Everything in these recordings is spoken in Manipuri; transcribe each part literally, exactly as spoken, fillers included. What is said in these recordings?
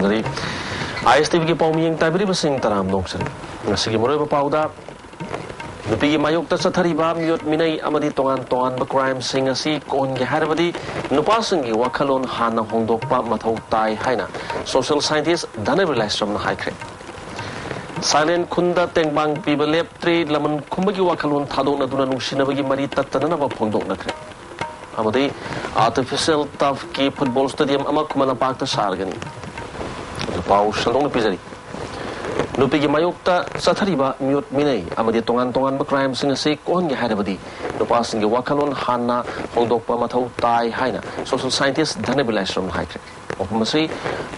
ꯂꯩ꯫ ꯑꯥꯏ ꯑꯦꯁ ꯇꯤ ꯚꯤꯒꯤ ꯄꯥꯎꯃꯤꯌꯦꯡ ꯇꯥꯕꯤꯔꯤꯕꯁꯤꯡ ꯇꯔꯥꯝꯅ ꯑꯣꯛꯆꯔꯤ꯫ ꯉꯁꯤꯒꯤ ꯃꯔꯨꯑꯣꯏꯕ ꯄꯥꯎꯗ, ꯅꯨꯄꯤꯒꯤ ꯃꯥꯌꯣꯛꯇ ꯆꯠꯊꯔꯤꯕ ꯃꯤꯑꯣꯠ ꯃꯤꯅꯩ ꯑꯃꯗꯤ ꯇꯣꯉꯥꯟ ꯇꯣꯉꯥꯟꯕ ꯀ꯭ꯔꯥꯏꯝꯁꯤꯡ ꯑꯁꯤ ꯀꯣꯛꯍꯟꯒꯦ ꯍꯥꯏꯔꯕꯗꯤ ꯅꯨꯄꯥꯁꯤꯡꯒꯤ ꯋꯥꯈꯜꯂꯣꯟ ꯍꯥꯟꯅ ꯍꯣꯡꯗꯣꯛꯄ ꯃꯊꯧ ꯇꯥꯏ ꯍꯥꯏꯅ ꯁꯣꯁꯤꯌꯦꯜ ꯁꯥꯏꯟꯇꯤꯁ ꯙꯅꯕꯤꯔ ꯂꯥꯏꯁ꯭ꯔꯝꯅ ꯍꯥꯏꯈ꯭ꯔꯦ꯫ ꯁꯥꯏꯂꯦꯟ ꯈꯨꯟꯗ ꯇꯦꯡꯕꯥꯡ ꯄꯤꯕ ꯂꯦꯞꯇ꯭ꯔꯤ, ꯂꯃꯟ ꯈꯨꯝꯕꯒꯤ ꯋꯥꯈꯜꯂꯣꯟ ꯊꯥꯗꯣꯛꯅꯗꯨꯅ ꯅꯨꯡꯁꯤꯅꯕꯒꯤ ꯃꯔꯤ ꯇꯠꯇꯅꯅꯕ ꯐꯣꯡꯗꯣꯛꯅꯈ꯭ꯔꯦ꯫ ꯑꯃꯗꯤ ꯑꯥꯔꯇꯤꯐꯤꯁꯤꯌꯦꯜ ꯇꯔꯐꯀꯤ ꯐꯨꯠꯕꯣꯜ ꯁ꯭ꯇꯦꯗꯤꯌꯝ ꯑꯃ ꯈꯨꯃꯟ ꯂꯝꯄꯥꯛꯇ ꯁꯥꯔꯒꯅꯤ꯫ ꯑꯗꯨ ꯄꯥꯎ ꯁꯟꯗꯣꯛꯅ ꯄꯤꯖꯔꯤ꯫ ꯅꯨꯄꯤꯒꯤ ꯃꯥꯌꯣꯛꯇ ꯆꯠꯊꯔꯤꯕ ꯃꯤꯑꯣꯠ ꯃꯤꯅꯩ ꯑꯃꯗꯤ ꯇꯣꯉꯥꯟ ꯇꯣꯉꯥꯟꯕ ꯀ꯭ꯔꯥꯏꯝꯁꯤꯡ ꯑꯁꯤ ꯀꯣꯛꯍꯟꯒꯦ ꯍꯥꯏꯔꯕꯗꯤ ꯅꯨꯄꯥꯁꯤꯡꯒꯤ ꯋꯥꯈꯜꯂꯣꯟ ꯍꯥꯟꯅ ꯍꯣꯡꯗꯣꯛꯄ ꯃꯊꯧ ꯇꯥꯏ ꯍꯥꯏꯅ ꯁꯣꯁꯤꯌꯦꯜ ꯁꯥꯏꯟꯇꯤꯁ ꯙꯅꯕꯤꯔ ꯂꯥꯏꯁ꯭ꯔꯝꯅ ꯍꯥꯏꯈ꯭ꯔꯦ꯫ ꯋꯥꯐꯝ ꯑꯁꯤ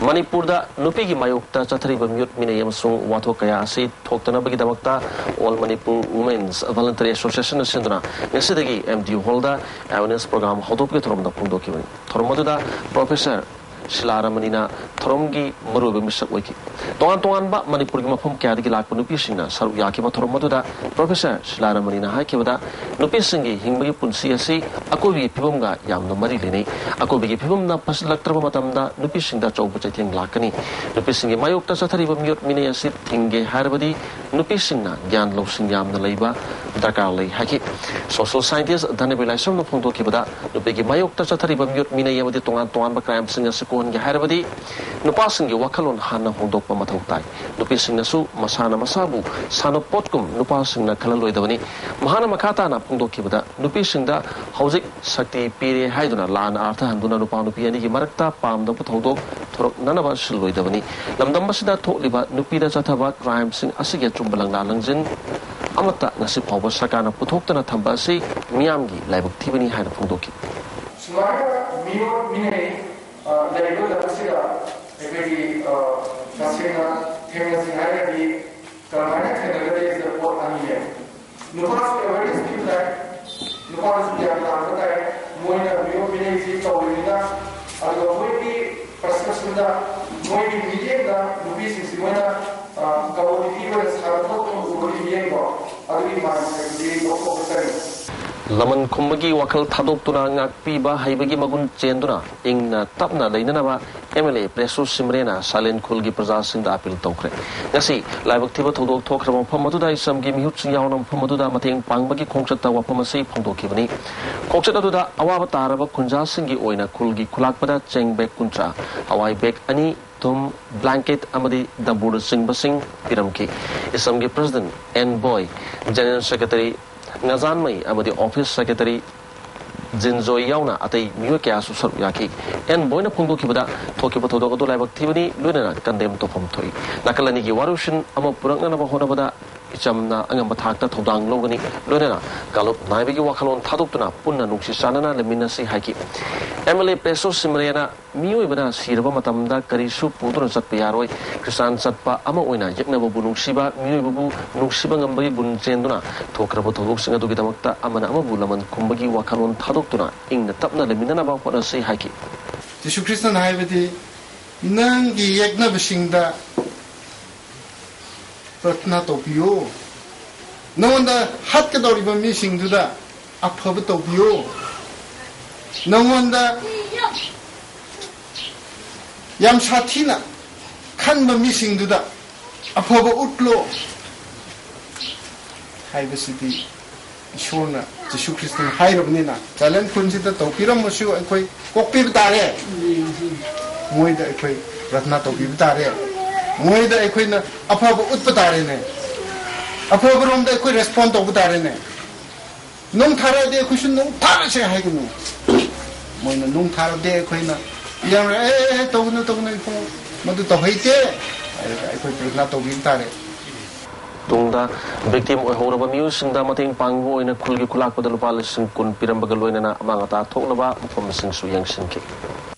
ꯃꯅꯤꯄꯨꯔꯗ ꯅꯨꯄꯤꯒꯤ ꯃꯥꯌꯣꯛꯇ ꯆꯠꯊꯔꯤꯕ ꯃꯤꯑꯣꯠ ꯃꯤꯅꯩ ꯑꯃꯁꯨꯡ ꯋꯥꯊꯣꯛ ꯀꯌꯥ ꯑꯁꯤ ꯊꯣꯛꯇꯅꯕꯒꯤꯗꯃꯛꯇ All Manipur Women's Voluntary Association ꯅ ꯁꯤꯟꯗꯨꯅ ꯉꯁꯤꯗꯒꯤ ꯑꯦꯝ ꯗꯤ ꯌꯨ ꯍꯣꯜꯗ ꯑꯦꯋꯦꯔꯅꯦꯁ ꯄ꯭ꯔꯣꯒ꯭ꯔꯥꯝ ꯍꯧꯗꯣꯛꯄꯒꯤ ꯊꯧꯔꯝꯗ ꯐꯣꯡꯗꯣꯛꯈꯤꯕꯅꯤ꯫ ꯊꯧꯔꯝ ꯑꯗꯨꯗ ꯄ꯭ꯔꯣꯐꯦꯁꯔ ꯁꯤꯂꯥ ꯔꯃꯅꯤꯅ ꯊꯧꯔꯝꯒꯤ ꯃꯔꯨꯑꯣꯏꯕ ꯃꯤꯁꯛ ꯑꯣꯏꯈꯤ꯫ ꯇꯣꯉꯥꯟ ꯇꯣꯉꯥꯟꯕ ꯃꯅꯤꯄꯨꯔꯒꯤ ꯃꯐꯝ ꯀꯌꯥꯗꯒꯤ ꯂꯥꯛꯄ ꯅꯨꯄꯤꯁꯤꯡꯅ ꯁꯔꯨꯛ ꯌꯥꯈꯤꯕ ꯊꯧꯔꯝ ꯑꯗꯨꯗ ꯄ꯭ꯔꯣꯐꯦꯁꯔ ꯁꯤꯂꯥ ꯔꯃꯅꯤꯅ ꯍꯥꯏꯈꯤꯕꯗ, ꯅꯨꯄꯤꯁꯤꯡꯒꯤ ꯍꯤꯡꯕꯒꯤ ꯄꯨꯟꯁꯤ ꯑꯁꯤ ꯑꯀꯣꯏꯕꯒꯤ ꯐꯤꯕꯝꯒ ꯌꯥꯝꯅ ꯃꯔꯤ ꯂꯩꯅꯩ꯫ ꯑꯀꯣꯏꯕꯒꯤ ꯐꯤꯕꯝꯅ ꯐꯠꯁꯤꯜꯂꯛꯇ꯭ꯔꯕ ꯃꯇꯝꯗ ꯅꯨꯄꯤꯁꯤꯡꯗ ꯑꯆꯧꯕ ꯆꯩꯊꯦꯡ ꯂꯥꯛꯀꯅꯤ꯫ ꯅꯨꯄꯤꯁꯤꯡꯒꯤ ꯃꯥꯌꯣꯛꯇ ꯆꯠꯊꯔꯤꯕ ꯃꯤꯑꯣꯠ ꯃꯤꯅꯩ ꯑꯁꯤ ꯊꯤꯡꯒꯦ ꯍꯥꯏꯔꯕꯗꯤ ꯅꯨꯄꯤꯁꯤꯡꯅ ꯒ꯭ꯌꯥꯟ ꯂꯧꯁꯤꯡ ꯌꯥꯝꯅ ꯂꯩꯕ ꯗꯔꯀꯥꯔ ꯂꯩ ꯍꯥꯏꯈꯤ꯫ ꯁꯣꯁꯤꯌꯦꯜ ꯁꯥꯏꯟꯇꯤꯁ ꯙꯅꯕꯤꯔ ꯂꯥꯏꯁ꯭ꯔꯝꯅ ꯐꯣꯡꯗꯣꯛꯈꯤꯕꯗ, ꯅꯨꯄꯤꯒꯤ ꯃꯥꯌꯣꯛꯇ ꯆꯠꯊꯔꯤꯕ ꯃꯤꯑꯣꯠ ꯃꯤꯅꯩ ꯑꯃꯗꯤ ꯇꯣꯉꯥꯟ ꯇꯣꯉꯥꯟꯕ ꯀ꯭ꯔꯥꯏꯝꯁꯤꯡ ꯑꯁꯤ ꯀꯣꯛꯍꯟꯒꯦ ꯍꯥꯏꯔꯕꯗꯤ ꯅꯨꯄꯥꯁꯤꯡꯒꯤ ꯋꯥꯈꯜꯂꯣꯟ ꯍꯥꯟꯅ ꯍꯣꯡꯗꯣꯛꯄ ꯃꯊꯧ ꯇꯥꯏ꯫ ꯅꯨꯄꯤꯁꯤꯡꯅꯁꯨ ꯃꯁꯥꯅ ꯃꯁꯥꯕꯨ ꯁꯥꯟꯅꯄꯣꯠꯀꯨꯝ ꯅꯨꯄꯥꯁꯤꯡꯅ ꯈꯜꯍꯜꯂꯣꯏꯗꯕꯅꯤ꯫ ꯃꯍꯥꯛꯅ ꯃꯈꯥ ꯇꯥꯅ ꯐꯣꯡꯗꯣꯛꯈꯤꯕꯗ, ꯅꯨꯄꯤꯁꯤꯡꯗ ꯍꯧꯖꯤꯛ ꯁꯛꯇꯤ ꯄꯤꯔꯦ ꯍꯥꯏꯗꯨꯅ ꯂꯥꯟꯅ ꯑꯥꯔꯊ ꯍꯟꯗꯨꯅ ꯅꯨꯄꯥ ꯅꯨꯄꯤ ꯑꯅꯤꯒꯤ ꯃꯔꯛꯇ ꯄꯥꯝꯗꯕ ꯊꯧꯗꯣꯛ ꯊꯣꯔꯛꯅꯅꯕ ꯁꯤꯜꯂꯣꯏꯗꯕꯅꯤ꯫ ꯂꯝꯗꯝ ꯑꯁꯤꯗ ꯊꯣꯛꯂꯤꯕ ꯅꯨꯄꯤꯗ ꯆꯠꯊꯕ ꯀ꯭ꯔꯥꯏꯝꯁꯤꯡ ꯑꯁꯤꯒꯤ ꯑꯆꯨꯝꯕ ꯂꯪꯂꯥ ꯂꯪꯖꯤꯟ ꯑꯃꯠꯇ ꯉꯁꯤ ꯐꯥꯎꯕ ꯁꯔꯀꯥꯔꯅ ꯄꯨꯊꯣꯛꯇꯅ ꯊꯝꯕ ꯑꯁꯤ ꯃꯤꯌꯥꯝꯒꯤ ꯂꯥꯏꯕꯛ ꯊꯤꯕꯅꯤ ꯍꯥꯏꯅ ꯐꯣꯡꯗꯣꯛꯈꯤ꯫ ꯁꯨꯃꯥꯏꯅ ꯃꯤꯑꯣꯠ ꯃꯤꯅꯩ, ꯑ, ꯂꯩꯔꯤꯕ ꯂꯝ ꯑꯁꯤꯗ ꯑꯩꯈꯣꯏꯒꯤ, ꯑ, ꯇꯁꯦꯡꯅ ꯊꯦꯡꯅꯁꯤ ꯍꯥꯏꯔꯒꯗꯤ ꯀꯔꯝꯍꯥꯏꯅ ꯊꯦꯡꯅꯒꯗꯒꯦ ꯁꯤꯗ ꯄꯣꯠ ꯑꯅꯤ ꯂꯩ꯫ ꯅꯨꯄꯥꯁꯨ ꯑꯦꯋꯦꯔꯅꯦꯁ ꯄꯤꯕ ꯇꯥꯏ, ꯅꯨꯄꯥꯅꯁꯨ ꯒ꯭ꯌꯥꯟ ꯇꯥꯍꯟꯕ ꯇꯥꯏ꯫ ꯃꯣꯏꯅ ꯃꯤꯑꯣꯠ ꯃꯤꯅꯩꯁꯤ ꯇꯧꯔꯤꯕꯅꯤꯅ, ꯑꯗꯨꯒ ꯃꯣꯏꯒꯤ ꯄꯔꯁꯦꯞꯁꯟꯗ, ꯃꯣꯏꯒꯤ ꯃꯤꯠꯌꯦꯡꯗ ꯅꯨꯄꯤꯁꯤꯡꯁꯤ ꯃꯣꯏꯅ, ꯑ, ꯀꯃꯣꯗꯤꯇꯤ ꯑꯣꯏꯅ ꯁꯥꯟꯅꯊꯣꯛ ꯑꯣꯏꯅ ꯎꯕꯒꯤ ꯃꯤꯠꯌꯦꯡꯗꯣ, ꯑꯗꯨꯒꯤ ꯃꯥꯏꯟꯁꯦꯠꯇꯨꯗꯤ ꯂꯧꯊꯣꯛꯄ ꯆꯪꯉꯤ꯫ ꯂꯃꯟ ꯈꯨꯝꯕꯒꯤ ꯋꯥꯈꯜ ꯊꯥꯗꯣꯛꯇꯨꯅ ꯉꯥꯛꯄꯤꯕ ꯍꯩꯕꯒꯤ ꯃꯒꯨꯟ ꯆꯦꯟꯗꯨꯅ ꯏꯪꯅ ꯇꯞꯅ ꯂꯩꯅꯅꯕ ꯑꯦꯝ ꯑꯦꯜ ꯑꯦ ꯄ꯭ꯔꯦꯁꯣ ꯁꯤꯃꯔꯦꯅ ꯁꯥꯂꯦꯟ ꯈꯨꯜꯒꯤ ꯄ꯭ꯔꯖꯥꯁꯤꯡꯗ ꯑꯥꯄꯤꯜ ꯇꯧꯈ꯭ꯔꯦ꯫ ꯉꯁꯤ ꯂꯥꯏꯕꯛ ꯊꯤꯕ ꯊꯧꯗꯣꯛ ꯊꯣꯛꯈ꯭ꯔꯕ ꯃꯐꯝ ꯑꯗꯨꯗ ꯏꯁꯝꯒꯤ ꯃꯤꯍꯨꯠꯁꯤꯡ ꯌꯥꯎꯅ ꯃꯐꯝ ꯑꯗꯨꯗ ꯃꯇꯦꯡ ꯄꯥꯡꯕꯒꯤ ꯈꯣꯡꯆꯠꯇ ꯋꯥꯐꯝ ꯑꯁꯤ ꯐꯣꯡꯗꯣꯛꯈꯤꯕꯅꯤ꯫ ꯈꯣꯡꯆꯠ ꯑꯗꯨꯗ ꯑꯋꯥꯕ ꯇꯥꯔꯕ ꯈꯨꯟꯖꯥꯁꯤꯡꯒꯤ ꯑꯣꯏꯅ ꯈꯨꯜꯒꯤ ꯈꯨꯂꯥꯛꯄꯗ ꯆꯦꯡ ꯕꯦꯒ ꯀꯨꯟꯊ꯭ꯔꯥ, ꯍꯋꯥꯏ ꯕꯦꯒ ꯑꯅꯤ, ꯊꯨꯝ, ꯕ꯭ꯂꯥꯡꯀꯦꯠ ꯑꯃꯗꯤ ꯗꯝꯕꯨꯔꯅꯆꯤꯡꯕꯁꯤꯡ ꯄꯤꯔꯝꯈꯤ꯫ ꯏꯁꯝꯒꯤ president N Boy, general secretary Ngajanmei ꯑꯃꯗꯤ ꯑꯣꯐꯤꯁ ꯁꯦꯀ꯭ꯔꯦꯇꯔꯤ ꯖꯤꯟꯖꯣꯏ ꯌꯥꯎꯅ ꯑꯇꯩ ꯃꯤꯑꯣꯏ ꯀꯌꯥꯁꯨ ꯁꯔꯨꯛ ꯌꯥꯈꯤ꯫ ꯑꯦꯟ ꯕꯣꯏꯅ ꯐꯣꯡꯗꯣꯛꯈꯤꯕꯗ ꯊꯣꯛꯈꯤꯕ ꯊꯧꯗꯣꯛ ꯑꯗꯨ ꯂꯥꯏꯕꯛ ꯊꯤꯕꯅꯤ, ꯂꯣꯏꯅꯅ ꯀꯟꯗꯦꯝ ꯇꯧꯐꯝ ꯊꯣꯛꯏ꯫ ꯅꯥꯀꯜ ꯑꯅꯤꯒꯤ ꯋꯥꯔꯣꯏꯁꯤꯟ ꯑꯃ ꯄꯨꯔꯛꯅꯅꯕ ꯍꯣꯠꯅꯕꯗ ꯏꯆꯝꯅ ꯑꯉꯝꯕ ꯊꯥꯛꯇ ꯊꯧꯗꯥꯡ ꯂꯧꯒꯅꯤ, ꯂꯣꯏꯅꯅ ꯀꯥꯡꯂꯨꯞ ꯅꯥꯏꯕꯒꯤ ꯋꯥꯈꯜꯂꯣꯟ ꯊꯥꯗꯣꯛꯇꯨꯅ ꯄꯨꯟꯅ ꯅꯨꯡꯁꯤ ꯆꯥꯟꯅꯅ ꯂꯩꯃꯤꯟꯅꯁꯤ ꯍꯥꯏꯈꯤ꯫ ꯑꯦꯝ ꯑꯦꯜ ꯑꯦ ꯄ꯭ꯔꯦꯁꯣ ꯁꯤꯃꯔꯦꯅ ꯃꯤꯑꯣꯏꯕꯅ ꯁꯤꯔꯕ ꯃꯇꯝꯗ ꯀꯔꯤꯁꯨ ꯄꯨꯗꯨꯅ ꯆꯠꯄ ꯌꯥꯔꯣꯏ꯫ ꯈ꯭ꯔꯤꯁꯇꯥꯟ ꯆꯠꯄ ꯑꯃ ꯑꯣꯏꯅ ꯌꯦꯛꯅꯕꯕꯨ ꯅꯨꯡꯁꯤꯕ, ꯃꯤꯑꯣꯏꯕꯕꯨ ꯅꯨꯡꯁꯤꯕ ꯉꯝꯕꯒꯤ ꯒꯨꯟ ꯆꯦꯟꯗꯨꯅ ꯊꯣꯛꯈ꯭ꯔꯕ ꯊꯧꯗꯣꯛꯁꯤꯡ ꯑꯗꯨꯒꯤꯗꯃꯛꯇ ꯑꯃꯅ ꯑꯃꯕꯨ ꯂꯃꯟ ꯈꯨꯝꯕꯒꯤ ꯋꯥꯈꯜꯂꯣꯟ ꯊꯥꯗꯣꯛꯇꯨꯅ ꯏꯪꯅ ꯇꯞꯅ ꯂꯩꯃꯤꯟꯅꯅꯕ ꯍꯣꯠꯅꯁꯤ ꯍꯥꯏꯈꯤ꯫ ꯖꯤꯁꯨ ꯈ꯭ꯔꯤꯁꯇꯅ ꯍꯥꯏꯕꯗꯤ, "ꯅꯪꯒꯤ ꯌꯦꯛꯅꯕꯁꯤꯡꯗ ꯄ꯭ꯔꯊꯅꯥ ꯇꯧꯕꯤꯌꯨ꯫ ꯅꯉꯣꯟꯗ ꯍꯥꯠꯀꯗꯧꯔꯤꯕ ꯃꯤꯁꯤꯡꯗꯨꯗ ꯑꯐꯕ ꯇꯧꯕꯤꯌꯨ꯫ ꯅꯉꯣꯟꯗ ꯌꯥꯝ ꯁꯥꯊꯤꯅ ꯈꯟꯕ ꯃꯤꯁꯤꯡꯗꯨꯗ ꯑꯐꯕ ꯎꯠꯂꯣ" ꯍꯥꯏꯕꯁꯤꯗꯤ ꯏꯁꯣꯔꯅ, ꯖꯤꯁꯨ ꯈ꯭ꯔꯤꯁꯇꯅ ꯍꯥꯏꯔꯕꯅꯤꯅ, ꯆꯥꯂꯦꯟ ꯈꯨꯟꯁꯤꯗ ꯇꯧꯕꯤꯔꯝꯃꯁꯨ ꯑꯩꯈꯣꯏ ꯀꯣꯛꯄꯤꯕ ꯇꯥꯔꯦ꯫ ꯃꯣꯏꯗ ꯑꯩꯈꯣꯏ ꯄ꯭ꯔꯊꯅꯥ ꯇꯧꯕꯤꯕ ꯇꯥꯔꯦ꯫ ꯃꯣꯏꯗ ꯑꯩꯈꯣꯏꯅ ꯑꯐꯕ ꯎꯠꯄ ꯇꯥꯔꯦꯅꯦ꯫ ꯑꯐꯕꯔꯣꯝꯗ ꯑꯩꯈꯣꯏ ꯔꯦꯁꯄꯣꯟ ꯇꯧꯕ ꯇꯥꯔꯦꯅꯦ꯫ ꯅꯨꯡ ꯊꯥꯔꯛꯑꯗꯤ ꯑꯩꯈꯣꯏꯁꯨ ꯅꯨꯡ ꯊꯥꯔꯁꯦ ꯍꯥꯏꯒꯅꯤ꯫ ꯃꯣꯏꯅ ꯅꯨꯡ ꯊꯥꯔꯛꯑꯗꯤ ꯑꯩꯈꯣꯏꯅ ꯌꯥꯔꯣꯏ, "ꯑꯦ, ꯑꯦ, ꯑꯦ, ꯇꯧꯒꯅꯨ, ꯇꯧꯒꯅꯨ, ꯏꯕꯨꯡꯉꯣ, ꯃꯗꯨ ꯇꯧꯍꯩꯇꯦ" ꯍꯥꯏꯔꯒ ꯑꯩꯈꯣꯏ ꯄ꯭ꯔꯊꯅꯥ ꯇꯧꯕꯤꯕ ꯇꯥꯔꯦ꯫ ꯇꯨꯡꯗ ꯚꯤꯛꯇꯤꯝ ꯑꯣꯏꯍꯧꯔꯕ ꯃꯤꯑꯣꯏꯁꯤꯡꯗ ꯃꯇꯦꯡ ꯄꯥꯡꯕ ꯑꯣꯏꯅ ꯈꯨꯜꯒꯤ ꯈꯨꯂꯥꯛꯄꯗ ꯂꯨꯄꯥ ꯂꯤꯁꯤꯡ ꯀꯨꯟ ꯄꯤꯔꯝꯕꯒ ꯂꯣꯏꯅꯅ ꯑꯃꯥꯡ ꯑꯇꯥ ꯊꯣꯛꯅꯕ ꯃꯐꯝꯁꯤꯡꯁꯨ ꯌꯦꯡꯁꯤꯟꯈꯤ꯫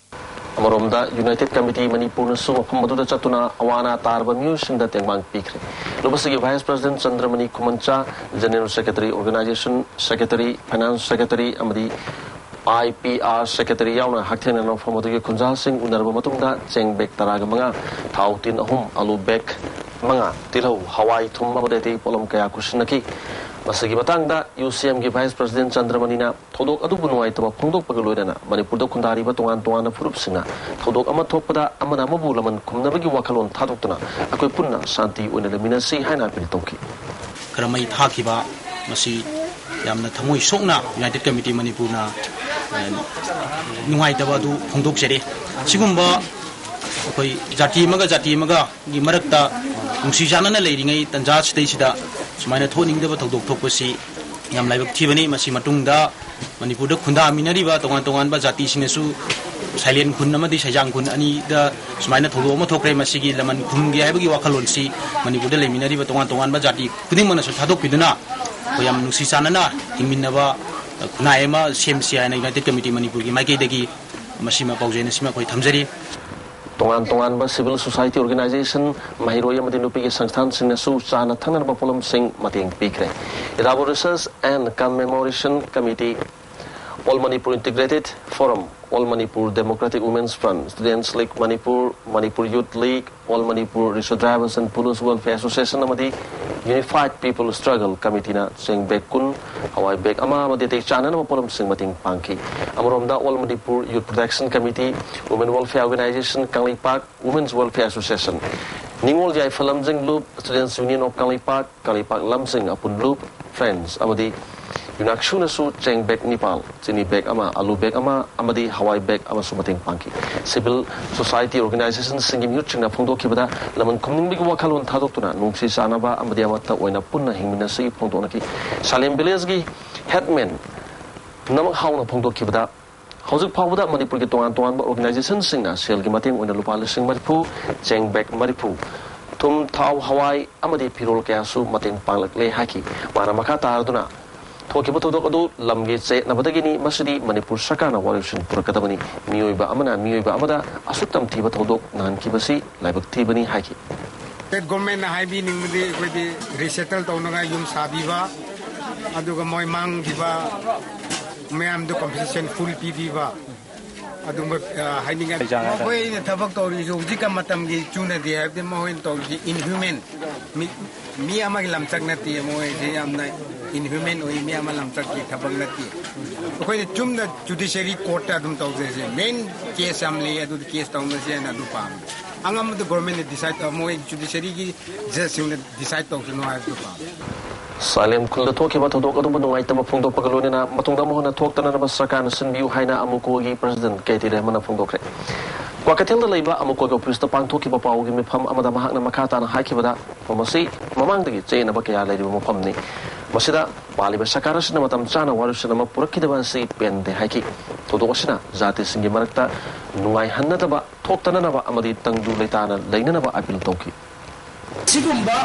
ꯑꯃꯔꯣꯝꯗ, ꯌꯨꯅꯥꯏꯇꯦꯗ ꯀꯃꯤꯇꯤ ꯃꯅꯤꯄꯨꯔꯅꯁꯨ ꯃꯐꯝ ꯑꯗꯨꯗ ꯆꯠꯇꯨꯅ ꯑꯋꯥ ꯑꯅꯥ ꯇꯥꯔꯕ ꯃꯤꯑꯣꯏꯁꯤꯡꯗ ꯇꯦꯡꯕꯥꯡ ꯄꯤꯈ꯭ꯔꯦ꯫ ꯂꯨꯕꯁꯤꯒꯤ vice president Chandramani Khumancha, general secretary, organization secretary, finance secretary ꯑꯃꯗꯤ ꯑꯥꯏ ꯄꯤ ꯑꯥꯔ ꯁꯦꯀ꯭ꯔꯦꯇꯔꯤ ꯌꯥꯎꯅ ꯍꯛꯊꯦꯡꯅꯅ ꯃꯐꯝ ꯑꯗꯨꯒꯤ ꯈꯨꯟꯖꯥꯁꯤꯡ ꯎꯅꯔꯕ ꯃꯇꯨꯡꯗ ꯆꯦꯡ ꯕꯦꯒ ꯇꯔꯥꯒ ꯃꯉꯥ, ꯊꯥꯎ ꯇꯤꯟ ꯑꯍꯨꯝ, ꯑꯂꯨ ꯕꯦꯒ ꯃꯉꯥ, ꯇꯤꯜꯍꯧ, ꯍꯋꯥꯏ, ꯊꯨꯝ ꯑꯃꯗꯤ ꯑꯇꯩ ꯄꯣꯠꯂꯝ ꯀꯌꯥ ꯈꯨꯠꯁꯤꯟꯅꯈꯤ꯫ ꯃꯁꯤꯒꯤ ꯃꯇꯥꯡꯗ ꯌꯨ ꯁꯤ ꯑꯦꯝꯒꯤ Vice President ꯆꯟꯗ꯭ꯔꯃꯅꯤꯅ ꯊꯧꯗꯣꯛ ꯑꯗꯨꯕꯨ ꯅꯨꯡꯉꯥꯏꯇꯕ ꯐꯣꯡꯗꯣꯛꯄꯒ ꯂꯣꯏꯅꯅ ꯃꯅꯤꯄꯨꯔꯗ ꯈꯨꯟꯗꯥꯔꯤꯕ ꯇꯣꯉꯥꯟ ꯇꯣꯉꯥꯟꯕ ꯐꯨꯔꯨꯞꯁꯤꯡꯅ ꯊꯧꯗꯣꯛ ꯑꯃ ꯊꯣꯛꯄꯗ ꯑꯃꯅ ꯑꯃꯕꯨ ꯂꯃꯟ ꯈꯨꯝꯅꯕꯒꯤ ꯋꯥꯈꯜꯂꯣꯟ ꯊꯥꯗꯣꯛꯇꯨꯅ ꯑꯩꯈꯣꯏ ꯄꯨꯟꯅ ꯁꯥꯟꯇꯤ ꯑꯣꯏꯅ ꯂꯩꯃꯤꯟꯅꯁꯤ ꯍꯥꯏꯅ ꯑꯄꯤꯜ ꯇꯧꯈꯤ꯫ ꯈꯔ ꯃꯩ ꯊꯥꯈꯤꯕ, ꯃꯁꯤ ꯌꯥꯝꯅ ꯊꯃꯣꯏ ꯁꯣꯛꯅ United Committee ꯃꯅꯤꯄꯨꯔꯅ, ꯑ, ꯅꯨꯡꯉꯥꯏꯇꯕ ꯑꯗꯨ ꯐꯣꯡꯗꯣꯛꯆꯔꯤ꯫ ꯁꯤꯒꯨꯝꯕ ꯑꯩꯈꯣꯏ ꯖꯥꯇꯤ ꯑꯃꯒ ꯖꯥꯇꯤ ꯑꯃꯒꯒꯤ ꯃꯔꯛꯇ ꯅꯨꯡꯁꯤ ꯆꯥꯟꯅꯅ ꯂꯩꯔꯤꯉꯩ ꯇꯟꯖꯥ ꯁꯤꯗꯩꯁꯤꯗ ꯁꯨꯃꯥꯏꯅ ꯊꯣꯛꯍꯟꯅꯤꯡꯗꯕ ꯊꯧꯗꯣꯛ ꯊꯣꯛꯄꯁꯤ ꯌꯥꯝ ꯂꯥꯏꯕꯛ ꯊꯤꯕꯅꯤ꯫ ꯃꯁꯤ ꯃꯇꯨꯡꯗ ꯃꯅꯤꯄꯨꯔꯗ ꯈꯨꯟꯗꯥꯃꯤꯟꯅꯔꯤꯕ ꯇꯣꯉꯥꯟ ꯇꯣꯉꯥꯟꯕ ꯖꯥꯇꯤꯁꯤꯡꯅꯁꯨ ꯁꯥꯏꯂꯦꯟ ꯈꯨꯟ ꯑꯃꯗꯤ ꯁꯩꯖꯥꯡ ꯈꯨꯟ ꯑꯅꯤꯗ ꯁꯨꯃꯥꯏꯅ ꯊꯧꯗꯣꯛ ꯑꯃ ꯊꯣꯛꯈ꯭ꯔꯦ꯫ ꯃꯁꯤꯒꯤ ꯂꯃꯟ ꯈꯨꯝꯒꯦ ꯍꯥꯏꯕꯒꯤ ꯋꯥꯈꯜꯂꯣꯟꯁꯤ ꯃꯅꯤꯄꯨꯔꯗ ꯂꯩꯃꯤꯟꯅꯔꯤꯕ ꯇꯣꯉꯥꯟ ꯇꯣꯉꯥꯟꯕ ꯖꯥꯇꯤ ꯈꯨꯗꯤꯡꯃꯛꯅꯁꯨ ꯊꯥꯗꯣꯛꯄꯤꯗꯨꯅ ꯑꯩꯈꯣꯏ ꯌꯥꯝ ꯅꯨꯡꯁꯤ ꯆꯥꯟꯅꯅ ꯍꯤꯡꯃꯤꯟꯅꯕ ꯈꯨꯟꯅꯥꯏ ꯑꯃ ꯁꯦꯝꯁꯤ ꯍꯥꯏꯅ United Committee ꯃꯅꯤꯄꯨꯔꯒꯤ ꯃꯥꯏꯀꯩꯗꯒꯤ ꯃꯁꯤꯃ ꯄꯥꯎꯖꯦꯜ ꯑꯁꯤꯃ ꯑꯩꯈꯣꯏ ꯊꯝꯖꯔꯤ꯫ ꯇꯣꯉꯥꯟ ꯇꯣꯉꯥꯟꯕ civil society organization, ꯃꯍꯩꯔꯣꯏ ꯑꯃꯗꯤ ꯅꯨꯄꯤꯒꯤ ꯁꯪꯁꯊꯥꯟꯁꯤꯡꯅꯁꯨ ꯆꯥꯅ ꯊꯛꯅꯅꯕ ꯄꯣꯠꯂꯝꯁꯤꯡ ꯃꯇꯦꯡ ꯄꯤꯈ꯭ꯔꯦ꯫ Irabor Research and Commemoration Committee, All Manipur Integrated Forum, All Manipur Democratic Women's Front, Students League Manipur, Manipur Youth League, All Manipur Rickshaw Drivers and Police Welfare Association ꯑꯃꯗꯤ Unified People Struggle Committeeꯅ ꯆꯦꯡ bag ꯀꯨꯟ, ꯍꯋꯥꯏ bag ꯑꯃ ꯑꯃꯗꯤ ꯑꯇꯩ ꯆꯥꯅꯅꯕ ꯄꯣꯠꯂꯝꯁꯤꯡ ꯃꯇꯦꯡ ꯄꯥꯡꯈꯤ꯫ ꯑꯃꯔꯣꯝꯗ All Manipur Youth Protection Committee, Women Welfare Organization Kangleipak, Women's Welfare Association, ꯅꯤꯉꯣꯜ ꯌꯥꯏꯐ ꯂꯝꯖꯤꯡ ꯂꯨꯞ, Students Union of Kangleipak, Kangleipak ꯂꯝꯖꯤꯡ ꯑꯄꯨꯟ ꯂꯨꯞ, Friends ꯑꯃꯗꯤ UNACSUꯅꯁꯨ ꯆꯦꯡ bag ꯅꯤꯄꯥꯜ, ꯆꯤꯅꯤ bag ꯑꯃ, ꯑꯂꯨ bag ꯑꯃ ꯑꯃꯗꯤ ꯍꯋꯥꯏ bag ꯑꯃꯁꯨ ꯃꯇꯦꯡ ꯄꯥꯡꯈꯤ꯫ Civil society organizationꯁꯤꯡꯒꯤ ꯃꯤꯍꯨꯠꯁꯤꯡꯅ ꯐꯣꯡꯗꯣꯛꯈꯤꯕꯗ ꯂꯃꯟ ꯈꯨꯝꯅꯤꯡꯕꯒꯤ ꯋꯥꯈꯜꯂꯣꯟ ꯊꯥꯗꯣꯛꯇꯨꯅ ꯅꯨꯡꯁꯤ ꯆꯥꯟꯅꯕ ꯑꯃꯗꯤ ꯑꯃꯠꯇ ꯑꯣꯏꯅ ꯄꯨꯟꯅ ꯍꯤꯡꯃꯤꯟꯅꯁꯤ ꯐꯣꯡꯗꯣꯛꯅꯈꯤ꯫ ꯁꯥꯂꯦꯝ villageꯀꯤ headman ꯅꯃꯛ ꯍꯥꯎꯅ ꯐꯣꯡꯗꯣꯛꯈꯤꯕꯗ, ꯍꯧꯖꯤꯛ ꯐꯥꯎꯕꯗ ꯃꯅꯤꯄꯨꯔꯒꯤ ꯇꯣꯉꯥꯟ ꯇꯣꯉꯥꯟꯕ organizationꯁꯤꯡꯅ ꯁꯦꯜꯒꯤ ꯃꯇꯦꯡ ꯑꯣꯏꯅ ꯂꯨꯄꯥ ꯂꯤꯁꯤꯡ ꯃꯔꯤꯐꯨ, ꯆꯦꯡ bag ꯃꯔꯤꯐꯨ, ꯊꯨꯝ, ꯊꯥꯎ, ꯍꯋꯥꯏ ꯑꯃꯗꯤ ꯐꯤꯔꯣꯜ ꯀꯌꯥꯁꯨ ꯃꯇꯦꯡ ꯄꯥꯡꯂꯛꯂꯦ ꯍꯥꯏꯈꯤ꯫ ꯃꯥꯅ ꯃꯈꯥ ꯇꯥꯔꯗꯨꯅ, ꯊꯣꯛꯈꯤꯕ ꯊꯧꯗꯣꯛ ꯑꯗꯨ ꯂꯝꯒꯤ ꯆꯌꯦꯠꯅꯕꯗꯒꯤꯅꯤ, ꯃꯁꯤꯗꯤ ꯃꯅꯤꯄꯨꯔ ꯁꯔꯀꯥꯔꯅ ꯋꯥꯔꯣꯏꯁꯤꯟ ꯄꯨꯔꯛꯀꯗꯕꯅꯤ꯫ ꯃꯤꯑꯣꯏꯕ ꯑꯃꯅ ꯃꯤꯑꯣꯏꯕ ꯑꯃꯗ ꯑꯁꯨꯛ ꯇꯝꯊꯤꯕ ꯊꯧꯗꯣꯛ ꯅꯪꯍꯟꯈꯤꯕꯁꯤ ꯂꯥꯏꯕꯛ ꯊꯤꯕꯅꯤ ꯍꯥꯏꯈꯤ꯫ State governmentꯅ ꯍꯥꯏꯕꯤꯅꯤꯡꯕꯗꯤ ꯑꯩꯈꯣꯏꯗꯤ resettle ꯇꯧꯅꯉꯥꯏ ꯌꯨꯝ ꯁꯥꯕꯤꯕ, ꯑꯗꯨꯒ ꯃꯣꯏ ꯃꯥꯡꯈꯤꯕ ꯃꯌꯥꯝꯗꯨ compensation full ꯄꯤꯕꯤꯕ, ꯑꯗꯨꯝꯕ, ꯑ, ꯍꯥꯏꯅꯤꯡꯉꯥꯏ꯫ ꯃꯈꯣꯏꯅ ꯊꯕꯛ ꯇꯧꯔꯤꯁꯨ ꯍꯧꯖꯤꯛꯀ ꯃꯇꯝꯒꯤ ꯆꯨꯅꯗꯦ ꯍꯥꯏꯕꯗꯤ ꯃꯈꯣꯏꯅ ꯇꯧꯔꯤꯁꯤ inhuman, ꯃꯤ, ꯃꯤ ꯑꯃꯒꯤ ꯂꯝꯆꯠ ꯅꯠꯇꯦ꯫ ꯃꯣꯏꯁꯤ ꯌꯥꯝꯅ ꯏꯟꯍ꯭ꯌꯨꯃꯦꯟ ꯑꯣꯏ, ꯃꯤ ꯑꯃ ꯂꯝꯆꯠꯀꯤ ꯊꯕꯛ ꯅꯠꯇꯦ꯫ ꯑꯩꯈꯣꯏꯅ ꯆꯨꯝꯅ ꯖꯨꯗꯤꯁꯔꯤ ꯀꯣꯔꯠꯇ ꯑꯗꯨꯝ ꯇꯧꯖꯁꯦ꯫ ꯃꯦꯟ ꯀꯦꯁ ꯌꯥꯝ ꯂꯩ, ꯑꯗꯨꯗ ꯀꯦꯁ ꯇꯧꯅꯁꯦ ꯍꯥꯏꯅ ꯑꯗꯨ ꯄꯥꯝꯃꯤ꯫ ꯑꯉꯝꯕꯗ ꯒꯣꯔꯃꯦꯟꯅ ꯗꯤꯁꯥꯏꯠ ꯇꯧ, ꯃꯣꯏ ꯖꯨꯗꯤꯁꯔꯤꯒꯤ ꯖꯖꯁꯤꯡꯅ ꯗꯤꯁꯥꯏꯠ ꯇꯧꯁꯅꯨ ꯍꯥꯏꯕꯗꯨ ꯄꯥꯝꯃꯤ꯫ ꯁꯥꯂꯦꯝ ꯈꯨꯜꯗ ꯊꯣꯛꯈꯤꯕ ꯊꯧꯗꯣꯛ ꯑꯗꯨꯕꯨ ꯅꯨꯡꯉꯥꯏꯇꯕ ꯐꯣꯡꯗꯣꯛꯄꯒ ꯂꯣꯏꯅꯅ ꯃꯇꯨꯡꯗ ꯑꯃꯨꯛ ꯍꯟꯅ ꯊꯣꯛꯇꯅꯅꯕ ꯁꯔꯀꯥꯔꯅ ꯁꯤꯟꯕꯤꯌꯨ ꯍꯥꯏꯅ ꯑꯃꯨꯀꯣꯒꯤ ꯄ꯭ꯔꯁꯤꯗꯦꯟ ꯀꯦ ꯇꯤ ꯔꯦꯍꯃꯟꯅ ꯐꯣꯡꯗꯣꯛꯈ꯭ꯔꯦ꯫ ꯀ꯭ꯋꯥꯀꯩꯊꯦꯜꯗ ꯂꯩꯕ ꯑꯃꯨꯀꯣꯒꯤ ꯑꯣꯐꯤꯁꯇ ꯄꯥꯡꯊꯣꯛꯈꯤꯕ ꯄꯥꯎꯒꯤ ꯃꯤꯐꯝ ꯑꯃꯗ ꯃꯍꯥꯛꯅ ꯃꯈꯥ ꯇꯥꯅ ꯍꯥꯏꯈꯤꯕꯗ, ꯃꯐꯝ ꯑꯁꯤ ꯃꯃꯥꯡꯗꯒꯤ ꯆꯌꯦꯠꯅꯕ ꯀꯌꯥ ꯂꯩꯔꯤꯕ ꯃꯐꯝꯅꯤ꯫ ꯃꯁꯤꯗ ꯄꯥꯜꯂꯤꯕ ꯁꯔꯀꯥꯔ ꯑꯁꯤꯅ ꯃꯇꯝ ꯆꯥꯅ ꯋꯥꯔꯣꯏꯁꯤꯟ ꯑꯃ ꯄꯨꯔꯛꯈꯤꯗꯕ ꯑꯁꯤ ꯄꯦꯟꯗꯦ ꯍꯥꯏꯈꯤ꯫ ꯊꯧꯗꯣꯛ ꯑꯁꯤꯅ ꯖꯥꯇꯤꯁꯤꯡꯒꯤ ꯃꯔꯛꯇ ꯅꯨꯡꯉꯥꯏꯍꯟꯅꯗꯕ ꯊꯣꯛꯇꯅꯅꯕ ꯑꯃꯗꯤ ꯇꯪꯗꯨ ꯂꯩꯇꯥꯅ ꯂꯩꯅꯅꯕ ꯑꯥꯄꯤꯜ ꯇꯧꯈꯤ꯫ ꯑꯁꯤꯒꯨꯝꯕ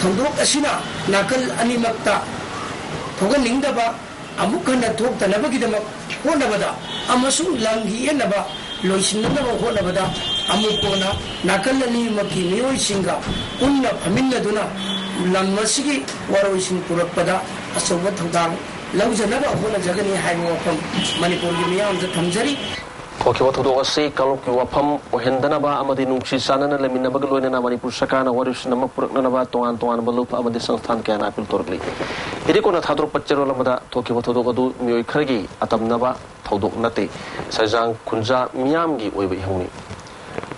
ꯊꯧꯗꯣꯛ ꯑꯁꯤꯅ ꯅꯥꯀꯜ ꯑꯅꯤꯃꯛꯇ ꯊꯣꯛꯍꯟꯅꯤꯡꯗꯕ ꯑꯃꯨꯛ ꯍꯟꯅ ꯊꯣꯛꯇꯅꯕꯒꯤꯗꯃꯛ ꯍꯣꯠꯅꯕꯗ ꯑꯃꯁꯨꯡ ꯂꯝꯒꯤ ꯌꯦꯠꯅꯕ ꯂꯣꯏꯁꯤꯟꯅꯅꯕ ꯍꯣꯠꯅꯕꯗ ꯑꯃꯨꯛ ꯀꯣꯟꯅ ꯅꯥꯀꯜ ꯑꯅꯤꯃꯛꯀꯤ ꯃꯤꯑꯣꯏꯁꯤꯡꯒ ꯄꯨꯟꯅ ꯐꯝꯃꯤꯟꯅꯗꯨꯅ ꯂꯝ ꯑꯁꯤꯒꯤ ꯋꯥꯔꯣꯏꯁꯤꯟ ꯄꯨꯔꯛꯄꯗ ꯑꯆꯧꯕ ꯊꯧꯗꯥꯡ ꯂꯧꯖꯅꯕ ꯍꯣꯠꯅꯖꯒꯅꯤ ꯍꯥꯏꯕ ꯋꯥꯐꯝ ꯃꯅꯤꯄꯨꯔꯒꯤ ꯃꯤꯌꯥꯝꯗ ꯊꯝꯖꯔꯤ꯫ ꯊꯣꯛꯈꯤꯕ ꯊꯧꯗꯣꯛ ꯑꯁꯤ ꯀꯥꯡꯂꯨꯞꯀꯤ ꯋꯥꯐꯝ ꯑꯣꯏꯍꯟꯗꯅꯕ ꯑꯃꯗꯤ ꯅꯨꯡꯁꯤ ꯆꯥꯟꯅꯅ ꯂꯩꯃꯤꯟꯅꯕꯒ ꯂꯣꯏꯅꯅ ꯃꯅꯤꯄꯨꯔ ꯁꯔꯀꯥꯔꯅ ꯋꯥꯔꯣꯏꯁꯤꯟ ꯑꯃ ꯄꯨꯔꯛꯅꯅꯕ ꯇꯣꯉꯥꯟ ꯇꯣꯉꯥꯟꯕ ꯂꯨꯞ ꯑꯃꯗꯤ ꯁꯪꯁꯊꯥꯟ ꯀꯌꯥꯅ ꯑꯥꯄꯤꯜ ꯇꯧꯔꯛꯂꯤ꯫ ꯏꯗꯤ ꯀꯣꯟꯅ ꯊꯥꯗꯣꯔꯛꯄ ꯆꯦꯔꯣꯜ ꯑꯃꯗ ꯊꯣꯛꯈꯤꯕ ꯊꯧꯗꯣꯛ ꯑꯗꯨ ꯃꯤꯑꯣꯏ ꯈꯔꯒꯤ ꯑꯇꯝꯅꯕ ꯊꯧꯗꯣꯛ ꯅꯠꯇꯦ, ꯁꯩꯖꯥꯡ ꯈꯨꯟꯖꯥ ꯃꯤꯌꯥꯝꯒꯤ ꯑꯣꯏꯕ ꯏꯍꯧꯅꯤ꯫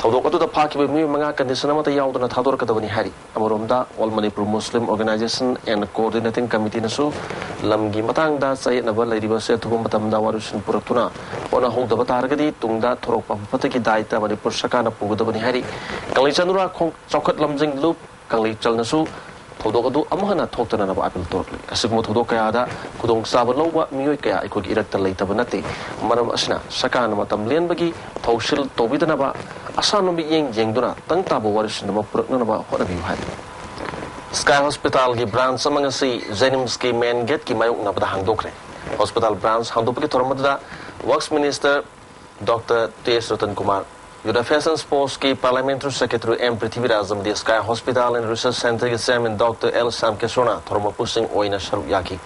ꯊꯧꯗꯣꯛ ꯑꯗꯨꯗ ꯐꯥꯈꯤꯕ ꯃꯤꯑꯣꯏ ꯃꯉꯥ ꯀꯟꯗꯤꯁꯟ ꯑꯃꯠꯇ ꯌꯥꯎꯗꯅ ꯊꯥꯗꯣꯔꯛꯀꯗꯕꯅꯤ ꯍꯥꯏꯔꯤ꯫ ꯑꯃꯔꯣꯝꯗ All Manipur Muslim Organization and Coordinating Committeeꯅꯁꯨ ꯂꯝꯒꯤ ꯃꯇꯥꯡꯗ ꯆꯌꯦꯠꯅꯕ ꯂꯩꯔꯤꯕ ꯑꯁꯤ ꯑꯊꯨꯕ ꯃꯇꯝꯗ ꯋꯥꯔꯣꯏꯁꯤꯟ ꯄꯨꯔꯛꯇꯨꯅ ꯍꯣꯠꯅꯍꯧꯗꯕ ꯇꯥꯔꯒꯗꯤ ꯇꯨꯡꯗ ꯊꯣꯔꯛꯄ ꯑꯐꯕꯒꯤ ꯗꯥꯏꯇ ꯃꯅꯤꯄꯨꯔ ꯁꯔꯀꯥꯔꯅ ꯄꯨꯒꯗꯕꯅꯤ ꯍꯥꯏꯔꯤ꯫ ꯀꯪꯂꯩ ꯆꯅꯨꯔꯥ ꯈꯣꯡ ꯆꯥꯎꯈꯠ ꯂꯝꯖꯤꯡ ꯂꯨꯞ ꯀꯪꯂꯩꯆꯜꯅꯁꯨ ꯊꯧꯗꯣꯛ ꯑꯗꯨ ꯑꯃꯨꯛ ꯍꯟꯅ ꯊꯣꯛꯇꯅꯅꯕ ꯑꯥꯄꯤꯜ ꯇꯧꯔꯛꯂꯤ꯫ ꯑꯁꯤꯒꯨꯝꯕ ꯊꯧꯗꯣꯛ ꯀꯌꯥꯗ ꯈꯨꯗꯣꯡꯆꯥꯕ ꯂꯧꯕ ꯃꯤꯑꯣꯏ ꯀꯌꯥ ꯑꯩꯈꯣꯏꯒꯤ ꯏꯔꯛꯇ ꯂꯩꯇꯕ ꯅꯠꯇꯦ꯫ ꯃꯔꯝ ꯑꯁꯤꯅ ꯁꯔꯀꯥꯔꯅ ꯃꯇꯝ ꯂꯦꯟꯕꯒꯤ ꯊꯧꯁꯤꯜ ꯇꯧꯕꯤꯗꯅꯕ ꯑꯁꯥꯟꯕ ꯃꯤꯠꯌꯦꯡ ꯌꯦꯡꯗꯨꯅ ꯇꯪ ꯇꯥꯕ ꯋꯥꯔꯤꯁꯤꯟ ꯑꯃ ꯄꯨꯔꯛꯅꯅꯕ ꯍꯣꯠꯅꯕꯤꯌꯨ ꯍꯥꯏꯔꯤ꯫ ꯁ꯭ꯀꯥꯏ ꯍꯣꯁꯄꯤꯇꯥꯜꯒꯤ ꯕ꯭ꯔꯥꯟꯁ ꯑꯃ ꯉꯁꯤ ꯖꯦꯅꯤꯝꯁꯀꯤ ꯃꯦꯟ ꯒꯦꯠꯀꯤ ꯃꯥꯌꯣꯛꯅꯕꯗ ꯍꯥꯡꯗꯣꯛꯈ꯭ꯔꯦ꯫ ꯍꯣꯁꯄꯤꯇꯥꯜ ꯕ꯭ꯔꯥꯟꯁ ꯍꯥꯡꯗꯣꯛꯄꯒꯤ ꯊꯧꯔꯝ ꯑꯗꯨꯗ works minister doctor T S Ratan Kumar, Youth Affairs and Sportsꯀꯤ Parliamentary Secretary ꯑꯦꯝ ꯄ꯭ꯔꯤꯊꯤꯕꯤꯔꯥꯖ ꯑꯃꯗꯤ Sky Hospital and Research Centreꯒꯤ Chairman ꯗꯣꯛꯇꯔ ꯑꯦꯜ ꯁ꯭ꯌꯥꯝ ꯀꯤꯁꯣꯔꯅ ꯊꯧꯔꯝ ꯃꯄꯨꯁꯤꯡ ꯑꯣꯏꯅ ꯁꯔꯨꯛ ꯌꯥꯈꯤ꯫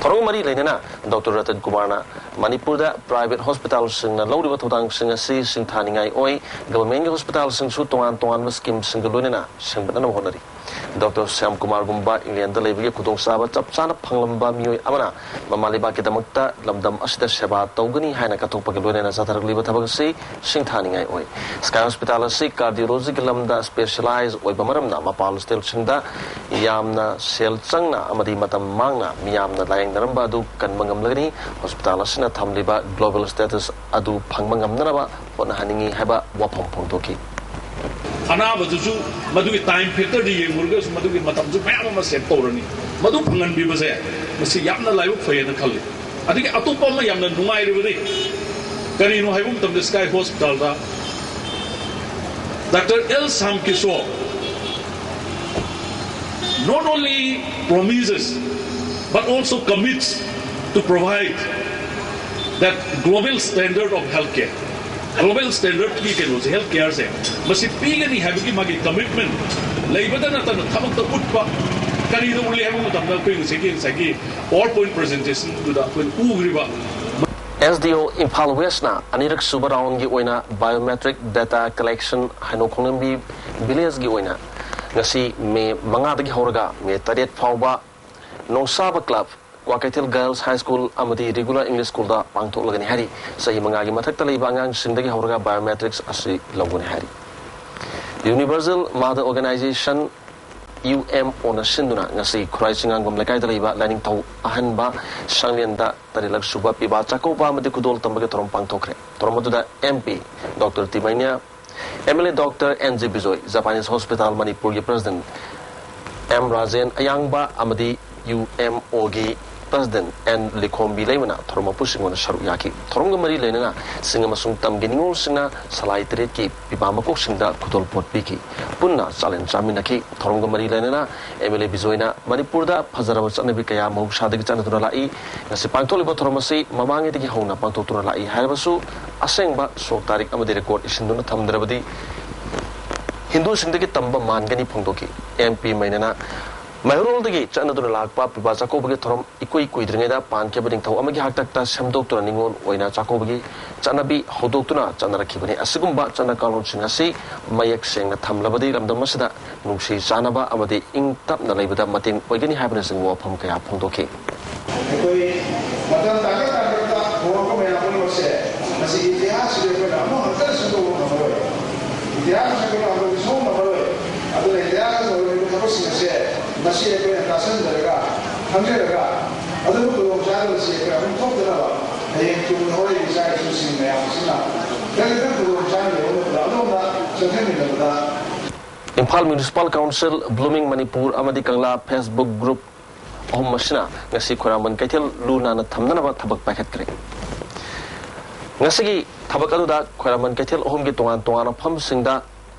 ꯊꯧꯔꯝ ꯃꯔꯤ ꯂꯩꯅꯅ ꯗꯣꯛꯇꯔ ꯔꯇꯟ ꯀꯨꯃꯥꯔꯅ ꯃꯅꯤꯄꯨꯔꯗ private hospitalꯁꯤꯡꯅ ꯂꯧꯔꯤꯕ ꯊꯧꯗꯥꯡꯁꯤꯡ ꯑꯁꯤ ꯁꯤꯡꯊꯥꯅꯤꯡꯉꯥꯏ ꯑꯣꯏ, governmentꯀꯤ hospitalꯁꯤꯡꯁꯨ ꯇꯣꯉꯥꯟ ꯇꯣꯉꯥꯟꯕ schemeꯁꯤꯡꯒ ꯂꯣꯏꯅꯅ ꯁꯦꯝꯒꯠꯅꯅꯕ ꯍꯣꯠꯅꯔꯤ꯫ ꯗꯣꯛꯇꯔ ꯁ꯭ꯌꯥꯝ ꯀꯨꯃꯥꯔꯒꯨꯝꯕ ꯏꯪꯂꯦꯟꯗ ꯂꯩꯕꯒꯤ ꯈꯨꯗꯣꯡꯆꯥꯕ ꯆꯞ ꯆꯥꯅ ꯐꯪꯂꯝꯕ ꯃꯤꯑꯣꯏ ꯑꯃꯅ ꯃꯃꯥ ꯂꯩꯕꯥꯛꯀꯤꯗꯃꯛꯇ ꯂꯝꯗꯝ ꯑꯁꯤꯗ ꯁꯦꯕꯥ ꯇꯧꯒꯅꯤ ꯍꯥꯏꯅ ꯀꯠꯊꯣꯛꯄꯒ ꯂꯣꯏꯅꯅ ꯆꯠꯊꯔꯛꯂꯤꯕ ꯊꯕꯛ ꯑꯁꯤ ꯁꯤꯡꯊꯥꯅꯤꯡꯉꯥꯏ ꯑꯣꯏ꯫ ꯁ꯭ꯀꯥꯏ ꯍꯣꯁꯄꯤꯇꯥꯜ ꯑꯁꯤ ꯀꯥꯔꯗꯤꯑꯣꯂꯣꯖꯤꯒꯤ ꯂꯝꯗ ꯁ꯭ꯄꯦꯁꯤꯌꯦꯂꯥꯏꯖ ꯑꯣꯏꯕ ꯃꯔꯝꯅ ꯃꯄꯥꯟ ꯁ꯭ꯇꯦꯠꯁꯤꯡꯗ ꯌꯥꯝꯅ ꯁꯦꯜ ꯆꯪꯅ ꯑꯃꯗꯤ ꯃꯇꯝ ꯃꯥꯡꯅ ꯃꯤꯌꯥꯝꯅ ꯂꯥꯌꯦꯡꯅꯔꯝꯕ ꯑꯗꯨ ꯀꯟꯕ ꯉꯝꯂꯒꯅꯤ꯫ ꯍꯣꯁꯄꯤꯇꯥꯜ ꯑꯁꯤꯅ ꯊꯝꯂꯤꯕ ꯒ꯭ꯂꯣꯕꯦꯜ ꯁ꯭ꯇꯦꯇꯁ ꯑꯗꯨ ꯐꯪꯕ ꯉꯝꯅꯅꯕ ꯍꯣꯠꯅꯍꯟꯅꯤꯡꯏ ꯍꯥꯏꯕ ꯋꯥꯐꯝ ꯐꯣꯡꯗꯣꯛꯈꯤ꯫ ꯑꯅꯥꯕꯗꯨꯁꯨ ꯃꯗꯨꯒꯤ ꯇꯥꯏꯝ ꯐꯦꯛꯇꯔꯗ ꯌꯦꯡꯉꯨꯔꯒꯁꯨ ꯃꯗꯨꯒꯤ ꯃꯇꯝꯁꯨ ꯃꯌꯥꯝ ꯑꯃ ꯁꯦꯞ ꯇꯧꯔꯅꯤ꯫ ꯃꯗꯨ ꯐꯪꯍꯟꯕꯤꯕꯁꯦ ꯃꯁꯤ ꯌꯥꯝꯅ ꯂꯥꯏꯕꯛ ꯐꯩꯌꯦꯅ ꯈꯜꯂꯤ꯫ ꯑꯗꯒꯤ ꯑꯇꯣꯞꯄ ꯑꯃ ꯌꯥꯝꯅ ꯅꯨꯡꯉꯥꯏꯔꯤꯕꯗꯤ ꯀꯔꯤꯅꯣ ꯍꯥꯏꯕ ꯃꯇꯝꯗ ꯁ꯭ꯀꯥꯏ ꯍꯣꯁꯄꯤꯇꯥꯜꯗ doctor L Sham Kishore not only promises but also commits to provide that global standard of healthcare, global standardꯀꯤ ꯀꯩꯅꯣꯁꯦ, ꯍꯦꯜꯊ ꯀꯦꯌꯔꯁꯦ ꯃꯁꯤ ꯄꯤꯒꯅꯤ ꯍꯥꯏꯕꯒꯤ ꯃꯥꯒꯤ ꯀꯃꯤꯠꯃꯦꯟ ꯂꯩꯕꯗ ꯅꯠꯇꯅ ꯊꯕꯛꯇ ꯎꯠꯄ ꯀꯔꯤꯗ ꯎꯠꯂꯤ ꯍꯥꯏꯕ ꯃꯇꯝꯗ ꯑꯩꯈꯣꯏ ꯉꯁꯥꯏꯒꯤ ꯉꯁꯥꯏꯒꯤ ꯄꯥꯋꯔ ꯄꯣꯏꯟꯠ ꯄ꯭ꯔꯖꯦꯟꯇꯦꯁꯟꯗꯨꯗ ꯑꯩꯈꯣꯏꯅ ꯎꯈ꯭ꯔꯤꯕ ꯑꯦꯁ ꯗꯤ ꯑꯣ ꯏꯝꯐꯥꯜ ꯋꯦꯁꯅ ꯑꯅꯤꯔꯛ ꯁꯨꯕ ꯔꯥꯎꯟꯒꯤ ꯑꯣꯏꯅ ꯕꯥꯏꯑꯣꯃꯦꯇ꯭ꯔꯤꯛ ꯗꯦꯇꯥ ꯀꯂꯦꯛꯁꯟ ꯍꯩꯅꯧ ꯈꯣꯡꯂꯝꯕꯤ ꯚꯤꯂꯦꯖꯀꯤ ꯑꯣꯏꯅ ꯉꯁꯤ ꯃꯦ ꯃꯉꯥꯗꯒꯤ ꯍꯧꯔꯒ ꯃꯦ ꯇꯔꯦꯠ ꯐꯥꯎꯕ ꯅꯣꯡꯁꯥꯕ club, Kwakeithel girls high school ꯑꯃꯗꯤ ꯔꯤꯒꯨꯂꯔ ꯏꯪꯂꯤꯁ ꯁ꯭ꯀꯨꯜꯗ ꯄꯥꯡꯊꯣꯛꯂꯒꯅꯤ ꯍꯥꯏꯔꯤ꯫ ꯆꯍꯤ ꯃꯉꯥꯒꯤ ꯃꯊꯛꯇ ꯂꯩꯕ ꯑꯉꯥꯡꯁꯤꯡꯗꯒꯤ ꯍꯧꯔꯒ ꯕꯥꯏꯑꯣꯃꯦꯇ꯭ꯔꯤꯛꯁ ꯑꯁꯤ ꯂꯧꯒꯅꯤ ꯍꯥꯏꯔꯤ꯫ Universal mother organization, U M ꯑꯣꯅ ꯁꯤꯟꯗꯨꯅ ꯉꯁꯤ ꯈꯨꯔꯥꯏ ꯆꯤꯡꯉꯥꯡꯕꯝ ꯂꯩꯀꯥꯏꯗ ꯂꯩꯕ ꯂꯥꯏꯅꯤꯡꯊꯧ ꯑꯍꯟꯕ ꯁꯪꯂꯦꯟꯗ ꯇꯔꯦꯠꯂꯛ ꯁꯨꯕ ꯄꯤꯕꯥ ꯆꯥꯛꯀꯧꯕ ꯑꯃꯗꯤ ꯈꯨꯗꯣꯜ ꯇꯝꯕꯒꯤ ꯊꯧꯔꯝ ꯄꯥꯡꯊꯣꯛꯈ꯭ꯔꯦ꯫ ꯊꯧꯔꯝ ꯑꯗꯨꯗ M P doctor Timeinya, M L A doctor N J Bijoy, Japanese hospital ꯃꯅꯤꯄꯨꯔꯒꯤ ꯄ꯭ꯔꯁꯤꯗꯦꯟꯠ ꯑꯦꯝ ꯔꯥꯖꯦꯟ ꯑꯌꯥꯡꯕ ꯑꯃꯗꯤ ꯌꯨ ꯑꯦꯝ ꯑꯣꯒꯤ ꯄ꯭ꯔꯁꯤꯗꯦꯟꯠ ꯑꯦꯟ ꯂꯤꯈꯣꯝꯕꯤ ꯂꯩꯃꯅ ꯊꯧꯔꯝ ꯃꯄꯨꯁꯤꯡ ꯑꯣꯏꯅ ꯁꯔꯨꯛ ꯌꯥꯈꯤ꯫ ꯊꯧꯔꯝꯒ ꯃꯔꯤ ꯂꯩꯅꯅ ꯆꯤꯡ ꯑꯃꯁꯨꯡ ꯇꯝꯒꯤ ꯅꯤꯉꯣꯜꯁꯤꯡꯅ ꯁꯂꯥꯏ ꯇꯔꯦꯠꯀꯤ ꯄꯤꯕꯥ ꯃꯀꯣꯛꯁꯤꯡꯗ ꯈꯨꯗꯣꯜꯄꯣꯠ ꯄꯤꯈꯤ꯫ ꯄꯨꯟꯅ ꯆꯥꯛꯂꯦꯟ ꯆꯥꯃꯤꯟꯅꯈꯤ꯫ ꯊꯧꯔꯝꯒ ꯃꯔꯤ ꯂꯩꯅꯅ ꯑꯦꯝ ꯑꯦꯜ ꯑꯦ ꯕꯤꯖꯣꯏꯅ ꯃꯅꯤꯄꯨꯔꯗ ꯐꯖꯔꯕ ꯆꯠꯅꯕꯤ ꯀꯌꯥ ꯃꯍꯧꯁꯥꯗꯒꯤ ꯆꯠꯅꯗꯨꯅ ꯂꯥꯛꯏ꯫ ꯉꯁꯤ ꯄꯥꯡꯊꯣꯛꯂꯤꯕ ꯊꯧꯔꯝ ꯑꯁꯤ ꯃꯃꯥꯡꯉꯩꯗꯒꯤ ꯍꯧꯅ ꯄꯥꯡꯊꯣꯛꯇꯨꯅ ꯂꯥꯛꯏ ꯍꯥꯏꯔꯕꯁꯨ ꯑꯁꯦꯡꯕ ꯁꯣꯛ ꯇꯥꯔꯤꯛ ꯑꯃꯗꯤ ꯔꯦꯀꯣꯔꯗ ꯏꯁꯤꯟꯗꯨꯅ ꯊꯝꯗ꯭ꯔꯕꯗꯤ ꯍꯤꯟꯗꯨꯁꯤꯡꯗꯒꯤ ꯇꯝꯕ ꯃꯥꯟꯒꯅꯤ ꯐꯣꯡꯗꯣꯛꯈꯤ꯫ ꯑꯦꯝ ꯄꯤ ꯃꯩꯅꯅ ꯃꯩꯍꯧꯔꯣꯜꯗꯒꯤ ꯆꯠꯅꯗꯨꯅ ꯂꯥꯛꯄ ꯄꯤꯕꯥ ꯆꯥꯛꯀꯧꯕꯒꯤ ꯊꯧꯔꯝ ꯏꯀꯨꯏ ꯀꯨꯏꯗ꯭ꯔꯤꯉꯩꯗ ꯄꯥꯟꯈꯤꯕ ꯅꯤꯡꯊꯧ ꯑꯃꯒꯤ ꯍꯥꯛꯇꯛꯇ ꯁꯦꯝꯗꯣꯛꯇꯨꯅ ꯅꯤꯉꯣꯜ ꯑꯣꯏꯅ ꯆꯥꯛꯀꯧꯕꯒꯤ ꯆꯠꯅꯕꯤ ꯍꯧꯗꯣꯛꯇꯨꯅ ꯆꯠꯅꯔꯛꯈꯤꯕꯅꯤ꯫ ꯑꯁꯤꯒꯨꯝꯕ ꯆꯠꯅ ꯀꯥꯡꯂꯣꯟꯁꯤꯡ ꯑꯁꯤ ꯃꯌꯦꯛ ꯁꯦꯡꯅ ꯊꯝꯂꯕꯗꯤ ꯂꯝꯗꯝ ꯑꯁꯤꯗ ꯅꯨꯡꯁꯤ ꯆꯥꯟꯅꯕ ꯑꯃꯗꯤ ꯏꯪ ꯇꯞꯅ ꯂꯩꯕꯗ ꯃꯇꯦꯡ ꯑꯣꯏꯒꯅꯤ ꯍꯥꯏꯕꯅꯆꯤꯡꯕ ꯋꯥꯐꯝ ꯀꯌꯥ ꯐꯣꯡꯗꯣꯛꯈꯤ꯫ ꯑꯩꯈꯣꯏ ꯃꯇꯝ ꯇꯥꯡꯀꯛ ꯇꯥꯡꯀꯛꯇ ꯍꯧꯔꯛꯄ ꯃꯌꯥꯝ ꯄꯨꯝꯅꯃꯛꯁꯦ ꯃꯁꯤꯒꯤ ꯏꯇꯤꯍꯥꯁꯁꯤꯗꯤ ꯑꯩꯈꯣꯏꯅ ꯑꯃꯨꯛ ꯍꯟꯇꯅ ꯁꯦꯝꯗꯣꯛꯄ ꯉꯝꯃꯔꯣꯏ꯫ ꯏꯇꯤꯍꯥꯁ ꯁꯦꯝꯗꯣꯛꯄ ꯉꯝꯕꯒꯤ ꯁꯣꯛ ꯉꯝꯃꯔꯣꯏ꯫ ꯑꯗꯨꯅ ꯏꯇꯤꯍꯥꯁꯇ ꯇꯧꯔꯤꯕ ꯊꯕꯛꯁꯤꯡ ꯑꯁꯦ ꯃꯁꯤ ꯑꯩꯈꯣꯏꯅ ꯇꯥꯁꯟꯖꯔꯒ ꯈꯪꯖꯔꯒ ꯑꯗꯨꯒꯤ ꯈꯨꯗꯣꯡꯆꯥꯗꯕꯁꯤ ꯑꯩꯈꯣꯏ ꯑꯃꯨꯛ ꯊꯣꯛꯇꯅꯕ ꯍꯌꯦꯡ ꯇꯨꯡꯗ ꯍꯧꯔꯛꯏꯕ ꯏꯆꯥ ꯏꯁꯨꯁꯤꯡ ꯃꯌꯥꯝꯁꯤꯅ ꯀꯔꯤꯒꯨꯝꯕ ꯈꯨꯗꯣꯡꯆꯥꯗꯕ ꯌꯥꯎꯅꯕꯗ ꯑꯗꯣꯝꯅ ꯆꯠꯊꯃꯤꯟꯅꯕꯗ Imphal municipal council, blooming Manipur ꯑꯃꯗꯤ ꯀꯪꯂꯥ ꯐꯦꯁꯕꯨꯛ ꯒ꯭ꯔꯨꯞ ꯑꯍꯨꯝ ꯑꯁꯤꯅ ꯉꯁꯤ ꯈꯣꯏꯔꯥꯡꯕꯟ ꯀꯩꯊꯦꯜ ꯂꯨ ꯅꯥꯟꯅ ꯊꯝꯅꯅꯕ ꯊꯕꯛ ꯄꯥꯏꯈꯠꯈ꯭ꯔꯦ꯫ ꯉꯁꯤꯒꯤ ꯊꯕꯛ ꯑꯗꯨꯗ ꯈꯣꯏꯔꯥꯡꯕꯟ ꯀꯩꯊꯦꯜ ꯑꯍꯨꯝꯒꯤ ꯇꯣꯉꯥꯟ ꯇꯣꯉꯥꯟꯕ ꯃꯐꯝꯁꯤꯡꯗ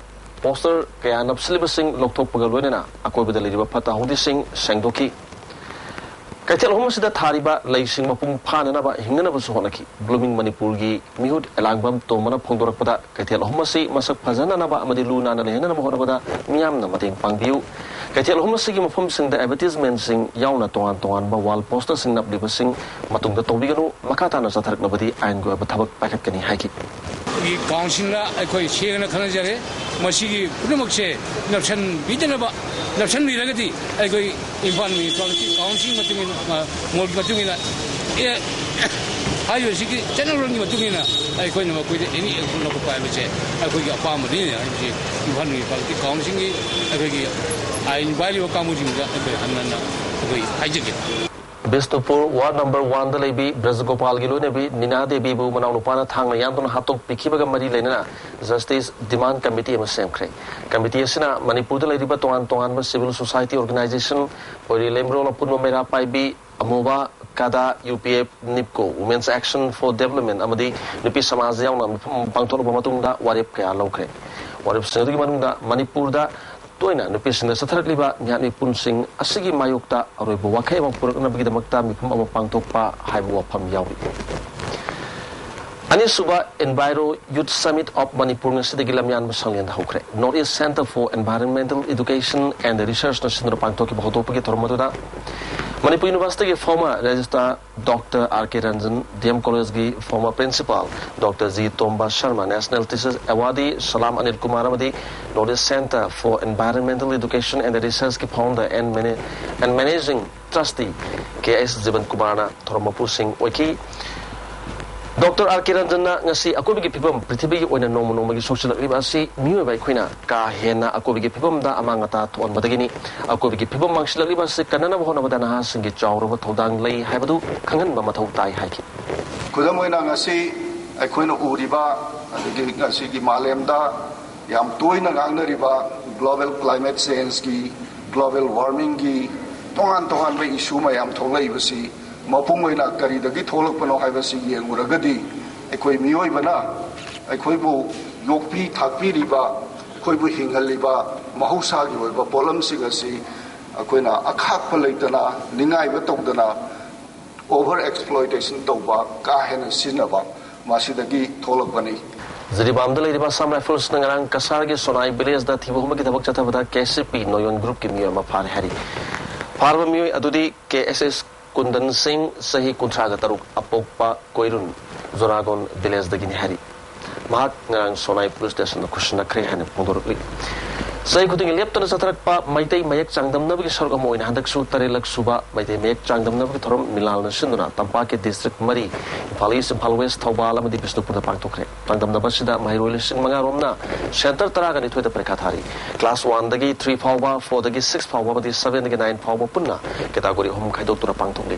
ꯄꯣꯁꯇꯔ ꯀꯌꯥ ꯅꯞꯁꯤꯜꯂꯤꯕꯁꯤꯡ ꯂꯧꯊꯣꯛꯄꯒ ꯂꯣꯏꯅꯅ ꯑꯀꯣꯏꯕꯗ ꯂꯩꯔꯤꯕ ꯐꯠꯇ ꯍꯥꯎꯗꯤꯁꯤꯡ ꯁꯦꯡꯗꯣꯛꯈꯤ꯫ ꯀꯩꯊꯦꯜ ꯑꯍꯨꯝ ꯑꯁꯤꯗ ꯊꯥꯔꯤꯕ ꯂꯩꯁꯤꯡ ꯃꯄꯨꯡ ꯐꯥꯅꯅꯕ ꯍꯤꯡꯅꯅꯕꯁꯨ ꯍꯣꯠꯅꯈꯤ꯫ ꯕ꯭ꯂꯨꯃꯤꯡ ꯃꯅꯤꯄꯨꯔꯒꯤ ꯃꯤꯍꯨꯠ ꯑꯦꯂꯥꯡꯕꯝ ꯇꯣꯝꯕꯅ ꯐꯣꯡꯗꯣꯔꯛꯄꯗ, ꯀꯩꯊꯦꯜ ꯑꯍꯨꯝ ꯑꯁꯤ ꯃꯁꯛ ꯐꯖꯍꯟꯅꯅꯕ ꯑꯃꯗꯤ ꯂꯨ ꯅꯥꯟꯅ ꯂꯩꯍꯟꯅꯅꯕ ꯍꯣꯠꯅꯕꯗ ꯃꯤꯌꯥꯝꯅ ꯃꯇꯦꯡ ꯄꯥꯡꯕꯤꯌꯨ꯫ ꯀꯩꯊꯦꯜ ꯑꯍꯨꯝ ꯑꯁꯤꯒꯤ ꯃꯐꯝꯁꯤꯡꯗ ꯑꯦꯗꯚꯔꯇꯤꯖꯃꯦꯟꯁꯤꯡ ꯌꯥꯎꯅ ꯇꯣꯉꯥꯟ ꯇꯣꯉꯥꯟꯕ ꯋꯥꯜ ꯄꯣꯁꯇꯔꯁꯤꯡ ꯅꯞꯂꯤꯕꯁꯤꯡ ꯃꯇꯨꯡꯗ ꯇꯧꯕꯤꯒꯅꯨ, ꯃꯈꯥ ꯇꯥꯅ ꯆꯠꯊꯔꯛꯂꯕꯗꯤ ꯑꯥꯏꯟꯒꯤ ꯑꯣꯏꯕ ꯊꯕꯛ ꯄꯥꯏꯈꯠꯀꯅꯤ ꯍꯥꯏꯈꯤ꯫ ꯑꯩꯈꯣꯏꯒꯤ ꯀꯥꯎꯟꯁꯤꯜꯅ ꯑꯩꯈꯣꯏ ꯁꯦꯡꯅ ꯈꯟꯅꯖꯔꯦ꯫ ꯃꯁꯤꯒꯤ ꯄꯨꯝꯅꯃꯛꯁꯦ ꯅꯞꯁꯟꯕꯤꯗꯅꯕ, ꯅꯞꯁꯟꯕꯤꯔꯒꯗꯤ ꯑꯩꯈꯣꯏ ꯏꯝꯐꯥꯜ ꯃ꯭ꯌꯨꯅꯤꯁꯤꯄꯥꯂꯤꯇꯤ ꯀꯥꯎꯟꯁꯤꯜꯒꯤ ꯃꯇꯨꯡ ꯏꯟꯅ, ꯑ, ꯃꯣꯜꯒꯤ ꯃꯇꯨꯡ ꯏꯟꯅ, ꯑꯦ, ꯍꯥꯏꯔꯤꯕꯁꯤꯒꯤ ꯆꯠꯅꯔꯣꯜꯒꯤ ꯃꯇꯨꯡ ꯏꯟꯅ ꯑꯩꯈꯣꯏꯅ ꯃꯈꯣꯏꯗ ꯑꯦꯅꯤ ꯑꯦꯛꯁꯟ ꯂꯧꯈꯠꯄ ꯍꯥꯏꯕꯁꯦ ꯑꯩꯈꯣꯏꯒꯤ ꯑꯄꯥꯝꯕꯅꯤ ꯍꯥꯏꯕꯁꯤ ꯏꯝꯐꯥꯜ ꯃ꯭ꯌꯨꯅꯤꯁꯤꯄꯥꯂꯤꯇꯤ ꯀꯥꯎꯟꯁꯤꯜꯒꯤ ꯑꯩꯈꯣꯏꯒꯤ ꯑꯥꯏꯟ ꯄꯥꯏꯔꯤꯕ ꯀꯥꯡꯕꯨꯁꯤꯡꯗ ꯑꯩꯈꯣꯏ ꯍꯟꯅ ꯍꯟꯅ ꯑꯩꯈꯣꯏ ꯍꯥꯏꯖꯒꯦ꯫ ꯕꯤꯁꯅꯨꯄꯨꯔ ꯋꯥꯔꯗ ꯅꯝꯕꯔ ꯋꯥꯟꯗ ꯂꯩꯕꯤ ꯕ꯭ꯔꯖꯒꯣꯄꯥꯜꯒꯤ ꯂꯣꯏꯅꯕꯤ ꯅꯤꯅꯥ ꯗꯦꯕꯤꯕꯨ ꯃꯅꯥꯎꯅꯨꯄꯥꯅ ꯊꯥꯡꯅ ꯌꯥꯟꯗꯨꯅ ꯍꯥꯠꯇꯣꯛꯄꯤꯈꯤꯕꯒ ꯃꯔꯤ ꯂꯩꯅꯅ ꯖꯁꯇꯤꯁ ꯗꯤꯃꯥꯟ ꯀꯃꯤꯇꯤ ꯑꯃ ꯁꯦꯝꯈ꯭ꯔꯦ꯫ ꯀꯃꯤꯇꯤ ꯑꯁꯤꯅ ꯃꯅꯤꯄꯨꯔꯗ ꯂꯩꯔꯤꯕ ꯇꯣꯉꯥꯟ ꯇꯣꯉꯥꯟꯕ ꯁꯤꯚꯤꯜ ꯁꯣꯁꯥꯏꯇꯤ ꯑꯣꯔꯒꯅꯥꯏꯖꯦꯁꯟ ꯑꯣꯏꯔꯤ ꯂꯩꯃꯔꯣꯜ ꯑꯄꯨꯟꯕ ꯃꯩꯔꯥ ꯄꯥꯏꯕꯤ, ꯑꯃꯣꯕꯥ, ꯀꯥꯗꯥ, ꯌꯨ ꯄꯤ ꯑꯦꯐ, ꯅꯤꯞꯀꯣ, ꯋꯨꯃꯦꯟꯁ ꯑꯦꯛꯁꯟ ꯐꯣꯔ ꯗꯦꯕꯂꯞꯃꯦꯟ ꯑꯃꯗꯤ ꯅꯨꯄꯤ ꯁꯃꯥꯖ ꯌꯥꯎꯅ ꯃꯤꯐꯝ ꯑꯃ ꯄꯥꯡꯊꯣꯛꯂꯕ ꯃꯇꯨꯡꯗ ꯋꯥꯔꯦꯞ ꯀꯌꯥ ꯂꯧꯈ꯭ꯔꯦ꯫ ꯋꯥꯔꯦꯞꯁꯤꯡ ꯑꯗꯨꯒꯤ ꯃꯅꯨꯡꯗ ꯃꯅꯤꯄꯨꯔꯗ ꯇꯣꯏꯅ ꯅꯨꯄꯤꯁꯤꯡꯗ ꯆꯠꯊꯔꯛꯂꯤꯕ ꯃꯤꯍꯥꯠ ꯃꯤꯄꯨꯟꯁꯤꯡ ꯑꯁꯤꯒꯤ ꯃꯥꯌꯣꯛꯇ ꯑꯔꯣꯏꯕ ꯋꯥꯈꯩ ꯑꯃ ꯄꯨꯔꯛꯅꯕꯒꯤꯗꯃꯛꯇ ꯃꯤꯐꯝ ꯑꯃ ꯄꯥꯡꯊꯣꯛꯄ ꯍꯥꯏꯕ ꯋꯥꯐꯝ ꯌꯥꯎꯔꯤ꯫ ꯑꯅꯤꯁꯨꯕ Enviro Youth Summit of Manipur ꯉꯁꯤꯗꯒꯤ ꯂꯝꯌꯥꯟꯕ ꯁꯪꯂꯦꯟꯗ ꯍꯧꯈ꯭ꯔꯦ꯫ North East Center for Environmental Education and Researchꯅ ꯁꯤꯟꯗꯨꯅ ꯄꯥꯡꯊꯣꯛꯈꯤꯕ ꯍꯧꯗꯣꯛꯄꯒꯤ ꯊꯧꯔꯝ ꯑꯗꯨꯗ ꯃꯅꯤꯄꯨꯔ ꯌꯨꯅꯤꯚꯔꯁꯤꯇꯤꯒꯤ former registrar Doctor R K Ranjan, D M Collegeꯒꯤ former principal Doctor G Tomba Sharma, National Teachers Awardee Salam Anil Kumar ꯑꯃꯗꯤ North East Center for Environmental Education and Researchꯀꯤ founder and mana- and managing trustee K S Jiban Kumarꯅ ꯊꯧꯔꯝ ꯃꯄꯨꯁꯤꯡ ꯑꯣꯏꯈꯤ꯫ ꯗꯣꯛꯇꯔ ꯑꯥꯔ ꯀꯦ ꯔꯟꯖꯟꯅ ꯉꯁꯤ ꯑꯀꯣꯏꯕꯒꯤ ꯐꯤꯕꯝ, ꯄ꯭ꯔꯤꯊꯤꯕꯤꯒꯤ ꯑꯣꯏꯅ ꯅꯣꯡꯃ ꯅꯣꯡꯃꯒꯤ ꯁꯣꯛꯆꯤꯜꯂꯛꯂꯤꯕ ꯑꯁꯤ ꯃꯤꯑꯣꯏꯕ ꯑꯩꯈꯣꯏꯅ ꯀꯥ ꯍꯦꯟꯅ ꯑꯀꯣꯏꯕꯒꯤ ꯐꯤꯕꯝꯗ ꯑꯃꯥꯡ ꯑꯇꯥ ꯊꯣꯛꯍꯟꯕꯗꯒꯤꯅꯤ꯫ ꯑꯀꯣꯏꯕꯒꯤ ꯐꯤꯕꯝ ꯃꯥꯡꯁꯤꯜꯂꯛꯂꯤꯕ ꯑꯁꯤ ꯀꯟꯅꯅꯕ ꯍꯣꯠꯅꯕꯗ ꯅꯍꯥꯁꯤꯡꯒꯤ ꯆꯥꯎꯔꯕ ꯊꯧꯗꯥꯡ ꯂꯩ ꯍꯥꯏꯕꯗꯨ ꯈꯪꯍꯟꯕ ꯃꯊꯧ ꯇꯥꯏ ꯍꯥꯏꯈꯤ꯫ ꯈꯨꯗꯝ ꯑꯣꯏꯅ, ꯉꯁꯤ ꯑꯩꯈꯣꯏꯅ ꯎꯔꯤꯕ, ꯑꯗꯒꯤ ꯉꯁꯤꯒꯤ ꯃꯥꯂꯦꯝꯗ ꯌꯥꯝ ꯇꯣꯏꯅ ꯉꯥꯡꯅꯔꯤꯕ global climate changeꯀꯤ, global warmingꯒꯤ ꯇꯣꯉꯥꯟ ꯇꯣꯉꯥꯟꯕ issue ꯃꯌꯥꯝ ꯊꯣꯛꯂꯛꯏꯕꯁꯤ ꯃꯄꯨꯡ ꯑꯣꯏꯅ ꯀꯔꯤꯗꯒꯤ ꯊꯣꯛꯂꯛꯄꯅꯣ ꯍꯥꯏꯕꯁꯤ ꯌꯦꯡꯉꯨꯔꯒꯗꯤ, ꯑꯩꯈꯣꯏ ꯃꯤꯑꯣꯏꯕꯅ ꯑꯩꯈꯣꯏꯕꯨ ꯌꯣꯛꯄꯤ ꯊꯥꯛꯄꯤꯔꯤꯕ, ꯑꯩꯈꯣꯏꯕꯨ ꯍꯤꯡꯍꯜꯂꯤꯕ ꯃꯍꯧꯁꯥꯒꯤ ꯑꯣꯏꯕ ꯄꯣꯠꯂꯝꯁꯤꯡ ꯑꯁꯤ ꯑꯩꯈꯣꯏꯅ ꯑꯈꯥꯛꯄ ꯂꯩꯇꯅ, ꯅꯤꯡꯉꯥꯏꯕ ꯇꯧꯗꯅ over exploitation ꯇꯧꯕ, ꯀꯥ ꯍꯦꯟꯅ ꯁꯤꯖꯤꯟꯅꯕ, ꯃꯁꯤꯗꯒꯤ ꯊꯣꯛꯂꯛꯄꯅꯤ꯫ ꯖꯤꯔꯤꯕꯥꯝꯗ ꯂꯩꯔꯤꯕ Assam Riflesꯅ ꯉꯔꯥꯡ ꯀꯁꯥꯔꯒꯤ ꯁꯣꯅꯥꯏ villageꯗ ꯊꯤꯕ ꯍꯨꯝꯕꯒꯤ ꯊꯕꯛ ꯆꯠꯊꯕꯗ K C P Noyon groupꯀꯤ ꯃꯤꯑꯣꯏ ꯑꯃ ꯐꯥꯔꯦ ꯍꯥꯏꯔꯤ꯫ ꯐꯥꯔꯕ ꯃꯤꯑꯣꯏ ꯑꯗꯨꯗꯤ K S S ꯀꯨꯟꯗꯟ ꯁꯤꯡ, ꯆꯍꯤ ꯀꯨꯟꯊ꯭ꯔꯥꯒ ꯇꯔꯨꯛ, ꯑꯄꯣꯛꯄ ꯀꯣꯏꯔꯨꯟ, ꯖꯣꯔꯥꯒꯣꯟ villageꯗꯒꯤꯅꯤ ꯍꯥꯏꯔꯤ꯫ ꯃꯍꯥꯛ ꯉꯔꯥꯡ ꯁꯣꯅꯥꯏ police stationꯗ ꯈꯨꯠꯁꯤꯟꯅꯈ꯭ꯔꯦ ꯍꯥꯏꯅ ꯐꯣꯡꯗꯣꯔꯛꯂꯤ꯫ ꯆꯍꯤ ꯈꯨꯗꯤꯡꯒꯤ ꯂꯦꯞꯇꯅ ꯆꯠꯊꯔꯛꯄ ꯃꯩꯇꯩ ꯃꯌꯦꯛ ꯆꯥꯡꯗꯝꯅꯕꯒꯤ ꯁꯔꯨꯛ ꯑꯃ ꯑꯣꯏꯅ ꯍꯟꯗꯛꯁꯨ ꯇꯔꯦꯠꯂꯛ ꯁꯨꯕ ꯃꯩꯇꯩ ꯃꯌꯦꯛ ꯆꯥꯡꯗꯝꯅꯕꯒꯤ ꯊꯧꯔꯝ ꯃꯤꯂꯥꯜꯅ ꯁꯤꯟꯗꯨꯅ ꯇꯝꯄꯥꯛꯀꯤ district ꯃꯔꯤ, ꯏꯝꯐꯥꯜ East, ꯏꯝꯐꯥꯜ West, ꯊꯧꯕꯥꯜ ꯑꯃꯗꯤ ꯕꯤꯁꯅꯨꯄꯨꯔꯗ ꯄꯥꯡꯊꯣꯛꯈ꯭ꯔꯦ꯫ ꯆꯥꯡꯗꯝꯅꯕ ꯑꯁꯤꯗ ꯃꯍꯩꯔꯣꯏ ꯂꯤꯁꯤꯡ ꯃꯉꯥ ꯔꯣꯝꯅ center ꯇꯔꯥꯒ ꯅꯤꯊꯣꯏꯗ ꯄꯔꯤꯈꯥ ꯊꯥꯔꯤ꯫ Class oneꯗꯒꯤ three ꯐꯥꯎꯕ, fourꯗꯒꯤ six ꯐꯥꯎꯕ ꯑꯃꯗꯤ sevenꯗꯒꯤ nine ꯐꯥꯎꯕ ꯄꯨꯟꯅ category ꯑꯍꯨꯝ ꯈꯥꯏꯗꯣꯛꯇꯨꯅ ꯄꯥꯡꯊꯣꯛꯂꯤ꯫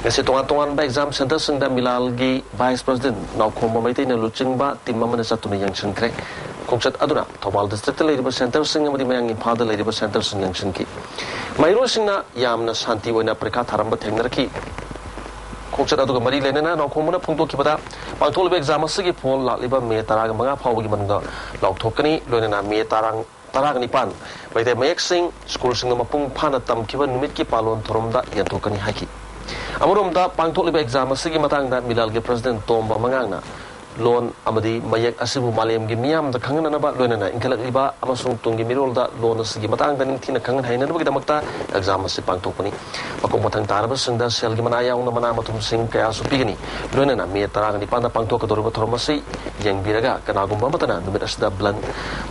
ꯉꯁꯤ ꯇꯣꯉꯥꯟ ꯇꯣꯉꯥꯟꯕ exam centreꯁꯤꯡꯗ ꯃꯤꯂꯥꯜꯒꯤ Vice President ꯅꯥꯎꯈꯣꯝꯕ ꯃꯩꯇꯩꯅ ꯂꯨꯆꯤꯡꯕ team ꯑꯃꯅ ꯆꯠꯇꯨꯅ ꯌꯦꯡꯁꯤꯟꯈ꯭ꯔꯦ꯫ ꯈꯣꯡꯆꯠ ꯑꯗꯨꯅ ꯊꯧꯕꯥꯜ districtꯇ ꯂꯩꯔꯤꯕ centreꯁꯤꯡ ꯑꯃꯗꯤ ꯃꯌꯥꯡ ꯏꯝꯐꯥꯜꯗ ꯂꯩꯔꯤꯕ centreꯁꯤꯡ ꯌꯦꯡꯁꯤꯟꯈꯤ꯫ ꯃꯍꯩꯔꯣꯏꯁꯤꯡꯅ ꯌꯥꯝꯅ ꯁꯥꯟꯇꯤ ꯑꯣꯏꯅ ꯄꯔꯤꯈꯥ ꯊꯥꯔꯝꯕ ꯊꯦꯡꯅꯔꯛꯈꯤ꯫ ꯈꯣꯡꯆꯠ ꯑꯗꯨꯒ ꯃꯔꯤ ꯂꯩꯅꯅ ꯅꯥꯎꯈꯣꯝꯕꯅ ꯐꯣꯡꯗꯣꯛꯈꯤꯕꯗ, ꯄꯥꯡꯊꯣꯛꯂꯤꯕ exam ꯑꯁꯤꯒꯤ ꯐꯣꯜ ꯂꯥꯛꯂꯤꯕ ꯃꯦ ꯇꯔꯥꯃꯉꯥ ꯐꯥꯎꯕꯒꯤ ꯃꯅꯨꯡꯗ ꯂꯥꯎꯊꯣꯛꯀꯅꯤ꯫ ꯂꯣꯏꯅꯅ ꯃꯦ ꯇꯔꯥ-, ꯇꯔꯥꯅꯤꯄꯥꯟ ꯃꯩꯇꯩ ꯃꯌꯦꯛꯁꯤꯡ ꯁ꯭ꯀꯨꯜꯁꯤꯡꯗ ꯃꯄꯨꯡ ꯐꯥꯅ ꯇꯝꯈꯤꯕ ꯅꯨꯃꯤꯠꯀꯤ ꯄꯥꯂꯣꯟ ꯊꯧꯔꯝꯗ ꯌꯦꯟꯊꯣꯛꯀꯅꯤ ꯍꯥꯏꯈꯤ꯫ ꯑꯃꯔꯣꯝꯗ, ꯄꯥꯡꯊꯣꯛꯂꯤꯕ ꯑꯦꯛꯖꯥꯝ ꯑꯁꯤꯒꯤ ꯃꯇꯥꯡꯗ ꯃꯤꯂꯥꯜꯒꯤ ꯄ꯭ꯔꯁꯤꯗꯦꯟ ꯇꯣꯝꯕ ꯃꯉꯥꯡꯅ ꯂꯣꯟ ꯑꯃꯗꯤ ꯃꯌꯦꯛ ꯑꯁꯤꯕꯨ ꯃꯥꯂꯦꯝꯒꯤ ꯃꯤꯌꯥꯝꯗ ꯈꯪꯍꯟꯅꯅꯕ, ꯂꯣꯏꯅꯅ ꯏꯟꯈꯠꯂꯛꯂꯤꯕ ꯑꯃꯁꯨꯡ ꯇꯨꯡꯒꯤ ꯃꯤꯔꯣꯜꯗ ꯂꯣꯟ ꯑꯁꯤꯒꯤ ꯃꯇꯥꯡꯗ ꯅꯤꯡꯊꯤꯅ ꯈꯪꯍꯟꯍꯩꯅꯅꯕꯒꯤꯗꯃꯛꯇ ꯑꯦꯛꯖꯥꯝ ꯑꯁꯤ ꯄꯥꯡꯊꯣꯛꯄꯅꯤ꯫ ꯃꯈꯣꯡ ꯃꯊꯪ ꯇꯥꯔꯕꯁꯤꯡꯗ ꯁꯦꯜꯒꯤ ꯃꯅꯥ ꯌꯥꯎꯅ ꯃꯅꯥ ꯃꯊꯨꯝꯁꯤꯡ ꯀꯌꯥꯁꯨ ꯄꯤꯒꯅꯤ꯫ ꯂꯣꯏꯅꯅ ꯃꯦ ꯇꯔꯥꯒ ꯅꯤꯄꯥꯟꯗ ꯄꯥꯡꯊꯣꯛꯀꯗꯧꯔꯤꯕ ꯊꯧꯔꯝ ꯑꯁꯤ ꯌꯦꯡꯕꯤꯔꯒ ꯀꯅꯥꯒꯨꯝꯕ ꯑꯃꯠꯇꯅ ꯅꯨꯃꯤꯠ ꯑꯁꯤꯗ ꯕ꯭ꯂꯟ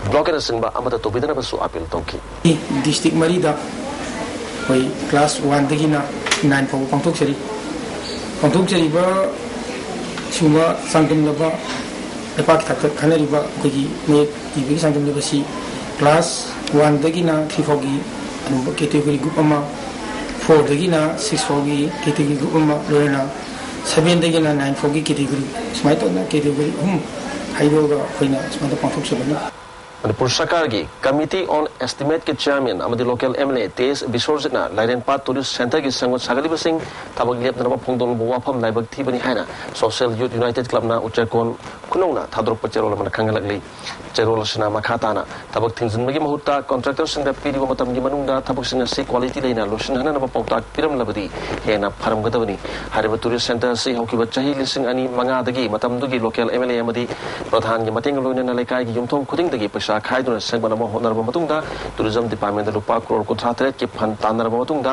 ꯕ꯭ꯂꯣꯀꯦꯠꯅꯆꯤꯡꯕ ꯑꯃꯠꯇ ꯇꯧꯕꯤꯗꯅꯕꯁꯨ ꯑꯄꯤꯜ ꯇꯧꯈꯤ꯫ ꯗꯤꯁꯇ꯭ꯔꯤꯛ ꯃꯔꯤꯗ ꯑꯩꯈꯣꯏ ꯀ꯭ꯂꯥꯁ ꯋꯥꯟꯗꯒꯤꯅ ꯅꯥꯏꯟ ꯐꯥꯎꯕ ꯄꯥꯡꯊꯣꯛꯆꯔꯤ꯫ ꯄꯥꯡꯊꯣꯛꯆꯔꯤꯕ ꯁꯤꯒꯨꯝꯕ ꯆꯥꯡꯗꯝꯅꯕ ꯂꯩꯄꯥꯛꯀꯤ ꯊꯥꯛꯇ ꯈꯟꯅꯔꯤꯕ ꯑꯩꯈꯣꯏꯒꯤ ꯃꯌꯦꯛ ꯏꯕꯒꯤ ꯆꯥꯡꯗꯝꯅꯕꯁꯤ ꯀ꯭ꯂꯥꯁ ꯋꯥꯟꯗꯒꯤꯅ ꯊ꯭ꯔꯤ ꯐꯥꯎꯒꯤ ꯑꯗꯨꯒꯨꯝꯕ ꯀꯦꯇꯦꯒꯣꯔꯤ ꯒ꯭ꯔꯨꯞ ꯑꯃ, ꯐꯣꯔꯗꯒꯤꯅ ꯁꯤꯛꯁ ꯐꯥꯎꯒꯤ ꯀꯦꯇꯦꯒꯣꯔꯤ ꯒ꯭ꯔꯨꯞ ꯑꯃ, ꯂꯣꯏꯅꯅ ꯁꯚꯦꯟꯗꯒꯤꯅ ꯅꯥꯏꯟ ꯐꯥꯎꯒꯤ ꯀꯦꯇꯦꯒꯣꯔꯤ, ꯁꯨꯃꯥꯏꯅ ꯇꯧꯗꯅ ꯀꯦꯇꯦꯒꯣꯔꯤ ꯑꯍꯨꯝ ꯈꯥꯏꯗꯣꯛꯑꯒ ꯑꯩꯈꯣꯏꯅ ꯁꯨꯃꯥꯏꯅ ꯄꯥꯡꯊꯣꯛꯆꯕꯅꯤ꯫ ꯃꯅꯤꯄꯨꯔ ꯁꯔꯀꯥꯔꯒꯤ Committee on Estimate ꯀꯤ ꯆꯤꯌꯥꯔꯃꯦꯟ ꯑꯃꯗꯤ ꯂꯣꯀꯦꯜ ꯑꯦꯝ ꯑꯦꯜ ꯑꯦ ꯇꯦꯖ ꯕꯤꯁ꯭ꯋꯔꯖꯤꯠꯅ ꯂꯥꯏꯔꯦꯟꯄꯥꯠ ꯇꯨꯔꯤꯁ ꯁꯦꯟꯇꯔꯒꯤ ꯁꯦꯝꯒꯠ ꯁꯥꯒꯠꯂꯤꯕꯁꯤꯡ ꯊꯕꯛ ꯂꯦꯞꯅꯅꯕ ꯐꯣꯡꯗꯣꯛꯂꯕ ꯋꯥꯐꯝ ꯂꯥꯏꯕꯛ ꯊꯤꯕꯅꯤ ꯍꯥꯏꯅ ꯁꯣꯁꯤꯌꯦꯜ ꯌꯨꯠ ꯌꯨꯅꯥꯏꯇꯦꯗ ꯀ꯭ꯂꯕꯅ ꯎꯆꯦꯛꯀꯣꯟ ꯈꯨꯅꯧꯅ ꯊꯥꯗꯣꯔꯛꯄ ꯆꯦꯔꯣꯜ ꯑꯃꯅ ꯈꯪꯍꯜꯂꯛꯂꯤ꯫ ꯆꯦꯔꯣꯜ ꯑꯁꯤꯅ ꯃꯈꯥ ꯇꯥꯅ ꯊꯕꯛ ꯊꯤꯡꯖꯤꯟꯕꯒꯤ ꯃꯍꯨꯠꯇ ꯀꯣꯟꯇ꯭ꯔꯦꯛꯇꯔꯁꯤꯡꯗ ꯄꯤꯔꯤꯕ ꯃꯇꯝꯒꯤ ꯃꯅꯨꯡꯗ ꯊꯕꯛꯁꯤꯡ ꯑꯁꯤ ꯀ꯭ꯋꯥꯂꯤꯇꯤ ꯂꯩꯅ ꯂꯣꯏꯁꯤꯟꯍꯟꯅꯕ ꯄꯥꯎꯇꯥꯛ ꯄꯤꯔꯝꯂꯕꯗꯤ ꯍꯦꯟꯅ ꯐꯔꯝꯒꯗꯕꯅꯤ꯫ ꯍꯥꯏꯔꯤꯕ ꯇꯨꯔꯤꯁ ꯁꯦꯟꯇꯔ ꯑꯁꯤ ꯍꯧꯈꯤꯕ ꯆꯍꯤ ꯂꯤꯁꯤꯡ ꯑꯅꯤ ꯃꯉꯥꯗꯒꯤ ꯃꯇꯝꯗꯨꯒꯤ ꯂꯣꯀꯦꯜ ꯑꯦꯝ ꯑꯦꯜ ꯑꯦ ꯑꯃꯗꯤ ꯄ꯭ꯔꯙꯥꯟꯒꯤ ꯃꯇꯦꯡꯒ ꯂꯣꯏꯅꯅ ꯂꯩꯀꯥꯏꯒꯤ ꯌꯨꯝꯊꯣꯡ ꯈꯨꯗꯤꯡꯗꯒꯤ ꯄꯩꯁꯥ ꯈꯥꯏꯗꯨꯅ ꯁꯦꯝꯒꯠꯅꯕ ꯍꯣꯠꯅꯔꯕ ꯃꯇꯨꯡꯗ ꯇꯨꯔꯤꯖꯝ ꯗꯤꯄꯥꯔꯠꯃꯦꯟꯗ ꯂꯨꯄꯥ ꯀ꯭ꯔꯣꯔ ꯀꯨꯟꯊ꯭ꯔꯥ ꯇꯔꯦꯠꯀꯤ ꯐꯟ ꯇꯥꯟꯅꯔꯕ ꯃꯇꯨꯡꯗ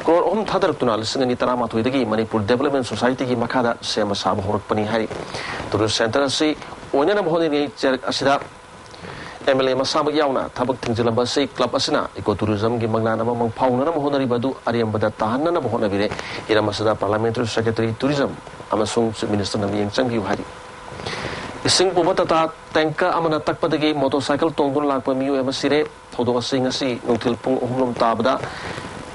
ꯀ꯭ꯔꯣꯔ ꯑꯍꯨꯝ ꯊꯥꯗꯔꯛꯇꯨꯅ ꯂꯤꯁꯤꯡ ꯑꯅꯤ ꯇꯔꯥꯃꯥꯊꯣꯏꯗꯒꯤ ꯃꯅꯤꯄꯨꯔ ꯗꯦꯕꯂꯞꯃꯦꯟ ꯁꯣꯁꯥꯏꯇꯤꯒꯤ ꯃꯈꯥꯗ ꯁꯦꯝꯕ ꯁꯥꯕ ꯍꯧꯔꯛꯄꯅꯤ ꯍꯥꯏꯔꯤ꯫ ꯇꯨꯔꯤꯁ ꯁꯦꯟꯇꯔ ꯑꯁꯤ ꯑꯣꯏꯅꯅꯕ ꯍꯣꯠꯅꯔꯤꯉꯩ ꯆꯩꯔꯛ ꯑꯁꯤꯗ ꯑꯦꯝ ꯑꯦꯜ ꯑꯦ ꯃꯁꯥꯃꯛ ꯌꯥꯎꯅ ꯊꯕꯛ ꯊꯤꯡꯖꯤꯜꯂꯝꯕ ꯑꯁꯤ ꯀ꯭ꯂꯕ ꯑꯁꯤꯅ ꯏꯀꯣ ꯇꯨꯔꯤꯖꯝꯒꯤ ꯃꯪꯂꯥꯟ ꯑꯃ ꯃꯪꯐꯥꯎꯅꯅꯕ ꯍꯣꯠꯅꯔꯤꯕ ꯑꯗꯨ ꯑꯔꯦꯝꯕꯗ ꯇꯥꯍꯟꯅꯅꯕ ꯍꯣꯠꯅꯕꯤꯔꯦ꯫ ꯍꯤꯔꯝ ꯑꯁꯤꯗ ꯄꯥꯔꯂꯤꯌꯥꯃꯦꯟꯇꯔꯤ ꯁꯦꯀ꯭ꯔꯦꯇꯔꯤ ꯇꯨꯔꯤꯖꯝ ꯑꯃꯁꯨꯡ ꯆꯤꯐ ꯃꯤꯅꯤꯁꯇꯔꯅ ꯃꯤꯠꯌꯦꯡ ꯆꯪꯕꯤꯌꯨ ꯍꯥꯏꯔꯤ꯫ ꯏꯁꯤꯡ ꯄꯨꯕ ꯇꯥꯇꯥ ꯇꯦꯡꯀꯔ ꯑꯃꯅ ꯇꯛꯄꯗꯒꯤ ꯃꯣꯇꯣꯔꯁꯥꯏꯀꯜ ꯇꯣꯡꯗꯨꯅ ꯂꯥꯛꯄ ꯃꯤꯑꯣꯏ ꯑꯃ ꯁꯤꯔꯦ꯫ ꯊꯧꯗꯣꯛ ꯑꯁꯤ ꯉꯁꯤ ꯅꯨꯡꯊꯤꯜ ꯄꯨꯡ ꯑꯍꯨꯝ ꯂꯣꯝ ꯇꯥꯕꯗ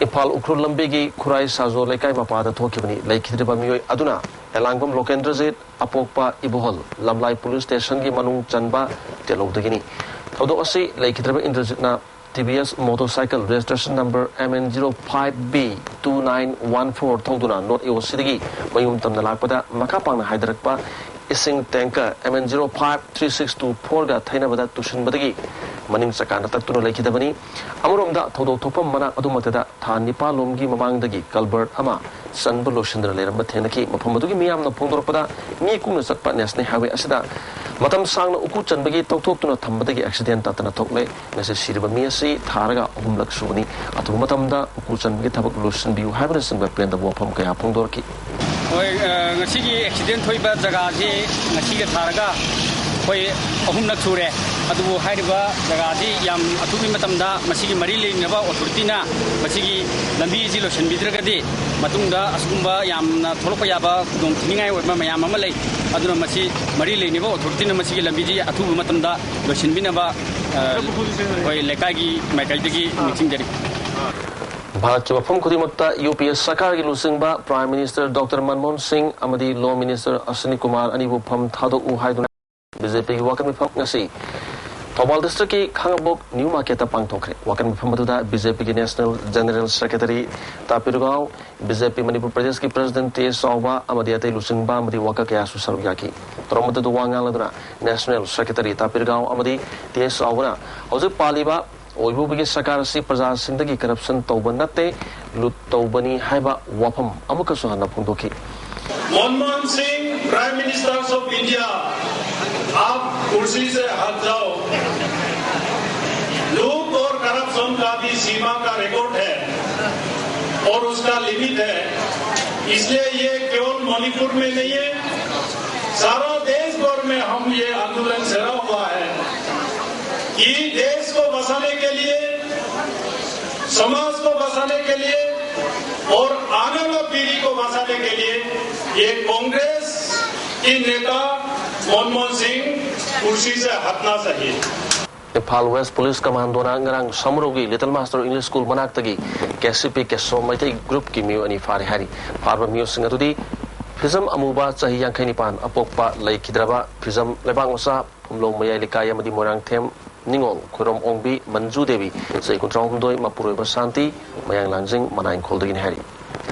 ꯏꯝꯐꯥꯜ ꯎꯈ꯭ꯔꯨꯜ ꯂꯝꯕꯤꯒꯤ ꯈꯨꯔꯥꯏ ꯁꯥꯖꯣ ꯂꯩꯀꯥꯏ ꯃꯄꯥꯗ ꯊꯣꯛꯈꯤꯕꯅꯤ꯫ ꯂꯩꯈꯤꯗ꯭ꯔꯤꯕ ꯃꯤꯑꯣꯏ ꯑꯗꯨꯅ ꯍꯦꯂꯥꯡꯕꯝ ꯂꯣꯀꯦꯟꯗ꯭ꯔꯖꯤꯠ, ꯑꯄꯣꯛꯄ ꯏꯕꯣꯍꯜ, ꯂꯝꯂꯥꯏ ꯄꯨꯂꯤꯁ ꯁ꯭ꯇꯦꯁꯟꯒꯤ ꯃꯅꯨꯡ ꯆꯟꯕ ꯇꯦꯂꯧꯗꯒꯤꯅꯤ꯫ ꯊꯧꯗꯣꯛ ꯑꯁꯤ ꯂꯩꯈꯤꯗ꯭ꯔꯕ ꯏꯟꯗ꯭ꯔꯖꯤꯠꯅ T V S motorcycle registration number M N zero five B two nine one four ꯊꯧꯗꯨꯅ ꯅꯣꯔꯠ ꯑꯦ ꯑꯣ ꯁꯤꯗꯒꯤ ꯃꯌꯨꯝ ꯇꯝꯅ ꯂꯥꯛꯄꯗ ꯃꯈꯥ ꯄꯥꯡꯅ ꯍꯥꯏꯗꯔꯛꯄ ꯏꯁꯤꯡ tanker M N zero five three six two ꯐꯣꯔꯒ ꯊꯩꯅꯕꯗ ꯇꯨꯁꯤꯟꯕꯗꯒꯤ ꯃꯅꯤꯡ ꯆꯀꯥꯅ ꯇꯛꯇꯨꯅ ꯂꯩꯈꯤꯗꯕꯅꯤ꯫ ꯑꯃꯔꯣꯝꯗ, ꯊꯧꯗꯣꯛ ꯊꯣꯛꯐꯝ ꯃꯅꯥꯛ ꯑꯗꯨꯃꯛꯇꯗ ꯊꯥ ꯅꯤꯄꯥꯜ ꯂꯣꯝꯒꯤ ꯃꯃꯥꯡꯗꯒꯤ ꯀꯜꯕꯔꯠ ꯑꯃ ꯆꯟꯕ ꯂꯣꯏꯁꯤꯟꯗꯅ ꯂꯩꯔꯝꯕ ꯊꯦꯡꯅꯈꯤ꯫ ꯃꯐꯝ ꯑꯗꯨꯒꯤ ꯃꯤꯌꯥꯝꯅ ꯐꯣꯡꯗꯣꯔꯛꯄꯗ, ꯃꯤ ꯀꯨꯡꯅ ꯆꯠꯄ ꯅꯦꯁꯅꯦꯜ ꯍꯥꯏꯋꯦ ꯑꯁꯤꯗ ꯃꯇꯝ ꯁꯥꯡꯅ ꯎꯀꯨ ꯆꯟꯕꯒꯤ ꯇꯧꯊꯣꯛꯇꯨꯅ ꯊꯝꯕꯗꯒꯤ ꯑꯦꯛꯁꯤꯗꯦꯟ ꯇꯥꯗꯅ ꯊꯣꯛꯂꯦ꯫ ꯉꯁꯤ ꯁꯤꯔꯤꯕ ꯃꯤ ꯑꯁꯤ ꯊꯥꯔꯒ ꯑꯍꯨꯝꯂꯛ ꯁꯨꯕꯅꯤ꯫ ꯑꯊꯨꯕ ꯃꯇꯝꯗ ꯎꯀꯨ ꯆꯟꯕꯒꯤ ꯊꯕꯛ ꯂꯣꯏꯁꯤꯟꯕꯤꯌꯨ ꯍꯥꯏꯕꯅꯆꯤꯡꯕ ꯄꯦꯟꯗꯕ ꯋꯥꯐꯝ ꯀꯌꯥ ꯐꯣꯡꯗꯣꯔꯛꯈꯤ꯫ ꯍꯣꯏ, ꯑ, ꯉꯁꯤꯒꯤ ꯑꯦꯛꯁꯤꯗꯦꯟ ꯊꯣꯛꯏꯕ ꯖꯒꯥꯁꯤ ꯉꯁꯤꯒ ꯊꯥꯔꯒ ꯑꯩꯈꯣꯏ ꯑꯍꯨꯝꯂꯛ ꯁꯨꯔꯦ꯫ ꯑꯗꯨꯕꯨ ꯍꯥꯏꯔꯤꯕ ꯖꯒꯥꯁꯤ ꯌꯥꯝ ꯑꯊꯨꯕ ꯃꯇꯝꯗ ꯃꯁꯤꯒꯤ ꯃꯔꯤ ꯂꯩꯅꯕ ꯑꯣꯊꯣꯔꯤꯇꯤꯅ ꯃꯁꯤꯒꯤ ꯂꯝꯕꯤꯁꯤ ꯂꯣꯏꯁꯤꯟꯕꯤꯗ꯭ꯔꯒꯗꯤ ꯃꯇꯨꯡꯗ ꯑꯁꯤꯒꯨꯝꯕ ꯌꯥꯝꯅ ꯊꯣꯛꯂꯛꯄ ꯌꯥꯕ ꯈꯨꯗꯣꯡꯊꯤꯅꯤꯡꯉꯥꯏ ꯑꯣꯏꯕ ꯃꯌꯥꯝ ꯑꯃ ꯂꯩ꯫ ꯑꯗꯨꯅ ꯃꯁꯤ ꯃꯔꯤ ꯂꯩꯅꯕ ꯑꯣꯊꯣꯔꯤꯇꯤꯅ ꯃꯁꯤꯒꯤ ꯂꯝꯕꯤꯁꯤ ꯑꯊꯨꯕ ꯃꯇꯝꯗ ꯂꯣꯏꯁꯤꯟꯕꯤꯅꯕ, ꯑ, ꯑꯩꯈꯣꯏ ꯂꯩꯀꯥꯏꯒꯤ ꯃꯥꯏꯀꯩꯗꯒꯤ ꯅꯤꯡꯁꯤꯡꯖꯔꯤ꯫ ꯚꯥꯔꯠꯀꯤ ꯃꯐꯝ ꯈꯨꯗꯤꯡꯃꯛꯇ ꯌꯨ ꯄꯤ ꯑꯦ ꯁꯔꯀꯥꯔꯒꯤ ꯂꯨꯆꯤꯡꯕ ꯄ꯭ꯔꯥꯏꯝ ꯃꯤꯅꯤꯁꯇꯔ ꯗꯣꯛꯇꯔ ꯃꯟꯃꯣꯍꯟ ꯁꯤꯡ ꯑꯃꯗꯤ ꯂꯣ ꯃꯤꯅꯤꯁꯇꯔ ꯑꯁ꯭ꯋꯤꯅꯤ ꯀꯨꯃꯥꯔ ꯑꯅꯤꯕꯨ ꯐꯝ ꯊꯥꯗꯣꯛꯎ ꯍꯥꯏꯗꯨꯅ ꯕꯤ ꯖꯦ ꯄꯤꯒꯤ ꯋꯥꯀꯠ ꯃꯤꯐꯝ ꯉꯁꯤ ꯊꯧꯕꯥꯜ ꯗꯤꯁꯇ꯭ꯔꯤꯛꯀꯤ ꯈꯥꯉꯕꯣꯛ ꯅ꯭ꯌꯨ ꯃꯥꯔꯀꯦꯠꯇ ꯄꯥꯡꯊꯣꯛꯈ꯭ꯔꯦ꯫ ꯋꯥꯀꯠ ꯃꯤꯐꯝ ꯑꯗꯨꯗ ꯕꯤ ꯖꯦ ꯄꯤꯒꯤ national general secretary Tapir Gao, B J P Manipur ꯄ꯭ꯔꯗꯦꯁꯀꯤ ꯄ꯭ꯔꯁꯤꯗꯦꯟꯠ ꯇꯤ ꯑꯦꯁ ꯆꯥꯎꯕ ꯑꯃꯗꯤ ꯑꯇꯩ ꯂꯨꯆꯤꯡꯕ ꯑꯃꯗꯤ ꯋꯥꯀꯠ ꯀꯌꯥꯁꯨ ꯁꯔꯨꯛ ꯌꯥꯈꯤ꯫ ꯊꯧꯔꯝ ꯑꯗꯨꯗ ꯋꯥ ꯉꯥꯡꯂꯗꯨꯅ ꯅꯦꯁꯅꯦꯜ ꯁꯦꯀ꯭ꯔꯦꯇꯔꯤ ꯇꯥꯄꯤꯔꯒꯥꯎ ꯑꯃꯗꯤ ꯇꯤ ꯑꯦꯁ ꯆꯥꯎꯕꯅ ꯍꯧꯖꯤꯛ ꯄꯥꯜꯂꯤꯕ ꯑꯣꯏꯕꯨꯕꯒꯤ ꯁꯔꯀꯥꯔ ꯑꯁꯤ ꯄ꯭ꯔꯖꯥꯁꯤꯡꯗꯒꯤ ꯀꯔꯞꯁꯟ ꯇꯧꯕ ꯅꯠꯇꯦ, ꯂꯨꯠ ꯇꯧꯕꯅꯤ ꯍꯥꯏꯕ ꯋꯥꯐꯝ ꯑꯃꯨꯛꯀꯁꯨ ꯍꯟꯅ ꯐꯣꯡꯗꯣꯛꯈꯤ꯫ Manmohan Singh, prime ministers of India, आप कुर्सी से हट जाओ। लूट और करप्शन का भी सीमा का रिकॉर्ड है और उसका लिमिट है। इसलिए ये केवल मणिपुर में नहीं है, सारा देश भर में हम ये आंदोलन छेड़ा हुआ है कि देश को बचाने के लिए, समाज को बचाने के लिए और आने वाला पीढ़ी को बचाने के लिए ये कांग्रेस की नेता मनमोहन सिंह कुर्सी से हटना चाहिए। ꯏꯝꯐꯥꯜ ꯋꯦꯁ ꯄꯨꯂꯤꯁ ꯀꯃꯥꯟꯗꯣꯅ ꯉꯔꯥꯡ ꯁꯃꯨꯔꯧꯒꯤ ꯂꯤꯇꯜ ꯃꯥꯁꯇꯔ ꯏꯪꯂꯤꯁ ꯁ꯭ꯀꯨꯜ ꯃꯅꯥꯛꯇꯒꯤ ꯀꯦ ꯁꯤ ꯄꯤ ꯀꯦꯁꯣ ꯃꯩꯇꯩ ꯒ꯭ꯔꯨꯞꯀꯤ ꯃꯤꯑꯣꯏ ꯑꯅꯤ ꯐꯥꯔꯦ ꯍꯥꯏꯔꯤ꯫ ꯐꯥꯔꯕ ꯃꯤꯑꯣꯏꯁꯤꯡ ꯑꯗꯨꯗꯤ ꯐꯤꯖꯝ ꯑꯃꯨꯕ ꯆꯍꯤ ꯌꯥꯡꯈꯩ ꯅꯤꯄꯥꯟ, ꯑꯄꯣꯛꯄ ꯂꯩꯈꯤꯗ꯭ꯔꯕ ꯐꯤꯖꯝ ꯂꯩꯕꯥꯛ ꯃꯆꯥ, ꯐꯨꯝꯂꯣꯡ ꯃꯌꯥꯏ ꯂꯩꯀꯥꯏ ꯑꯃꯗꯤ ꯃꯣꯏꯔꯥꯡꯊꯦꯝ ꯅꯤꯉꯣꯜ ꯈꯨꯔꯝ ꯑꯣꯡꯕꯤ ꯃꯟꯖꯨ ꯗꯦꯕꯤ, ꯆꯍꯤ ꯀꯨꯟꯊ꯭ꯔꯥ ꯍꯨꯝꯗꯣꯏ, ꯃꯄꯨꯔꯣꯏꯕ ꯁꯥꯟꯇꯤ, ꯃꯌꯥꯡ ꯂꯥꯡꯖꯤꯡ, ꯃꯅꯥꯏ ꯏꯪꯈꯣꯜꯗꯒꯤꯅꯤ ꯍꯥꯏꯔꯤ꯫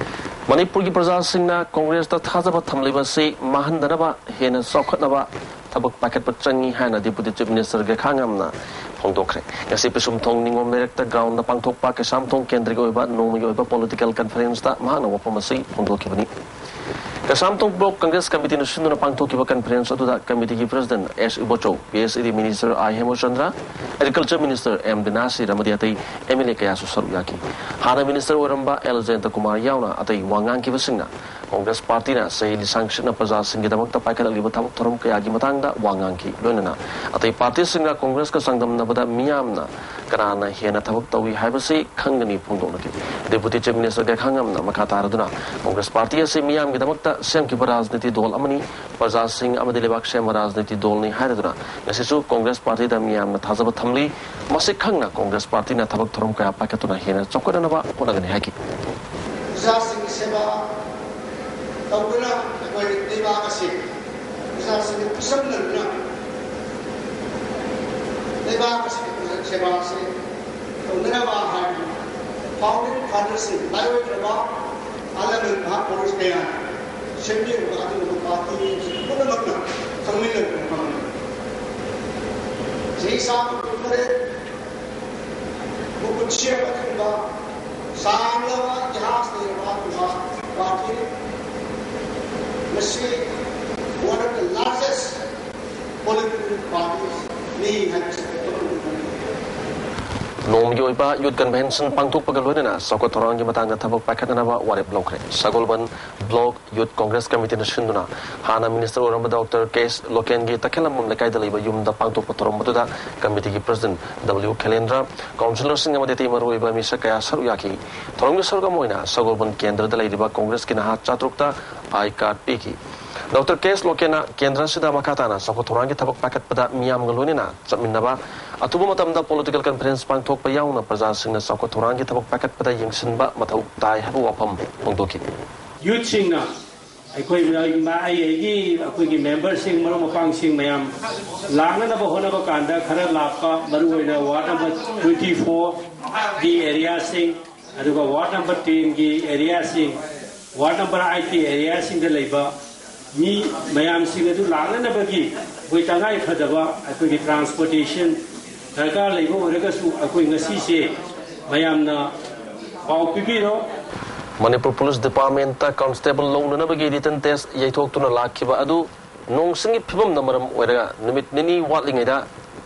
ꯃꯅꯤꯄꯨꯔꯒꯤ ꯄ꯭ꯔꯖꯥꯁꯤꯡꯅ ꯀꯣꯡꯒ꯭ꯔꯦꯁꯇ ꯊꯥꯖꯕ ꯊꯝꯂꯤꯕ ꯑꯁꯤ ꯃꯥꯡꯍꯟꯗꯅꯕ ꯍꯦꯟꯅ ꯆꯥꯎꯈꯠꯅꯕ ꯊꯕꯛ ꯄꯥꯏꯈꯠꯄ ꯆꯪꯏ ꯍꯥꯏꯅ Deputy Chief Minister ꯒꯦꯈꯥ ꯉꯝꯅ ꯐꯣꯡꯗꯣꯛꯈ꯭ꯔꯦ꯫ ꯉꯁꯤ ꯄꯤꯁꯨꯝꯊꯣꯡ ꯅꯤꯉꯣꯝ ꯂꯩꯔꯛꯇ ground ꯗ ꯄꯥꯡꯊꯣꯛꯄ ꯀꯩꯁꯥꯝꯊꯣꯡ ꯀꯦꯟꯗ꯭ꯔꯒꯤ ꯑꯣꯏꯕ ꯅꯣꯡꯃꯒꯤ ꯑꯣꯏꯕ political conference ꯇ ꯃꯍꯥꯛꯅ ꯋꯥꯐꯝ ꯑꯁꯤ ꯐꯣꯡꯗꯣꯛꯈꯤꯕꯅꯤ꯫ ꯀꯩꯁꯥꯝꯊꯣꯡ Block Congress Committee ꯅ ꯁꯤꯟꯗꯨꯅ ꯄꯥꯡꯊꯣꯛꯈꯤꯕ conference ꯑꯗꯨꯗ committee ꯒꯤ President ꯑꯦꯁ Ibochou, P H E D Minister ꯑꯥꯏ ꯍꯦꯃꯆꯟꯗ꯭ꯔ, Agriculture Minister ꯑꯦꯝ ꯕꯤꯅꯥꯁꯤꯔ ꯑꯃꯗꯤ ꯑꯇꯩ M L A ꯀꯌꯥꯁꯨ ꯁꯔꯨꯛ ꯌꯥꯈꯤ꯫ ꯍꯥꯟꯅ minister ꯑꯣꯏꯔꯝꯕ ꯑꯦꯜ ꯖꯌꯟꯇ ꯀꯨꯃꯥꯔ ꯌꯥꯎꯅ ꯑꯇꯩ ꯋꯥ ꯉꯥꯡꯈꯤꯕꯁꯤꯡꯅ ꯀꯣꯡꯒ꯭ꯔꯦꯁ ꯄꯥꯔꯇꯤꯅ ꯆꯍꯤ ꯂꯤꯁꯥꯡ ꯁꯤꯠꯅ ꯄ꯭ꯔꯖꯥꯁꯤꯡꯒꯤꯗꯃꯛꯇ ꯄꯥꯏꯈꯠꯂꯛꯂꯤꯕ ꯊꯕꯛ ꯊꯧꯔꯝ ꯀꯌꯥꯒꯤ ꯃꯇꯥꯡꯗ ꯋꯥ ꯉꯥꯡꯈꯤ꯫ ꯂꯣꯏꯅꯅ ꯑꯇꯩ ꯄꯥꯔꯇꯤꯁꯤꯡꯒ ꯀꯣꯡꯒ꯭ꯔꯦꯁꯀ ꯆꯥꯡꯗꯝꯅꯕꯗ ꯃꯤꯌꯥꯝꯅ ꯀꯅꯥꯅ ꯍꯦꯟꯅ ꯊꯕꯛ ꯇꯧꯏ ꯍꯥꯏꯕꯁꯤ ꯈꯪꯒꯅꯤ ꯐꯣꯡꯗꯣꯛꯅꯈꯤ꯫ Deputy Chief Minister ꯒꯦꯈꯥ ꯉꯝꯅ ꯃꯈꯥ ꯇꯥꯔꯗꯨꯅ ꯀꯣꯡꯒ꯭ꯔꯦꯁ ꯄꯥꯔꯇꯤ ꯑꯁꯤ ꯃꯤꯌꯥꯝꯒꯤꯗꯃꯛꯇ ꯁꯦꯝꯈꯤꯕ ꯔꯥꯖꯅꯤꯇꯤ ꯗꯣꯜ ꯑꯃꯅꯤ, ꯄ꯭ꯔꯖꯥꯁꯤꯡ ꯑꯃꯗꯤ ꯂꯩꯕꯥꯛ ꯁꯦꯝꯕ ꯔꯥꯖꯅꯤꯇꯤ ꯗꯣꯜꯅꯤ ꯍꯥꯏꯔꯗꯨꯅ ꯉꯁꯤꯁꯨ ꯀꯣꯡꯒ꯭ꯔꯦꯁ ꯄꯥꯔꯇꯤꯗ ꯃꯤꯌꯥꯝꯅ ꯊꯥꯖꯕ ꯊꯝꯂꯤ꯫ ꯃꯁꯤ ꯈꯪꯅ ꯀꯣꯡꯒ꯭ꯔꯦꯁ ꯄꯥꯔꯇꯤꯅ ꯊꯕꯛ ꯊꯧꯔꯝ ꯀꯌꯥ ꯄꯥꯏꯈꯠꯇꯨꯅ ꯍꯦꯟꯅ ꯆꯥꯎꯈꯠꯅꯅꯕ ꯍꯣꯠꯅꯒꯅꯤ ꯍꯥꯏꯈꯤ꯫ ꯄ꯭ꯔꯖꯥꯁꯤꯡꯒꯤ ꯁꯦꯕꯥ ꯇꯧꯗꯨꯅ ꯑꯩꯈꯣꯏ ꯂꯩꯕꯥꯛ ꯑꯁꯤ ꯄ꯭ꯔꯖꯥꯁꯤꯡꯒꯤ ꯈꯨꯠꯁꯝꯅꯗꯨꯅ ꯂꯩꯕꯥꯛ ꯑꯁꯤꯒꯤ ꯁꯦꯕꯥ ꯑꯁꯤ ꯇꯧꯅꯅꯕ ꯍꯥꯏꯅ founding fatherꯁꯤꯡ ꯃꯥꯏꯑꯣꯏꯈ꯭ꯔꯕ ꯑꯍꯜ ꯂꯃꯟ ꯃꯍꯥꯄꯨꯔꯨꯁ ꯀꯌꯥꯅ ꯁꯦꯝꯕꯤꯔꯕ ꯑꯗꯨꯒꯨꯝꯕ ꯄꯥꯔꯇꯤ ꯄꯨꯝꯅꯃꯛꯅ ꯈꯪꯃꯤꯟꯅꯗꯨꯅ ꯐꯪꯕꯅꯤ꯫ ꯆꯍꯤ ꯆꯥꯝꯃ ꯀꯨꯟꯇꯔꯦꯠ ꯃꯄꯨꯟꯁꯤ ꯑꯃ ꯊꯨꯡꯕ ꯁꯥꯡꯂꯕ ꯏꯇꯤꯍꯥꯁ ꯂꯩꯔꯕ ꯑꯗꯨꯒꯨꯝꯕ ꯄꯥꯔꯇꯤꯅꯤ꯫ ꯃꯁꯤ one of the largest political parties ꯅꯤ ꯍꯥꯏꯕꯁꯤ ꯑꯩꯈꯣꯏ ꯅꯣꯡꯃꯒꯤ ꯑꯣꯏꯕ youth convention ꯄꯥꯡꯊꯣꯛꯄꯒ ꯂꯣꯏꯅꯅ ꯆꯥꯎꯈꯠ ꯊꯧꯔꯥꯡꯒꯤ ꯃꯇꯥꯡꯗ ꯊꯕꯛ ꯄꯥꯏꯈꯠꯅꯅꯕ ꯋꯥꯔꯦꯞ ꯂꯧꯈ꯭ꯔꯦ꯫ ꯁꯒꯣꯜꯕꯟ Block Youth Congress Committeeꯅ ꯁꯤꯟꯗꯨꯅ ꯍꯥꯟꯅ minister ꯑꯣꯏꯔꯝꯕ ꯗꯣꯛꯇꯔ ꯀꯦ ꯑꯦꯁ ꯂꯣꯀꯦꯟꯒꯤ ꯇꯈꯦꯜꯂꯝꯕꯝ ꯂꯩꯀꯥꯏꯗ ꯂꯩꯕ ꯌꯨꯝꯗ ꯄꯥꯡꯊꯣꯛꯄ ꯊꯧꯔꯝ ꯑꯗꯨꯗ committeeꯒꯤ president W ꯈꯦꯂꯦꯟꯗ꯭ꯔ, councillorꯁꯤꯡ ꯑꯃꯗꯤ ꯑꯇꯩ ꯃꯔꯨꯑꯣꯏꯕ ꯃꯤꯁꯛ ꯀꯌꯥ ꯁꯔꯨꯛ ꯌꯥꯈꯤ꯫ ꯊꯧꯔꯝꯒꯤ ꯁꯔꯨꯛ ꯑꯃ ꯑꯣꯏꯅ ꯁꯒꯣꯜꯕꯟ ꯀꯦꯟꯗ꯭ꯔꯗ ꯂꯩꯔꯤꯕ ꯀꯣꯡꯒ꯭ꯔꯦꯁꯀꯤ ꯅꯍꯥ ꯆꯥꯇ꯭ꯔꯨꯛꯇ I card ꯄꯤꯈꯤ꯫ ꯗꯣꯛꯇꯔ ꯀꯦ ꯑꯦꯁ ꯂꯣꯀꯦꯟꯅ ꯀꯦꯟꯗ꯭ꯔ ꯑꯁꯤꯗ ꯃꯈꯥ ꯇꯥꯅ ꯆꯥꯎꯈꯠ ꯊꯧꯔꯥꯡꯒꯤ ꯊꯕꯛ ꯄꯥꯏꯈꯠꯄꯗ ꯃꯤꯌꯥꯝꯒ ꯂꯣꯏꯅꯅ ꯆꯠꯃꯤꯟꯅꯕ, ꯑꯊꯨꯕ ꯃꯇꯝꯗ political conference ꯄꯥꯡꯊꯣꯛꯄ ꯌꯥꯎꯅ ꯄ꯭ꯔꯖꯥꯁꯤꯡꯅ ꯆꯥꯎꯈꯠ ꯊꯧꯔꯥꯡꯒꯤ ꯊꯕꯛ ꯄꯥꯏꯈꯠꯄꯗ ꯌꯦꯡꯁꯤꯟꯕ ꯃꯊꯧ ꯇꯥꯏ ꯍꯥꯏꯕ ꯋꯥꯐꯝ ꯐꯣꯡꯗꯣꯛꯈꯤ꯫ Youthꯁꯤꯡꯅ ꯑꯩꯈꯣꯏ ꯑꯩ ꯑꯩꯒꯤ ꯑꯩꯈꯣꯏꯒꯤ memberꯁꯤꯡ, ꯃꯔꯨꯞ ꯃꯄꯥꯡꯁꯤꯡ ꯃꯌꯥꯝ ꯂꯥꯛꯅꯅꯕ ꯍꯣꯠꯅꯕ ꯀꯥꯟꯗ ꯈꯔ ꯂꯥꯞꯄ, ꯃꯔꯨꯑꯣꯏꯅ ward number twenty fourꯒꯤ areaꯁꯤꯡ, ꯑꯗꯨꯒ ward number tenꯒꯤ areaꯁꯤꯡ, ward number eightꯀꯤ areaꯁꯤꯡꯗ ꯂꯩꯕ ꯃꯤ ꯃꯌꯥꯝꯁꯤꯡ ꯑꯗꯨ ꯂꯥꯛꯅꯅꯕꯒꯤ ꯑꯩꯈꯣꯏ ꯇꯉꯥꯏ ꯐꯗꯕ ꯑꯩꯈꯣꯏꯒꯤ ꯇ꯭ꯔꯥꯟꯁꯄꯣꯔꯇꯦꯁꯟ ꯗꯔꯀꯥꯔ ꯂꯩꯕ ꯑꯣꯏꯔꯒꯁꯨ ꯑꯩꯈꯣꯏ ꯉꯁꯤꯁꯦ ꯃꯌꯥꯝꯅ ꯄꯥꯎ ꯄꯤꯕꯤꯔꯣ꯫ ꯃꯅꯤꯄꯨꯔ ꯄꯨꯂꯤꯁ ꯗꯤꯄꯥꯔꯠꯃꯦꯟꯇ ꯀꯟꯁꯇꯦꯕꯜ ꯂꯧꯅꯅꯕꯒꯤ ꯔꯤꯇꯟ ꯇꯦꯁ ꯌꯩꯊꯣꯛꯇꯨꯅ ꯂꯥꯛꯈꯤꯕ ꯑꯗꯨ ꯅꯣꯡ ꯁꯤꯡꯒꯤ ꯐꯤꯕꯝꯅ ꯃꯔꯝ ꯑꯣꯏꯔꯒ ꯅꯨꯃꯤꯠ ꯅꯤꯅꯤ ꯋꯥꯠꯂꯤꯉꯩꯗ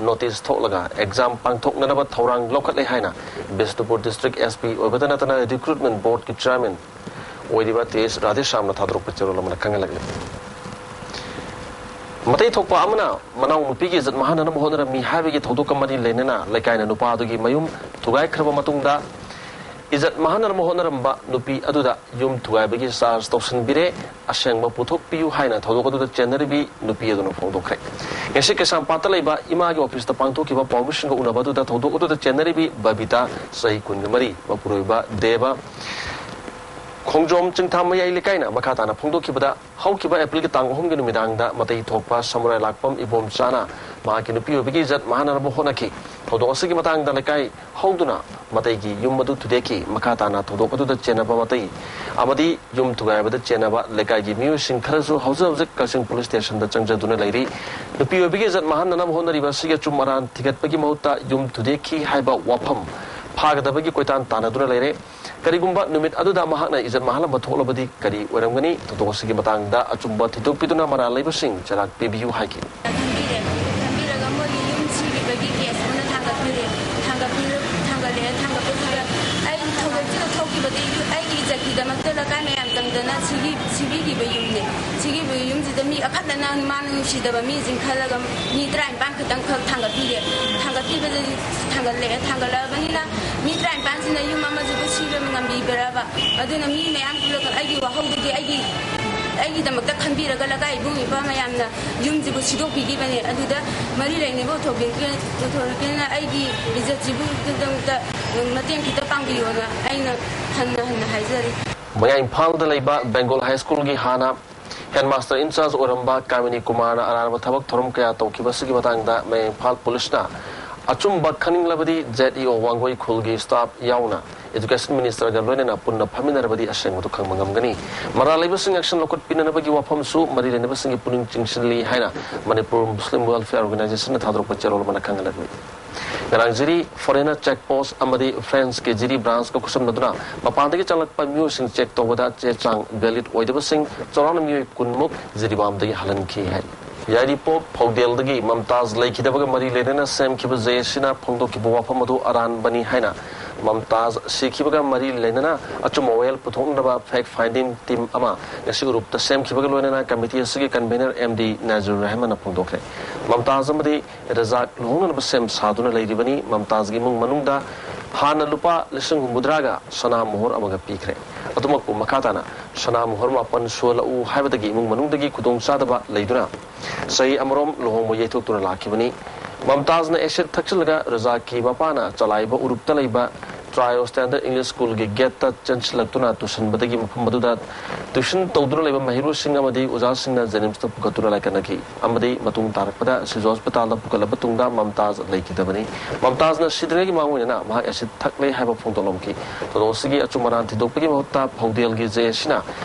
ꯅꯣꯇꯤꯁ ꯊꯣꯛꯂꯒ ꯑꯦꯛꯖꯥꯝ ꯄꯥꯡꯊꯣꯛꯅꯅꯕ ꯊꯧꯔꯥꯡ ꯂꯧꯈꯠꯂꯦ ꯍꯥꯏꯅ ꯕꯤꯁꯅꯨꯄꯨꯔ ꯗꯤꯁꯇ꯭ꯔꯤꯛ ꯑꯦꯁ ꯄꯤ ꯑꯣꯏꯕꯇ ꯅꯠꯇꯅ ꯔꯤꯀ꯭ꯔꯨꯠꯃꯦꯟ ꯕꯣꯔꯗꯀꯤ ꯆꯤꯌꯔꯃꯦꯟ ꯑꯣꯏꯔꯤꯕ ꯇꯤ ꯑꯦꯁ ꯔꯥꯙꯦꯁ꯭ꯌꯥꯝꯅ ꯊꯥꯗꯣꯔꯛꯄ ꯆꯦꯔꯣꯜ ꯑꯃꯅ ꯈꯪꯍꯜꯂꯛꯂꯤ꯫ ꯃꯇꯩ ꯊꯣꯛꯄ ꯑꯃꯅ ꯃꯅꯥꯎꯅꯨꯄꯤꯒꯤ ꯏꯖꯠ ꯃꯥꯡꯍꯟꯅꯅꯕ ꯍꯣꯠꯅꯔꯝꯃꯤ ꯍꯥꯏꯕꯒꯤ ꯊꯧꯗꯣꯛꯀ ꯃꯔꯤ ꯂꯩꯅꯅ ꯂꯩꯀꯥꯏꯅ ꯅꯨꯄꯥ ꯑꯗꯨꯒꯤ ꯃꯌꯨꯝ ꯊꯨꯒꯥꯏꯈ꯭ꯔꯕ ꯃꯇꯨꯡꯗ ꯏꯖꯠ ꯃꯥꯡꯍꯟꯅꯅꯕ ꯍꯣꯠꯅꯔꯝꯕ ꯅꯨꯄꯤ ꯑꯗꯨꯗ ꯌꯨꯝ ꯊꯨꯒꯥꯏꯕꯒꯤ ꯆꯥꯔꯖ ꯇꯧꯁꯤꯟꯕꯤꯔꯦ, ꯑꯁꯦꯡꯕ ꯄꯨꯊꯣꯛꯄꯤꯌꯨ ꯍꯥꯏꯅ ꯊꯧꯗꯣꯛ ꯑꯗꯨꯗ ꯆꯦꯟꯅꯔꯤꯕꯤ ꯅꯨꯄꯤ ꯑꯗꯨꯅ ꯐꯣꯡꯗꯣꯛꯈ꯭ꯔꯦ꯫ ꯉꯁꯤ ꯀꯩꯁꯥꯝꯄꯥꯠꯇ ꯂꯩꯕ ꯏꯃꯥꯒꯤ ꯑꯣꯐꯤꯁꯇ ꯄꯥꯡꯊꯣꯛꯈꯤꯕ ꯄꯥꯎꯃꯤꯁꯤꯡꯒ ꯎꯅꯕ ꯑꯗꯨꯗ ꯊꯧꯗꯣꯛ ꯑꯗꯨꯗ ꯆꯦꯟꯅꯔꯤꯕꯤ ꯕꯕꯤꯇꯥ, ꯆꯍꯤ ꯀꯨꯟꯒ ꯃꯔꯤ, ꯃꯄꯨꯔꯣꯏꯕ ꯗꯦꯕ, ꯈꯣꯡꯖꯣꯝ ꯆꯤꯡꯊꯥ ꯃꯌꯥꯏ ꯂꯩꯀꯥꯏꯅ ꯃꯈꯥ ꯇꯥꯅ ꯐꯣꯡꯗꯣꯛꯈꯤꯕꯗ, ꯍꯧꯈꯤꯕ ꯑꯦꯄ꯭ꯔꯤꯜꯒꯤ ꯇꯥꯡ ꯑꯍꯨꯝꯒꯤ ꯅꯨꯃꯤꯗꯥꯡꯗ ꯃꯇꯩ ꯊꯣꯛꯄ ꯁꯃꯨꯔꯥꯏ ꯂꯥꯛꯄꯝ ꯏꯕꯣꯝꯆꯥꯅ ꯃꯍꯥꯛꯀꯤ ꯅꯨꯄꯤ ꯑꯣꯏꯕꯒꯤ ꯏꯖꯠ ꯃꯥꯡꯍꯟꯅꯅꯕ ꯍꯣꯠꯅꯈꯤ꯫ ꯊꯧꯗꯣꯛ ꯑꯁꯤꯒꯤ ꯃꯇꯥꯡꯗ ꯂꯩꯀꯥꯏ ꯍꯧꯗꯨꯅ ꯃꯇꯩꯒꯤ ꯌꯨꯝ ꯑꯗꯨ ꯊꯨꯗꯦꯛꯈꯤ꯫ ꯃꯈꯥ ꯇꯥꯅ ꯊꯧꯗꯣꯛ ꯑꯗꯨꯗ ꯆꯦꯟꯅꯕ ꯃꯇꯩ ꯑꯃꯗꯤ ꯌꯨꯝ ꯊꯨꯒꯥꯏꯕꯗ ꯆꯦꯟꯅꯕ ꯂꯩꯀꯥꯏꯒꯤ ꯃꯤꯑꯣꯏꯁꯤꯡ ꯈꯔꯁꯨ ꯍꯧꯖꯤꯛ ꯍꯧꯖꯤꯛ ꯀꯛꯆꯤꯡ ꯄꯨꯂꯤꯁ ꯁ꯭ꯇꯦꯁꯟꯗ ꯆꯪꯖꯗꯨꯅ ꯂꯩꯔꯤ꯫ ꯅꯨꯄꯤ ꯑꯣꯏꯕꯒꯤ ꯏꯖꯠ ꯃꯥꯡꯍꯟꯅꯅꯕ ꯍꯣꯠꯅꯔꯤꯕ ꯑꯁꯤꯒꯤ ꯑꯆꯨꯝ ꯑꯔꯥꯟ ꯊꯤꯒꯠꯄꯒꯤ ꯃꯍꯨꯠꯇ ꯌꯨꯝ ꯊꯨꯗꯦꯛꯈꯤ ꯍꯥꯏꯕ ꯋꯥꯐꯝ ꯐꯥꯒꯗꯕꯒꯤ ꯀꯣꯏꯇꯥꯟ ꯇꯥꯟꯅꯗꯨꯅ ꯂꯩꯔꯦ꯫ ꯀꯔꯤꯒꯨꯝꯕ ꯅꯨꯃꯤꯠ ꯑꯗꯨꯗ ꯃꯍꯥꯛꯅ ꯏꯖꯠ ꯃꯥꯡꯍꯜꯂꯝꯕ ꯊꯣꯛꯂꯕꯗꯤ ꯀꯔꯤ ꯑꯣꯏꯔꯝꯒꯅꯤ? ꯊꯧꯗꯣꯛ ꯑꯁꯤꯒꯤ ꯃꯇꯥꯡꯗ ꯑꯆꯨꯝꯕ ꯊꯤꯗꯣꯛꯄꯤꯗꯨꯅ ꯃꯔꯥꯜ ꯂꯩꯕꯁꯤꯡ ꯆꯩꯔꯥꯛ ꯄꯤꯕꯤꯌꯨ ꯍꯥꯏꯈꯤ꯫ ꯈꯟꯕꯤꯔꯦ꯫ ꯈꯟꯕꯤꯔꯒ ꯃꯣꯏꯒꯤ ꯌꯨꯝ ꯁꯤꯈꯤꯕꯒꯤ ꯀꯦꯁ ꯑꯃ ꯊꯥꯡꯒꯠꯄꯤꯔꯦ꯫ ꯊꯥꯡꯒꯠꯄꯤꯔ-, ꯊꯥꯡꯒꯠꯂꯛꯑꯦ꯫ ꯊꯥꯡꯒꯠꯄꯁꯤꯗ ꯑꯩ ꯊꯧꯗꯣꯛꯁꯤꯗ ꯊꯣꯛꯈꯤꯕꯗꯒꯤ ꯑꯩꯒꯤ ꯏꯖꯠꯀꯤꯗꯃꯛꯇ ꯂꯩꯀꯥꯏ ꯃꯌꯥꯝ ꯆꯪꯗꯅ ꯁꯤꯒꯤ-, ꯁꯤꯕꯤꯈꯤꯕ ꯌꯨꯝꯅꯦ꯫ ꯁꯤꯈꯤꯕ ꯌꯨꯝꯁꯤꯗ ꯃꯤ ꯑꯈꯠꯅꯅ ꯃꯥꯅ ꯅꯨꯡꯁꯤꯗꯕ ꯃꯤꯁꯤꯡ ꯈꯜꯂꯒ ꯃꯤ ꯇꯔꯥꯅꯤꯄꯥꯟ ꯈꯛꯇꯪꯈꯛ ꯊꯥꯡꯒꯠꯄꯤꯔꯦ꯫ ꯊꯥꯡꯒꯠꯄꯤꯕꯗꯒꯤ ꯊꯥꯡꯒꯠꯂꯛꯑꯦ꯫ ꯊꯥꯡꯒꯠꯂꯛꯑꯕꯅꯤꯅ ꯃꯤ ꯇꯔꯥꯅꯤꯄꯥꯟꯁꯤꯅ ꯌꯨꯝ ꯑꯃꯁꯤꯕꯨ ꯁꯤꯕ ꯉꯝꯕꯤꯕ꯭ꯔꯕ? ꯑꯗꯨꯅ ꯃꯤ ꯃꯌꯥꯝ ꯄꯨꯜꯂꯒ ꯑꯩꯒꯤ ꯋꯥꯍꯧꯗꯒꯤ ꯑꯩꯒꯤ, ꯑꯩꯒꯤꯗꯃꯛꯇ ꯈꯟꯕꯤꯔꯒ ꯂꯩꯀꯥꯏ ꯏꯕꯨꯡ ꯏꯄ꯭ꯋꯥ ꯃꯌꯥꯝꯅ ꯌꯨꯝꯁꯤꯕꯨ ꯁꯤꯗꯣꯛꯄꯤꯈꯤꯕꯅꯦ꯫ ꯑꯗꯨꯗ ꯃꯔꯤ ꯂꯩꯅꯕ ꯑꯣꯊꯣꯔꯤꯇꯤ-, ꯑꯣꯊꯣꯔꯤꯇꯤꯅ ꯑꯩꯒꯤ ꯏꯖꯠꯁꯤꯕꯨ ꯃꯇꯦꯡ ꯈꯤꯇ ꯄꯥꯡꯕꯤꯌꯣꯅ ꯑꯩꯅ ꯍꯟꯅ ꯍꯟꯅ ꯍꯥꯏꯖꯔꯤ꯫ ꯃꯌꯥꯏ ꯏꯝꯐꯥꯜꯗ ꯂꯩꯕ ꯕꯦꯡꯒꯣꯜ ꯍꯥꯏ ꯁ꯭ꯀꯨꯜꯒꯤ ꯍꯥꯟꯅ ꯍꯦꯗꯃꯥꯁꯇꯔ ꯏꯟꯆꯥꯔꯖ ꯑꯣꯏꯔꯝꯕ ꯀꯥꯃꯤꯅꯤ ꯀꯨꯃꯥꯔꯅ ꯑꯔꯥꯟꯕ ꯊꯕꯛ ꯊꯧꯔꯝ ꯀꯌꯥ ꯇꯧꯈꯤꯕ ꯑꯁꯤꯒꯤ ꯃꯇꯥꯡꯗ ꯃꯌꯥꯏ ꯏꯝꯐꯥꯜ ꯄꯨꯂꯤꯁꯅ ꯑꯆꯨꯝꯕ ꯈꯪꯅꯤꯡꯂꯕꯗꯤ ꯖꯦꯠ ꯏ ꯑꯣ ꯋꯥꯡꯒꯣꯏ ꯈꯨꯜꯒꯤ ꯁ꯭ꯇꯥꯐ ꯌꯥꯎꯅ Education Ministerꯒ ꯂꯣꯏꯅꯅ ꯄꯨꯟꯅ ꯐꯝꯃꯤꯟꯅꯔꯕꯗꯤ ꯑꯁꯦꯡꯕꯗꯨ ꯈꯪꯕ ꯉꯝꯒꯅꯤ꯫ ꯃꯔꯥꯜ ꯂꯩꯕꯁꯤꯡ action ꯂꯧꯈꯠꯄꯤꯅꯅꯕꯒꯤ ꯋꯥꯐꯝꯁꯨ ꯃꯔꯤ ꯂꯩꯅꯕꯁꯤꯡꯒꯤ ꯄꯨꯛꯅꯤꯡ ꯆꯤꯡꯁꯤꯜꯂꯤ ꯍꯥꯏꯅ Manipur Muslim Welfare Organizationꯅ ꯊꯥꯗꯣꯔꯛꯄ ꯆꯦꯔꯣꯜ ꯑꯃꯅ ꯈꯪꯍꯜꯂꯤ꯫ ꯉꯔꯥꯡ ꯖꯤꯔꯤ foreigner check post ꯑꯃꯗꯤ Franceꯀꯤ ꯖꯤꯔꯤ branchꯀ ꯈꯨꯠꯁꯝꯅꯗꯨꯅ ꯃꯄꯥꯟꯗꯒꯤ ꯆꯪꯂꯛꯄ ꯃꯤꯑꯣꯏꯁꯤꯡ check ꯇꯧꯕꯗ ꯆꯦ ꯆꯥꯡ valid ꯑꯣꯏꯗꯕꯁꯤꯡ ꯆꯥꯎꯔꯥꯛꯅ ꯃꯤꯑꯣꯏ ꯀꯨꯟꯃꯨꯛ ꯖꯤꯔꯤꯕꯥꯝꯗꯒꯤ ꯍꯜꯍꯟꯈꯤ ꯍꯥꯏꯔꯤ꯫ ꯌꯥꯏꯔꯤꯄꯣꯛ ꯐꯧꯗꯦꯜꯗꯒꯤ ꯃꯝꯇꯥꯖ ꯂꯩꯈꯤꯗꯕꯒ ꯃꯔꯤ ꯂꯩꯅꯅ ꯁꯦꯝꯈꯤꯕ JACꯅ ꯐꯣꯡꯗꯣꯛꯈꯤꯕ ꯋꯥꯐꯝ ꯑꯗꯨ ꯑꯔꯥꯟꯕꯅꯤ ꯍꯥꯏꯅ ꯃꯝꯇꯥꯖ ꯁꯤꯈꯤꯕꯒ ꯃꯔꯤ ꯂꯩꯅꯅ ꯑꯆꯨꯝꯕ ꯋꯥꯌꯦꯜ ꯄꯨꯊꯣꯛꯅꯕ fact finding team ꯑꯃ ꯉꯁꯤ ꯎꯔꯨꯞꯇ ꯁꯦꯝꯈꯤꯕꯒ ꯂꯣꯏꯅꯅ committee ꯑꯁꯤꯒꯤ convener MD ꯅꯥꯖꯨꯔ ꯔꯍꯃꯟꯅ ꯐꯣꯡꯗꯣꯛꯈ꯭ꯔꯦ꯫ ꯃꯝꯇꯥꯖ ꯑꯃꯗꯤ ꯔꯖꯥꯛ ꯂꯨꯍꯣꯡꯅꯅꯕ ꯁꯦꯝ ꯁꯥꯗꯨꯅ ꯂꯩꯔꯤꯕꯅꯤ꯫ ꯃꯝꯇꯥꯖꯒꯤ ꯏꯃꯨꯡ ꯃꯅꯨꯡꯗ ꯍꯥꯟꯅ ꯂꯨꯄꯥ ꯂꯤꯁꯤꯡ ꯍꯨꯝꯐꯨꯇꯔꯥꯒ ꯁꯅꯥ ꯃꯣꯍꯣꯔ ꯑꯃꯒ ꯄꯤꯈ꯭ꯔꯦ꯫ ꯑꯗꯨꯃꯛꯄꯨ ꯃꯈꯥ ꯇꯥꯅ ꯁꯅꯥ ꯃꯣꯍꯣꯔ ꯃꯥꯄꯟ ꯁꯨꯍꯜꯂꯛꯎ ꯍꯥꯏꯕꯗꯒꯤ ꯏꯃꯨꯡ ꯃꯅꯨꯡꯗꯒꯤ ꯈꯨꯗꯣꯡꯆꯥꯗꯕ ꯂꯩꯗꯨꯅ ꯆꯍꯤ ꯑꯃꯔꯣꯝ ꯂꯨꯍꯣꯡꯕ ꯌꯩꯊꯣꯛꯇꯨꯅ ꯂꯥꯛꯈꯤꯕꯅꯤ꯫ ꯃꯝꯇꯥꯖꯅ acid ꯊꯛꯆꯤꯜꯂꯒ ꯔꯖꯥꯛꯀꯤ ꯃꯄꯥꯅ ꯆꯂꯥꯏꯕ ꯎꯔꯨꯞꯇ ꯂꯩꯕ Trio Standard English Schoolꯒꯤ gateꯇ ꯆꯦꯟꯁꯤꯜꯂꯛꯇꯨꯅ ꯇꯨꯁꯟꯕꯗꯒꯤ ꯃꯐꯝ ꯑꯗꯨꯗ tuition ꯇꯧꯗꯨꯅ ꯂꯩꯕ ꯃꯍꯩꯔꯣꯏꯁꯤꯡ ꯑꯃꯗꯤ ꯑꯣꯖꯥꯁꯤꯡꯅ JNIMSꯇ ꯄꯨꯈꯠꯇꯨꯅ ꯂꯥꯏꯀꯠꯅꯈꯤ ꯑꯃꯗꯤ ꯃꯇꯨꯡ ꯇꯥꯔꯛꯄꯗ ꯁꯤꯖꯣ ꯍꯣꯁꯄꯤꯇꯥꯜꯗ ꯄꯨꯈꯠꯂꯕ ꯇꯨꯡꯗ ꯃꯝꯇꯥꯖ ꯂꯩꯈꯤꯗꯕꯅꯤ꯫ ꯃꯝꯇꯥꯖꯅ ꯁꯤꯗ꯭ꯔꯤꯉꯩꯒꯤ ꯃꯃꯥꯡ ꯑꯣꯏꯅꯅ ꯃꯍꯥꯛ acid ꯊꯛꯂꯦ ꯍꯥꯏꯕ ꯐꯣꯡꯗꯣꯛꯂꯝꯈꯤ꯫ ꯊꯧꯗꯣꯛ ꯑꯁꯤꯒꯤ ꯑꯆꯨꯝ ꯑꯔꯥꯟ ꯊꯤꯗꯣꯛꯄꯒꯤ ꯃꯍꯨꯠꯇ ꯐꯧꯗꯦꯜꯒꯤ JACꯅ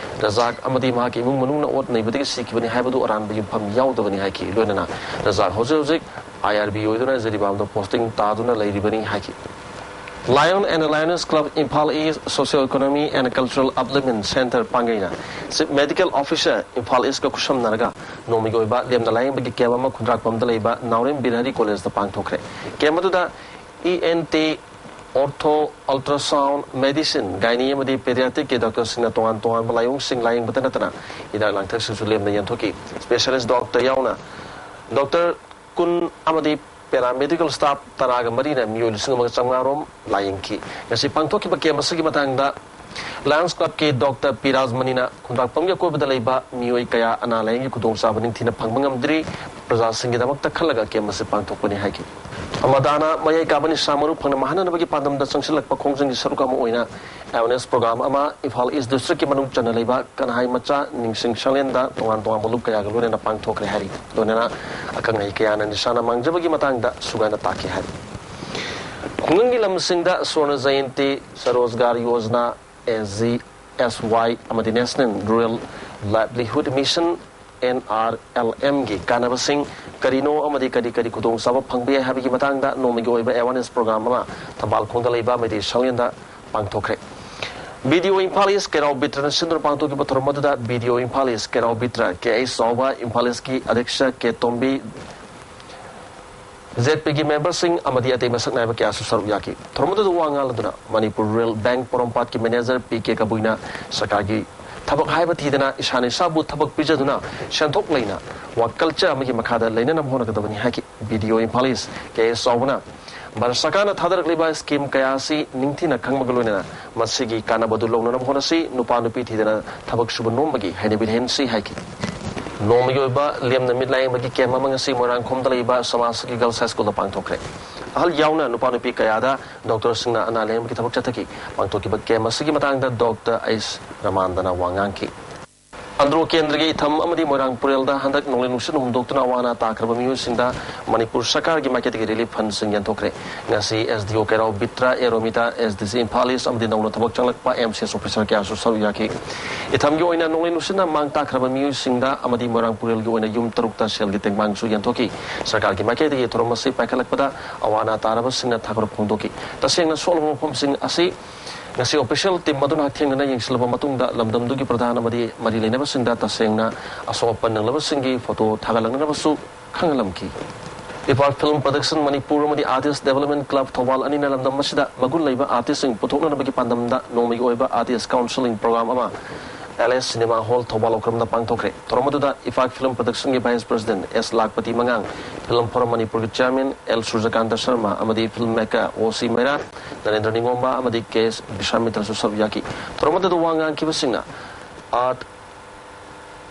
ꯔꯖꯥꯛ ꯑꯃꯗꯤ ꯃꯍꯥꯛꯀꯤ ꯏꯃꯨꯡ ꯃꯅꯨꯡꯅ ꯑꯣꯠ ꯅꯩꯕꯗꯒꯤ ꯁꯤꯈꯤꯕꯅꯤ ꯍꯥꯏꯕꯗꯨ ꯑꯔꯥꯟꯕ ꯌꯨꯝꯐꯝ ꯌꯥꯎꯗꯕꯅꯤ ꯍꯥꯏꯈꯤ꯫ ꯂꯣꯏꯅꯅ ꯔꯖꯥꯛ ꯍꯧꯖꯤꯛ ꯍꯧꯖꯤꯛ IRB ꯑꯣꯏꯗꯨꯅ ꯖꯤꯔꯤꯕꯥꯝꯗ posting ꯇꯥꯗꯨꯅ ꯂꯩꯔꯤꯕꯅꯤ ꯍꯥꯏꯈꯤ꯫ Lion and Lioness Club Imphal East Socio Economy and Cultural Upliftment Center ꯄꯥꯡꯒꯩꯅ Chief Medical Officer Imphal Eastꯀ ꯈꯨꯠꯁꯝꯅꯔꯒ ꯅꯣꯡꯃꯒꯤ ꯑꯣꯏꯕ ꯂꯦꯝꯅ ꯂꯥꯌꯦꯡꯕꯒꯤ camp ꯑꯃ ꯈꯨꯟꯗ꯭ꯔꯥꯛꯄꯝꯗ ꯂꯩꯕ ꯅꯥꯎꯔꯦꯝ ꯕꯤꯔꯍꯔꯤ Collegeꯇ ꯄꯥꯡꯊꯣꯛꯈ꯭ꯔꯦ꯫ Camp ꯑꯗꯨꯗ ENT, Ortho, Ultrasound, Medicine, Gynae ꯑꯃꯗꯤ Pediatricꯀꯤ doctorꯁꯤꯡꯅ ꯇꯣꯉꯥꯟ ꯇꯣꯉꯥꯟꯕ ꯂꯥꯏꯑꯣꯡꯁꯤꯡ ꯂꯥꯌꯦꯡꯕꯇ ꯅꯠꯇꯅ ꯍꯤꯗꯥꯛ ꯂꯥꯡꯊꯛꯁꯤꯡꯁꯨ ꯂꯦꯝꯅ ꯌꯦꯟꯊꯣꯛꯈꯤ꯫ Specialist doctor ꯌꯥꯎꯅ doctor ꯀꯨꯟ ꯑꯃꯗꯤ paramedical staff ꯇꯔꯥꯒ ꯃꯔꯤꯅ ꯃꯤꯑꯣꯏ ꯂꯤꯁꯤꯡ ꯑꯃꯒ ꯆꯥꯝꯃꯉꯥ ꯔꯣꯝ ꯂꯥꯌꯦꯡꯈꯤ꯫ ꯉꯁꯤ ꯄꯥꯡꯊꯣꯛꯈꯤꯕ camp ꯑꯁꯤꯒꯤ ꯃꯇꯥꯡꯗ Lions Clubꯀꯤ Doctor ꯄꯤ ꯔꯥꯖꯃꯅꯤꯅ ꯈꯨꯟꯗ꯭ꯔꯥꯛꯄꯝꯒꯤ ꯑꯀꯣꯏꯕꯗ ꯂꯩꯕ ꯃꯤꯑꯣꯏ ꯀꯌꯥ ꯑꯅꯥ ꯂꯥꯌꯦꯡꯒꯤ ꯈꯨꯗꯣꯡꯆꯥꯕ ꯅꯤꯡꯊꯤꯅ ꯐꯪꯕ ꯉꯝꯗ꯭ꯔꯤ, ꯄ꯭ꯔꯖꯥꯁꯤꯡꯒꯤꯗꯃꯛꯇ ꯈꯜꯂꯒ camp ꯑꯁꯤ ꯄꯥꯡꯊꯣꯛꯄꯅꯤ ꯍꯥꯏꯈꯤ꯫ ꯑꯃꯗꯥꯅ ꯃꯌꯥꯏ ꯀꯥꯕ ꯅꯤꯁꯥ ꯃꯔꯨ ꯐꯪꯅ ꯃꯥꯡꯍꯟꯅꯅꯕꯒꯤ ꯄꯥꯟꯗꯝꯗ ꯆꯪꯁꯤꯜꯂꯛꯄ ꯈꯣꯡꯖꯪꯒꯤ ꯁꯔꯨꯛ ꯑꯃ ꯑꯣꯏꯅ awareness program ꯑꯃ ꯏꯝꯐꯥꯜ East Districtꯀꯤ ꯃꯅꯨꯡ ꯆꯟꯅ ꯂꯩꯕ ꯀꯟꯍꯥꯏ ꯃꯆꯥ ꯅꯤꯡꯁꯤꯡ ꯁꯪꯂꯦꯟꯗ ꯇꯣꯉꯥꯟ ꯇꯣꯉꯥꯟꯕ ꯂꯨꯞ ꯀꯌꯥꯒ ꯂꯣꯏꯅꯅ ꯄꯥꯡꯊꯣꯛꯈ꯭ꯔꯦ ꯍꯥꯏꯔꯤ꯫ ꯂꯣꯏꯅꯅ ꯑꯈꯪ ꯑꯍꯩ ꯀꯌꯥꯅ ꯅꯤꯁꯥꯅ ꯃꯥꯡꯖꯕꯒꯤ ꯃꯇꯥꯡꯗ ꯁꯨꯒꯥꯏꯅ ꯇꯥꯛꯈꯤ ꯍꯥꯏꯔꯤ꯫ ꯈꯨꯡꯒꯪꯒꯤ ꯂꯝꯁꯤꯡꯗ Swarna Jayanti, Swarozgar Yojana, S G S Y ꯑꯃꯗꯤ National Rural Livelihood Mission, N R L ꯑꯦꯝꯒꯤ ꯀꯥꯟꯅꯕꯁꯤꯡ ꯀꯔꯤꯅꯣ ꯑꯃꯗꯤ ꯀꯔꯤ ꯀꯔꯤ ꯈꯨꯗꯣꯡꯆꯥꯕ ꯐꯪꯕ ꯌꯥꯏ ꯍꯥꯏꯕꯒꯤ ꯃꯇꯥꯡꯗ ꯅꯣꯡꯃꯒꯤ ꯑꯣꯏꯕ awareness program ꯑꯃ ꯊꯝꯕꯥꯜ ꯈꯣꯡꯗ ꯂꯩꯕ ꯃꯩꯇꯩ ꯁꯪꯂꯦꯟꯗ ꯄꯥꯡꯊꯣꯛꯈ꯭ꯔꯦ꯫ ꯕꯤ ꯗꯤ ꯑꯣ ꯏꯝꯐꯥꯜ ꯏꯁ ꯀꯦꯔꯥꯎ ꯕꯤꯇ꯭ꯔꯅ ꯁꯤꯟꯗꯨꯅ ꯄꯥꯡꯊꯣꯛꯈꯤꯕ ꯊꯧꯔꯝ ꯑꯗꯨꯗ ꯕꯤ ꯗꯤ ꯑꯣ ꯏꯝꯐꯥꯜ ꯏꯁ ꯀꯦꯔꯥꯎ ꯕꯤꯇ꯭ꯔ, ꯀꯦ ꯑꯩꯆ ꯆꯥꯎꯕ, ꯏꯝꯐꯥꯜ ꯏꯁꯀꯤ ꯑꯗ꯭ꯌꯛꯁ ꯀꯦ ꯇꯣꯝꯕꯤ, ꯖꯦꯠ ꯄꯤꯒꯤ ꯃꯦꯝꯕꯔꯁꯤꯡ ꯑꯃꯗꯤ ꯑꯇꯩ ꯃꯁꯛ ꯅꯥꯏꯕ ꯀꯌꯥꯁꯨ ꯁꯔꯨꯛ ꯌꯥꯈꯤ꯫ ꯊꯧꯔꯝ ꯑꯗꯨꯗ ꯋꯥ ꯉꯥꯡꯂꯗꯨꯅ ꯃꯅꯤꯄꯨꯔ ꯔꯨꯔꯦꯜ ꯕꯦꯡꯛ ꯄꯣꯔꯣꯝꯄꯥꯠꯀꯤ ꯃꯦꯅꯦꯖꯔ ꯄꯤ ꯀꯦ ꯀꯕꯨꯏꯅ ꯁꯔꯀꯥꯔꯒꯤ ꯊꯕꯛ ꯍꯥꯏꯕ ꯊꯤꯗꯅ ꯏꯁꯥꯅ ꯏꯁꯥꯕꯨ ꯊꯕꯛ ꯄꯤꯖꯗꯨꯅ ꯁꯦꯟꯊꯣꯛ ꯂꯩꯅ work culture ꯑꯃꯒꯤ ꯃꯈꯥꯗ ꯂꯩꯅꯅꯕ ꯍꯣꯠꯅꯒꯗꯕꯅꯤ ꯍꯥꯏꯈꯤ꯫ ꯕꯤ ꯗꯤ ꯑꯣ ꯏꯝꯐꯥꯜ ꯏꯁ ꯀꯦ ꯑꯦꯁ ꯆꯥꯎꯕꯅ ꯚꯥꯔꯠ ꯁꯔꯀꯥꯔꯅ ꯊꯥꯗꯔꯛꯂꯤꯕ ꯁ꯭ꯀꯤꯝ ꯀꯌꯥ ꯑꯁꯤ ꯅꯤꯡꯊꯤꯅ ꯈꯪꯕꯒ ꯂꯣꯏꯅꯅ ꯃꯁꯤꯒꯤ ꯀꯥꯟꯅꯕ ꯑꯗꯨ ꯂꯧꯅꯅꯕ ꯍꯣꯠꯅꯁꯤ꯫ ꯅꯨꯄꯥ ꯅꯨꯄꯤ ꯊꯤꯗꯅ ꯊꯕꯛ ꯁꯨꯕ ꯅꯣꯝꯕꯒꯤ ꯍꯩꯅꯕꯤ ꯂꯩꯍꯟꯁꯤ ꯍꯥꯏꯈꯤ꯫ ꯅꯣꯡꯃꯒꯤ ꯑꯣꯏꯕ ꯂꯦꯝꯅ ꯃꯤꯠ ꯂꯥꯌꯦꯡꯕꯒꯤ ꯀꯦꯝꯞ ꯑꯃ ꯉꯁꯤ ꯃꯣꯏꯔꯥꯡꯈꯣꯝꯗ ꯂꯩꯕ ꯁꯃꯥꯖꯀꯤ ꯒꯔꯜꯁ ꯍꯥꯏ ꯁ꯭ꯀꯨꯜꯗ ꯄꯥꯡꯊꯣꯛꯈ꯭ꯔꯦ꯫ ꯑꯍꯜ ꯌꯥꯎꯅ ꯅꯨꯄꯥ ꯅꯨꯄꯤ ꯀꯌꯥꯗ ꯗꯣꯛꯇꯔꯁꯤꯡꯅ ꯑꯅꯥ ꯂꯥꯌꯦꯡꯕꯒꯤ ꯊꯕꯛ ꯆꯠꯊꯈꯤ꯫ ꯄꯥꯡꯊꯣꯛꯈꯤꯕ ꯀꯦꯝꯞ ꯑꯁꯤꯒꯤ ꯃꯇꯥꯡꯗ ꯗꯣꯛꯇꯔ ꯑꯩꯁ ꯔꯃꯥꯟꯗꯅ ꯋꯥ ꯉꯥꯡꯈꯤ꯫ ꯑꯟꯗ꯭ꯔꯣ ꯀꯦꯟꯗ꯭ꯔꯒꯤ ꯏꯊꯝ ꯑꯃꯗꯤ ꯃꯣꯏꯔꯥꯡ ꯄꯨꯔꯦꯜꯗ ꯍꯟꯗꯛ ꯅꯣꯡꯂꯩ ꯅꯨꯡꯁꯤꯠꯅ ꯍꯨꯝꯗꯣꯛꯇꯨꯅ ꯑꯋꯥ ꯑꯅꯥ ꯇꯥꯈ꯭ꯔꯕ ꯃꯤꯑꯣꯏꯁꯤꯡꯗ ꯃꯅꯤꯄꯨꯔ ꯁꯔꯀꯥꯔꯒꯤ ꯃꯥꯏꯀꯩꯗꯒꯤ ꯔꯤꯂꯤꯐ ꯐꯟꯁꯤꯡ ꯌꯦꯟꯊꯣꯛꯈ꯭ꯔꯦ꯫ ꯉꯁꯤ ꯑꯦꯁ ꯗꯤ ꯑꯣ ꯀꯩꯔꯥꯎ ꯕꯤꯇ꯭ꯔ, ꯑꯦ ꯔꯣꯃꯤꯇꯥ, ꯑꯦꯁ ꯗꯤ ꯁꯤ ꯏꯝꯐꯥꯜ ꯏꯁ ꯑꯃꯗꯤ ꯅꯧꯅ ꯊꯕꯛ ꯆꯪꯂꯛꯄ ꯑꯦꯝ ꯁꯤ ꯑꯦꯁ ꯑꯣꯐꯤꯁꯥꯔ ꯀꯌꯥꯁꯨ ꯁꯔꯨꯛ ꯌꯥꯈꯤ꯫ ꯏꯊꯝꯒꯤ ꯑꯣꯏꯅ ꯅꯣꯡꯂꯩ ꯅꯨꯡꯁꯤꯠꯅ ꯃꯥꯡ ꯇꯥꯛꯈ꯭ꯔꯕ ꯃꯤꯑꯣꯏꯁꯤꯡꯗ ꯑꯃꯗꯤ ꯃꯣꯏꯔꯥꯡ ꯄꯨꯔꯦꯜꯒꯤ ꯑꯣꯏꯅ ꯌꯨꯝ ꯇꯔꯨꯛꯇ ꯁꯦꯜꯒꯤ ꯇꯦꯡꯕꯥꯡꯁꯨ ꯌꯦꯟꯊꯣꯛꯈꯤ꯫ ꯁꯔꯀꯥꯔꯒꯤ ꯃꯥꯏꯀꯩꯗꯒꯤ ꯊꯧꯔꯝ ꯑꯁꯤ ꯄꯥꯏꯈꯠꯂꯛꯄꯗ ꯑꯋꯥ ꯑꯅꯥ ꯇꯥꯔꯕꯁꯤꯡꯅ ꯊꯥꯒꯠꯄ ꯐꯣꯡꯗꯣꯛꯈꯤ꯫ ꯇꯁꯦꯡꯅ ꯁꯣꯛꯂꯕ ꯃꯐꯝꯁꯤꯡ ꯑꯁꯤ ꯉꯁꯤ ꯑꯣꯐꯤꯁꯤꯌꯦꯜ ꯇꯤꯝ ꯑꯗꯨꯅ ꯍꯛꯊꯦꯡꯅꯅ ꯌꯦꯡꯁꯤꯜꯂꯕ ꯃꯇꯨꯡꯗ ꯂꯝꯗꯝꯗꯨꯒꯤ ꯄ꯭ꯔꯙꯥꯟ ꯑꯃꯗꯤ ꯃꯔꯤ ꯂꯩꯅꯕꯁꯤꯡꯗ ꯇꯁꯦꯡꯅ ꯑꯁꯣꯛ ꯑꯄꯟ ꯅꯪꯂꯕꯁꯤꯡꯒꯤ ꯐꯣꯇꯣ ꯊꯥꯒꯠꯂꯛꯅꯅꯕꯁꯨ ꯈꯪꯍꯜꯂꯝꯈꯤ꯫ ꯏꯄꯥꯛ ꯐꯤꯜꯝ ꯄ꯭ꯔꯣꯗꯛꯁꯟ ꯃꯅꯤꯄꯨꯔ ꯑꯃꯗꯤ ꯑꯥꯔꯇꯤꯁ ꯗꯦꯕꯂꯞꯃꯦꯟ ꯀ꯭ꯂꯕ ꯊꯧꯕꯥꯜ ꯑꯅꯤꯅ ꯂꯝꯗꯝ ꯑꯁꯤꯗ ꯃꯒꯨꯟ ꯂꯩꯕ ꯑꯥꯔꯇꯤꯁꯁꯤꯡ ꯄꯨꯊꯣꯛꯅꯅꯕꯒꯤ ꯄꯥꯟꯗꯝꯗ ꯅꯣꯡꯃꯒꯤ ꯑꯣꯏꯕ ꯑꯥꯔꯇꯤꯁ ꯀꯥꯎꯟꯁꯤꯂꯤꯡ ꯄ꯭ꯔꯣꯒ꯭ꯔꯥꯝ ꯑꯃ ꯑꯦꯜ ꯑꯦꯁ ꯁꯤꯅꯦꯃꯥ ꯍꯣꯜ ꯊꯧꯕꯥꯜ ꯑꯣꯀ꯭ꯔꯝꯗ ꯄꯥꯡꯊꯣꯛꯈ꯭ꯔꯦ꯫ ꯊꯧꯔꯝ ꯑꯗꯨꯗ ꯏꯄꯥꯛ ꯐꯤꯜꯝ ꯄ꯭ꯔꯣꯗꯛꯁꯟꯒꯤ ꯚꯥꯏꯁ ꯄ꯭ꯔꯁꯤꯗꯦꯟꯠ ꯑꯦꯁ ꯂꯥꯈꯄꯇꯤ ꯃꯉꯥꯡ, ꯐꯤꯜꯝ ꯐꯣꯔꯝ ꯃꯅꯤꯄꯨꯔꯒꯤ ꯆꯤꯌꯥꯔꯃꯦꯟ ꯑꯦꯜ ꯁꯨꯔꯖꯀꯥꯟꯇ ꯁꯔꯃ ꯑꯃꯗꯤ ꯐꯤꯜꯝ ꯃꯦꯀꯔ ꯑꯣ ꯁꯤ ꯃꯩꯔꯥ, ꯅꯔꯦꯟꯗ꯭ꯔ ꯅꯤꯉꯣꯝꯕ ꯑꯃꯗꯤ ꯀꯦ ꯑꯦꯁ ꯕꯤꯁ꯭ꯋꯥꯃꯤꯇ꯭ꯔꯁꯨ ꯁꯔꯨꯛ ꯌꯥꯈꯤ꯫ ꯊꯧꯔꯝ ꯑꯗꯨꯗ ꯋꯥ ꯉꯥꯡꯈꯤꯕꯁꯤꯡꯅ ꯑꯥꯔꯠ,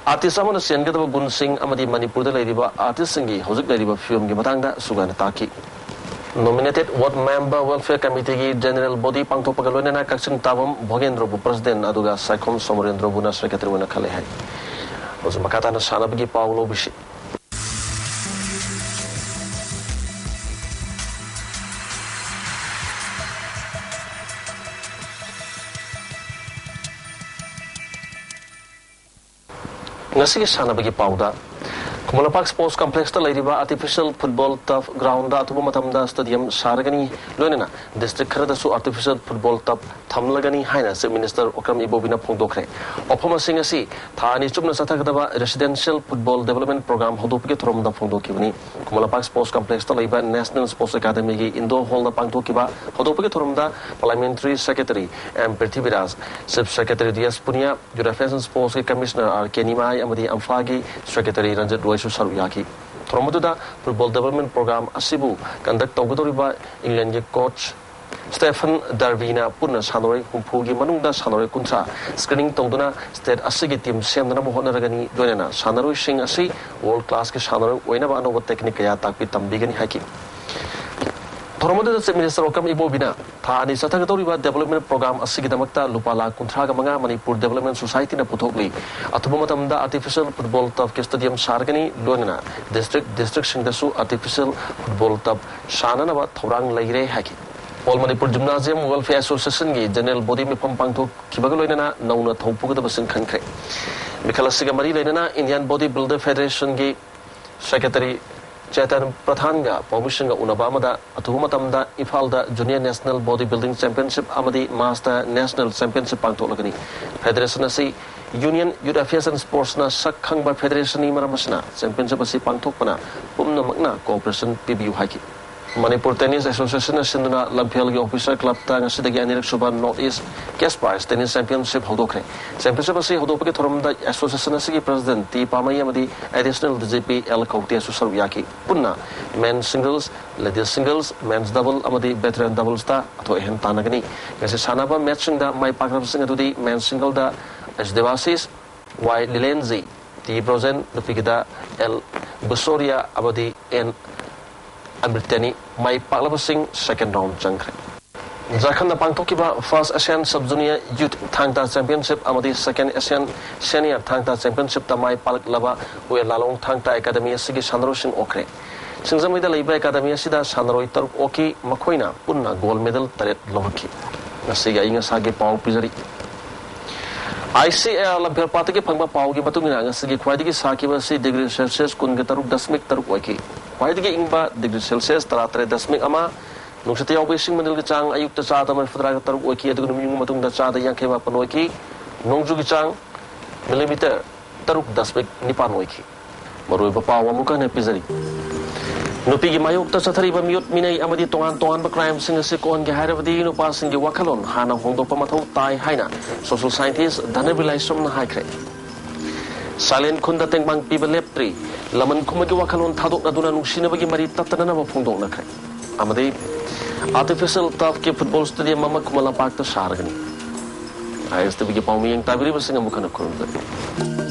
ꯑꯥꯔꯇꯤꯁ ꯑꯃꯅ ꯆꯦꯟꯒꯗꯕ ꯒꯨꯟꯁꯤꯡ ꯑꯃꯗꯤ ꯃꯅꯤꯄꯨꯔꯗ ꯂꯩꯔꯤꯕ ꯑꯥꯔꯇꯤꯁꯁꯤꯡꯒꯤ ꯍꯧꯖꯤꯛ ꯂꯩꯔꯤꯕ ꯐꯤꯕꯝꯒꯤ ꯃꯇꯥꯡꯗ ꯁꯨꯒꯥꯏꯅ ꯇꯥꯛꯈꯤ꯫ Nominated Ward Member Welfare Committeeꯒꯤ ꯖꯦꯅꯔꯦꯜ ꯕꯣꯗꯤ ꯄꯥꯡꯊꯣꯛꯄꯒ ꯂꯣꯏꯅꯅ ꯀꯛꯆꯤꯡ ꯇꯥꯕꯝ ꯚꯣꯒꯦꯟꯗ꯭ꯔꯕꯨ ꯄ꯭ꯔꯁꯤꯗꯦꯟꯠ ꯑꯗꯨꯒ ꯁꯥꯏꯈꯣꯝ ꯁꯣꯃꯣꯔꯦꯟꯗ꯭ꯔꯕꯨꯅ ꯁꯦꯀ꯭ꯔꯦꯇꯔꯤ ꯑꯣꯏꯅ ꯈꯜꯂꯦ ꯍꯥꯏ꯫ ꯍꯧꯖꯤꯛ ꯃꯈꯥ ꯇꯥꯅ ꯁꯥꯟꯅꯕꯒꯤ ꯄꯥꯎ ꯂꯧꯕꯤꯁꯤ꯫ ꯉꯁꯤꯒꯤ ꯁꯥꯟꯅꯕꯒꯤ ꯄꯥꯎꯗ, ꯈꯨꯃꯟ ꯂꯝꯄꯥꯛ ꯁ꯭ꯄꯣꯔꯠꯁ ꯀꯝꯄ꯭ꯂꯦꯛꯁꯇ ꯂꯩꯔꯤꯕ ꯑꯥꯔꯇꯤꯐꯤꯁꯤꯌꯦꯜ ꯐꯨꯠꯕꯣꯜ ꯇꯔꯐ ꯒ꯭ꯔꯥꯎꯟꯗ ꯑꯊꯨꯕ ꯃꯇꯝꯗ ꯁ꯭ꯇꯦꯗꯤꯌꯝ ꯁꯥꯔꯒꯅꯤ꯫ ꯂꯣꯏꯅꯅ ꯗꯤꯁꯇ꯭ꯔꯤꯛ ꯈꯔꯗꯁꯨ ꯑꯥꯔꯇꯤꯐꯤꯁꯤꯌꯦꯜ ꯐꯨꯠꯕꯣꯜ ꯇꯔꯐ ꯊꯝꯂꯒꯅꯤ ꯍꯥꯏꯅ ꯆꯤꯐ ꯃꯤꯅꯤꯁꯇꯔ ꯑꯣꯀ꯭ꯔꯝ ꯏꯕꯣꯕꯤꯅ ꯐꯣꯡꯗꯣꯛꯈ꯭ꯔꯦ꯫ ꯋꯥꯐꯝ ꯑꯁꯤꯡ ꯑꯁꯤ ꯊꯥ ꯑꯅꯤ ꯆꯨꯞꯅ ꯆꯠꯊꯒꯗꯕ ꯔꯦꯁꯤꯗꯦꯟꯁꯤꯌꯦꯜ ꯐꯨꯠꯕꯣꯜ ꯗꯤꯕꯦꯂꯞꯃꯦꯟ ꯄ꯭ꯔꯣꯒ꯭ꯔꯥꯝ ꯍꯧꯗꯣꯛꯄꯒꯤ ꯊꯧꯔꯝꯗ ꯐꯣꯡꯗꯣꯛꯈꯤꯕꯅꯤ꯫ ꯈꯨꯃꯟ ꯂꯝꯄꯥꯛ ꯁ꯭ꯄꯣꯔꯠꯁ ꯀꯝꯄ꯭ꯂꯦꯛꯁꯇ ꯂꯩꯕ ꯅꯦꯁꯅꯦꯜ ꯁ꯭ꯄꯣꯔꯠꯁ ꯑꯦꯀꯥꯗꯃꯤꯒꯤ ꯏꯟꯗꯣꯔ ꯍꯣꯜꯗ ꯄꯥꯡꯊꯣꯛꯈꯤꯕ ꯍꯧꯗꯣꯛꯄꯒꯤ ꯊꯧꯔꯝꯗ parliamentary secretary M Prithviraj, chief secretary D S Puniya, youth affairs and ꯁ꯭ꯄꯣꯔꯠꯁꯀꯤ ꯀꯃꯤꯁꯅꯔ ꯑꯥꯔ ꯀꯦ ꯅꯤꯃꯥꯏ ꯑꯃꯗꯤ ꯑꯝꯐꯥꯒꯤ ꯁꯦꯀ꯭ꯔꯦꯇꯔꯤ ꯔꯟꯖꯤꯠ ꯔꯣꯏꯁꯨ ꯁꯔꯨꯛ ꯌꯥꯈꯤ꯫ ꯊꯧꯔꯝ ꯑꯗꯨꯗ ꯐꯨꯠꯕꯣꯜ ꯗꯤꯕꯦꯂꯞꯃꯦꯟ ꯄ꯭ꯔꯣꯒ꯭ꯔꯥꯝ ꯑꯁꯤꯕꯨ ꯀꯟꯗꯛ ꯇꯧꯒꯗꯧꯔꯤꯕ ꯏꯪꯂꯦꯟꯒꯤ ꯀꯣꯆ ꯁ꯭ꯇꯦꯐꯟ ꯗꯥꯔꯕꯤꯅ ꯄꯨꯟꯅ ꯁꯥꯟꯅꯔꯣꯏ ꯍꯨꯝꯐꯨꯒꯤ ꯃꯅꯨꯡꯗ ꯁꯥꯟꯅꯔꯣꯏ ꯀꯨꯟꯊ꯭ꯔꯥ ꯁ꯭ꯀ꯭ꯔꯤꯅꯤꯡ ꯇꯧꯗꯨꯅ ꯁ꯭ꯇꯦꯠ ꯑꯁꯤꯒꯤ ꯇꯤꯝ ꯁꯦꯝꯅꯅꯕ ꯍꯣꯠꯅꯔꯒꯅꯤ꯫ ꯂꯣꯏꯅꯅ ꯁꯥꯟꯅꯔꯣꯏꯁꯤꯡ ꯑꯁꯤ ꯋꯥꯔꯜ ꯀ꯭ꯂꯥꯁꯀꯤ ꯁꯥꯟꯅꯔꯣꯏ ꯑꯣꯏꯅꯕ ꯑꯅꯧꯕ ꯇꯦꯛꯅꯤꯛ ꯀꯌꯥ ꯇꯥꯛꯄꯤ ꯇꯝꯕꯤꯒꯅꯤ ꯍꯥꯏꯈꯤ꯫ ꯊꯧꯔꯝ ꯑꯗꯨꯗ ꯆꯤꯐ ꯃꯤꯅꯤꯁꯇꯔ ꯑꯣꯀ꯭ꯔꯝ ꯏꯕꯣꯕꯤꯅ ꯊꯥ ꯑꯅꯤ ꯆꯠꯊꯒꯗꯧꯔꯤꯕ ꯗꯤꯕꯦꯂꯞꯃꯦꯟ ꯄ꯭ꯔꯣꯒ꯭ꯔꯥꯝ ꯑꯁꯤꯒꯤꯗꯃꯛꯇ ꯂꯨꯄꯥ ꯂꯥꯈ ꯀꯨꯟꯊ꯭ꯔꯥꯒ ꯃꯉꯥ ꯃꯅꯤꯄꯨꯔ ꯗꯤꯕꯦꯂꯞꯃꯦꯟ ꯁꯣꯁꯥꯏꯇꯤꯅ ꯄꯨꯊꯣꯛꯂꯤ꯫ ꯑꯊꯨꯕ ꯃꯇꯝꯗ ꯑꯥꯔꯇꯤꯐꯤꯁꯤꯌꯦꯜ ꯐꯨꯠꯕꯣꯜ ꯇꯔꯐꯀꯤ ꯁ꯭ꯇꯦꯗꯤꯌꯝ ꯁꯥꯔꯒꯅꯤ꯫ ꯂꯣꯏꯅꯅ ꯗꯤꯁꯇ꯭ꯔꯤꯛ ꯗꯤꯁꯇ꯭ꯔꯤꯛꯁꯤꯡꯗꯁꯨ ꯑꯥꯔꯇꯤꯐꯤꯁꯤꯌꯦꯜ ꯐꯨꯠꯕꯣꯜ ꯇꯔꯐ ꯁꯥꯅꯅꯕ ꯊꯧꯔꯥꯡ ꯂꯩꯔꯦ ꯍꯥꯏꯈꯤ꯫ ꯑꯣꯜ ꯃꯅꯤꯄꯨꯔ ꯖꯤꯝꯅꯥꯖꯤꯌꯝ ꯋꯦꯜꯐꯤꯌꯔ ꯑꯦꯁꯣꯁꯤꯌꯦꯁꯟꯒꯤ ꯖꯦꯅꯔꯦꯜ ꯕꯣꯗꯤ ꯃꯤꯐꯝ ꯄꯥꯡꯊꯣꯛꯈꯤꯕꯒ ꯂꯣꯏꯅꯅ ꯅꯧꯅ ꯊꯧ ꯄꯨꯒꯗꯕꯁꯤꯡ ꯈꯟꯈ꯭ꯔꯦ꯫ ꯃꯤꯈꯜ ꯑꯁꯤꯒ ꯃꯔꯤ ꯂꯩꯅꯅ Indian body builder ꯐꯦꯗꯔꯦꯁꯟꯒꯤ secretary Chetan ꯄ꯭ꯔꯙꯥꯟꯒ ꯄꯥꯎꯃꯤꯁꯤꯡꯒ ꯎꯅꯕ ꯑꯃꯗ ꯑꯊꯨꯕ ꯃꯇꯝꯗ ꯏꯝꯐꯥꯜꯗ junior national body building championship ꯑꯃꯗꯤ ꯃꯥꯁꯇꯔ ꯅꯦꯁꯅꯦꯜ ꯆꯦꯝꯄꯤꯌꯟꯁꯤꯞ ꯄꯥꯡꯊꯣꯛꯂꯒꯅꯤ꯫ ꯐꯦꯗꯔꯦꯁꯟ ꯑꯁꯤ ꯌꯨꯅꯤꯌꯟ ꯌꯨꯠ ꯑꯦꯐꯤꯌꯔꯁ ꯑꯦꯟ ꯁ꯭ꯄꯣꯔꯠꯁꯅ ꯁꯛ ꯈꯪꯕ ꯐꯦꯗꯔꯦꯁꯟꯅꯤ꯫ ꯃꯔꯝ ꯑꯁꯤꯅ ꯆꯦꯝꯄꯤꯌꯟꯁꯤꯞ ꯑꯁꯤ ꯄꯥꯡꯊꯣꯛꯄꯅ ꯄꯨꯝꯅꯃꯛꯅ ꯀꯣꯑꯣꯄꯔꯦꯁꯟ ꯄꯤꯕꯤꯌꯨ ꯍꯥꯏꯈꯤ꯫ ꯃꯅꯤꯄꯨꯔ ꯇꯦꯅꯤꯁ ꯑꯦꯁꯣꯁꯤꯌꯦꯁꯟꯅ ꯁꯤꯟꯗꯨꯅ ꯂꯝꯐꯦꯜꯒꯤ ꯑꯣꯐꯤꯁꯔ ꯀ꯭ꯂꯕꯇ ꯉꯁꯤꯗꯒꯤ ꯑꯅꯤꯔꯛ ꯁꯨꯕ north east cash prize tennis championship ꯍꯧꯗꯣꯛꯈ꯭ꯔꯦ꯫ ꯆꯦꯝꯄꯤꯌꯟꯁꯤꯞ ꯑꯁꯤ ꯍꯧꯗꯣꯛꯄꯒꯤ ꯊꯧꯔꯝꯗ ꯑꯦꯁꯣꯁꯤꯌꯦꯁꯟ ꯑꯁꯤꯒꯤ ꯄ꯭ꯔꯦꯁꯤꯗꯦꯟꯠ ꯇꯤ ꯄꯥꯃꯩ ꯑꯃꯗꯤ additional D G P L ꯀꯧꯇꯦꯁꯨ ꯁꯔꯨꯛ ꯌꯥꯈꯤ꯫ ꯄꯨꯟꯅ men singles, ladies singles, men's double ꯑꯃꯗꯤ ꯚꯦꯇꯔꯦꯟ ꯗꯕꯜꯁꯇ ꯑꯊꯣꯏ ꯑꯍꯦꯟ ꯇꯥꯟꯅꯒꯅꯤ꯫ ꯉꯁꯤ ꯁꯥꯟꯅꯕ ꯃꯦꯠꯁꯁꯤꯡꯗ ꯃꯥꯏ ꯄꯥꯛꯂꯕꯁꯤꯡ ꯑꯗꯨꯗꯤ ꯃꯦꯟ ꯁꯤꯡꯒꯜꯗ ꯑꯦꯁ ꯗꯦꯕꯥꯁꯤꯁ, ꯋꯥꯏ ꯂꯤꯂꯦꯟꯖꯤ, ꯇꯤ ꯕ꯭ꯔꯣꯖꯦꯟ, ꯅꯨꯄꯤꯒꯤꯗ ꯑꯦꯜ ꯕꯨꯁꯣꯔꯤꯌꯥ ꯑꯃꯗꯤ ꯑꯦꯟ ꯑꯃ꯭ꯔꯤꯇꯅꯤ꯫ ꯃꯥꯏ ꯄꯥꯛꯂꯕꯁꯤꯡ ꯁꯦꯀꯦꯟ ꯔꯥꯎꯟ ꯆꯪꯈ꯭ꯔꯦ꯫ ꯖꯥꯔꯈꯟꯗ ꯄꯥꯡꯊꯣꯛꯈꯤꯕ ꯐꯥꯔꯁ ꯑꯦꯁꯤꯌꯥꯟ ꯁꯕ ꯖꯨꯅꯤꯌꯔ ꯌꯨꯠ ꯊꯥꯡ ꯇꯥ ꯆꯦꯝꯄꯤꯌꯟꯁꯤꯞ ꯑꯃꯗꯤ ꯁꯦꯀꯦꯟ ꯑꯦꯁꯤꯌꯥꯟ ꯁꯦꯅꯤꯌꯔ ꯊꯥꯡ ꯇꯥ ꯆꯦꯝꯄꯤꯌꯟꯁꯤꯞꯇ ꯃꯥꯏ ꯄꯥꯛꯂꯛꯂꯕ ꯋꯦꯔ ꯂꯥꯂꯣꯡ ꯊꯥꯡ ꯇꯥ ꯑꯦꯀꯥꯗꯃꯤ ꯑꯁꯤꯒꯤ ꯁꯥꯟꯅꯔꯣꯏꯁꯤꯡ ꯑꯣꯛꯈ꯭ꯔꯦ꯫ ꯁꯤꯡꯖꯃꯩꯗ ꯂꯩꯕ ꯑꯦꯀꯥꯗꯃꯤ ꯑꯁꯤꯗ ꯁꯥꯟꯅꯔꯣꯏ ꯇꯔꯨꯛ ꯑꯣꯛꯈꯤ꯫ ꯃꯈꯣꯏꯅ ꯄꯨꯟꯅ ꯒꯣꯜ ꯃꯦꯗꯜ ꯇꯔꯦꯠ ꯂꯧꯔꯛꯈꯤ꯫ ꯉꯁꯤꯒꯤ ꯑꯏꯪ ꯑꯁꯥꯒꯤ ꯄꯥꯎ ꯄꯤꯖꯔꯤ꯫ ICAR ꯂꯝꯐꯦꯜꯄꯥꯠꯇꯒꯤ ꯐꯪꯕ ꯄꯥꯎꯒꯤ ꯃꯇꯨꯡ ꯏꯟꯅ, ꯉꯁꯤꯒꯤ ꯈ꯭ꯋꯥꯏꯗꯒꯤ ꯁꯥꯈꯤꯕ ꯑꯁꯤ ꯗꯤꯒ꯭ꯔꯤ ꯁꯦꯜꯁꯤꯌꯁ ꯀꯨꯟꯒ ꯇꯔꯨꯛ ꯗꯁꯃꯤꯛ ꯇꯔꯨꯛ ꯑꯣꯏꯈꯤ꯫ ꯈ꯭ꯋꯥꯏꯗꯒꯤ ꯏꯪꯕ ꯗꯤꯒ꯭ꯔꯤ ꯁꯦꯜꯁꯤꯌꯁ ꯇꯔꯥꯇꯔꯦꯠ ꯗꯁꯃꯤꯛ ꯑꯃ, ꯅꯨꯡꯁꯤꯠꯇ ꯌꯥꯎꯕ ꯏꯁꯤꯡ ꯃꯅꯤꯜꯒꯤ ꯆꯥꯡ ꯑꯌꯨꯛꯇ ꯆꯥꯗ ꯃꯔꯤꯐꯨꯇꯔꯥꯒ ꯇꯔꯨꯛ ꯑꯣꯏꯈꯤ, ꯑꯗꯨꯒ ꯅꯨꯃꯤꯠ ꯌꯨꯡꯕ ꯃꯇꯨꯡꯗ ꯆꯥꯗ ꯌꯥꯡꯈꯩ ꯃꯥꯄꯟ ꯑꯣꯏꯈꯤ꯫ ꯅꯣꯡꯖꯨꯒꯤ ꯆꯥꯡ ꯃꯤꯂꯤꯃꯤꯇꯔ ꯇꯔꯨꯛ ꯗꯁꯃꯤꯛ ꯅꯤꯄꯥꯟ ꯑꯣꯏꯈꯤ꯫ ꯃꯔꯨꯑꯣꯏꯕ ꯄꯥꯎ ꯑꯃꯨꯛꯀ ꯍꯟꯅ ꯄꯤꯖꯔꯤ꯫ ꯅꯨꯄꯤꯒꯤ ꯃꯥꯌꯣꯛꯇ ꯆꯠꯊꯔꯤꯕ ꯃꯤꯑꯣꯠ ꯃꯤꯅꯩ ꯑꯃꯗꯤ ꯇꯣꯉꯥꯟ ꯇꯣꯉꯥꯟꯕ ꯀ꯭ꯔꯥꯏꯝꯁꯤꯡ ꯑꯁꯤ ꯀꯣꯛꯍꯟꯒꯦ ꯍꯥꯏꯔꯕꯗꯤ ꯅꯨꯄꯥꯁꯤꯡꯒꯤ ꯋꯥꯈꯜꯂꯣꯟ ꯍꯥꯟꯅ ꯍꯣꯡꯗꯣꯛꯄ ꯃꯊꯧ ꯇꯥꯏ ꯍꯥꯏꯅ ꯁꯣꯁꯤꯌꯦꯜ ꯁꯥꯏꯟꯇꯤꯁ ꯙꯅꯕꯤꯔ ꯂꯥꯏꯁ꯭ꯔꯝꯅ ꯍꯥꯏꯈ꯭ꯔꯦ꯫ ꯁꯥꯏꯂꯦꯟ ꯈꯨꯟꯗ ꯇꯦꯡꯕꯥꯡ ꯄꯤꯕ ꯂꯦꯞꯇ꯭ꯔꯤ꯫ ꯂꯃꯟ ꯈꯨꯝꯕꯒꯤ ꯋꯥꯈꯜꯂꯣꯟ ꯊꯥꯗꯣꯛꯅꯗꯨꯅ ꯅꯨꯡꯁꯤꯅꯕꯒꯤ ꯃꯔꯤ ꯇꯠꯇꯅꯅꯕ ꯐꯣꯡꯗꯣꯛꯅꯈ꯭ꯔꯦ꯫ ꯑꯃꯗꯤ ꯑꯥꯔꯇꯤꯐꯤꯁꯤꯌꯦꯜ ꯇꯔꯐꯀꯤ ꯐꯨꯠꯕꯣꯜ ꯁ꯭ꯇꯦꯗꯤꯌꯝ ꯑꯃ ꯈꯨꯃꯟ ꯂꯝꯄꯥꯛꯇ ꯁꯥꯔꯒꯅꯤ꯫ ISTVꯒꯤ ꯄꯥꯎꯃꯤꯌꯦꯡ ꯇꯥꯕꯤꯔꯤꯕꯁꯤꯡ ꯑꯃꯨꯛ ꯍꯟꯅ ꯈꯨꯔꯨꯝꯖꯔꯤ꯫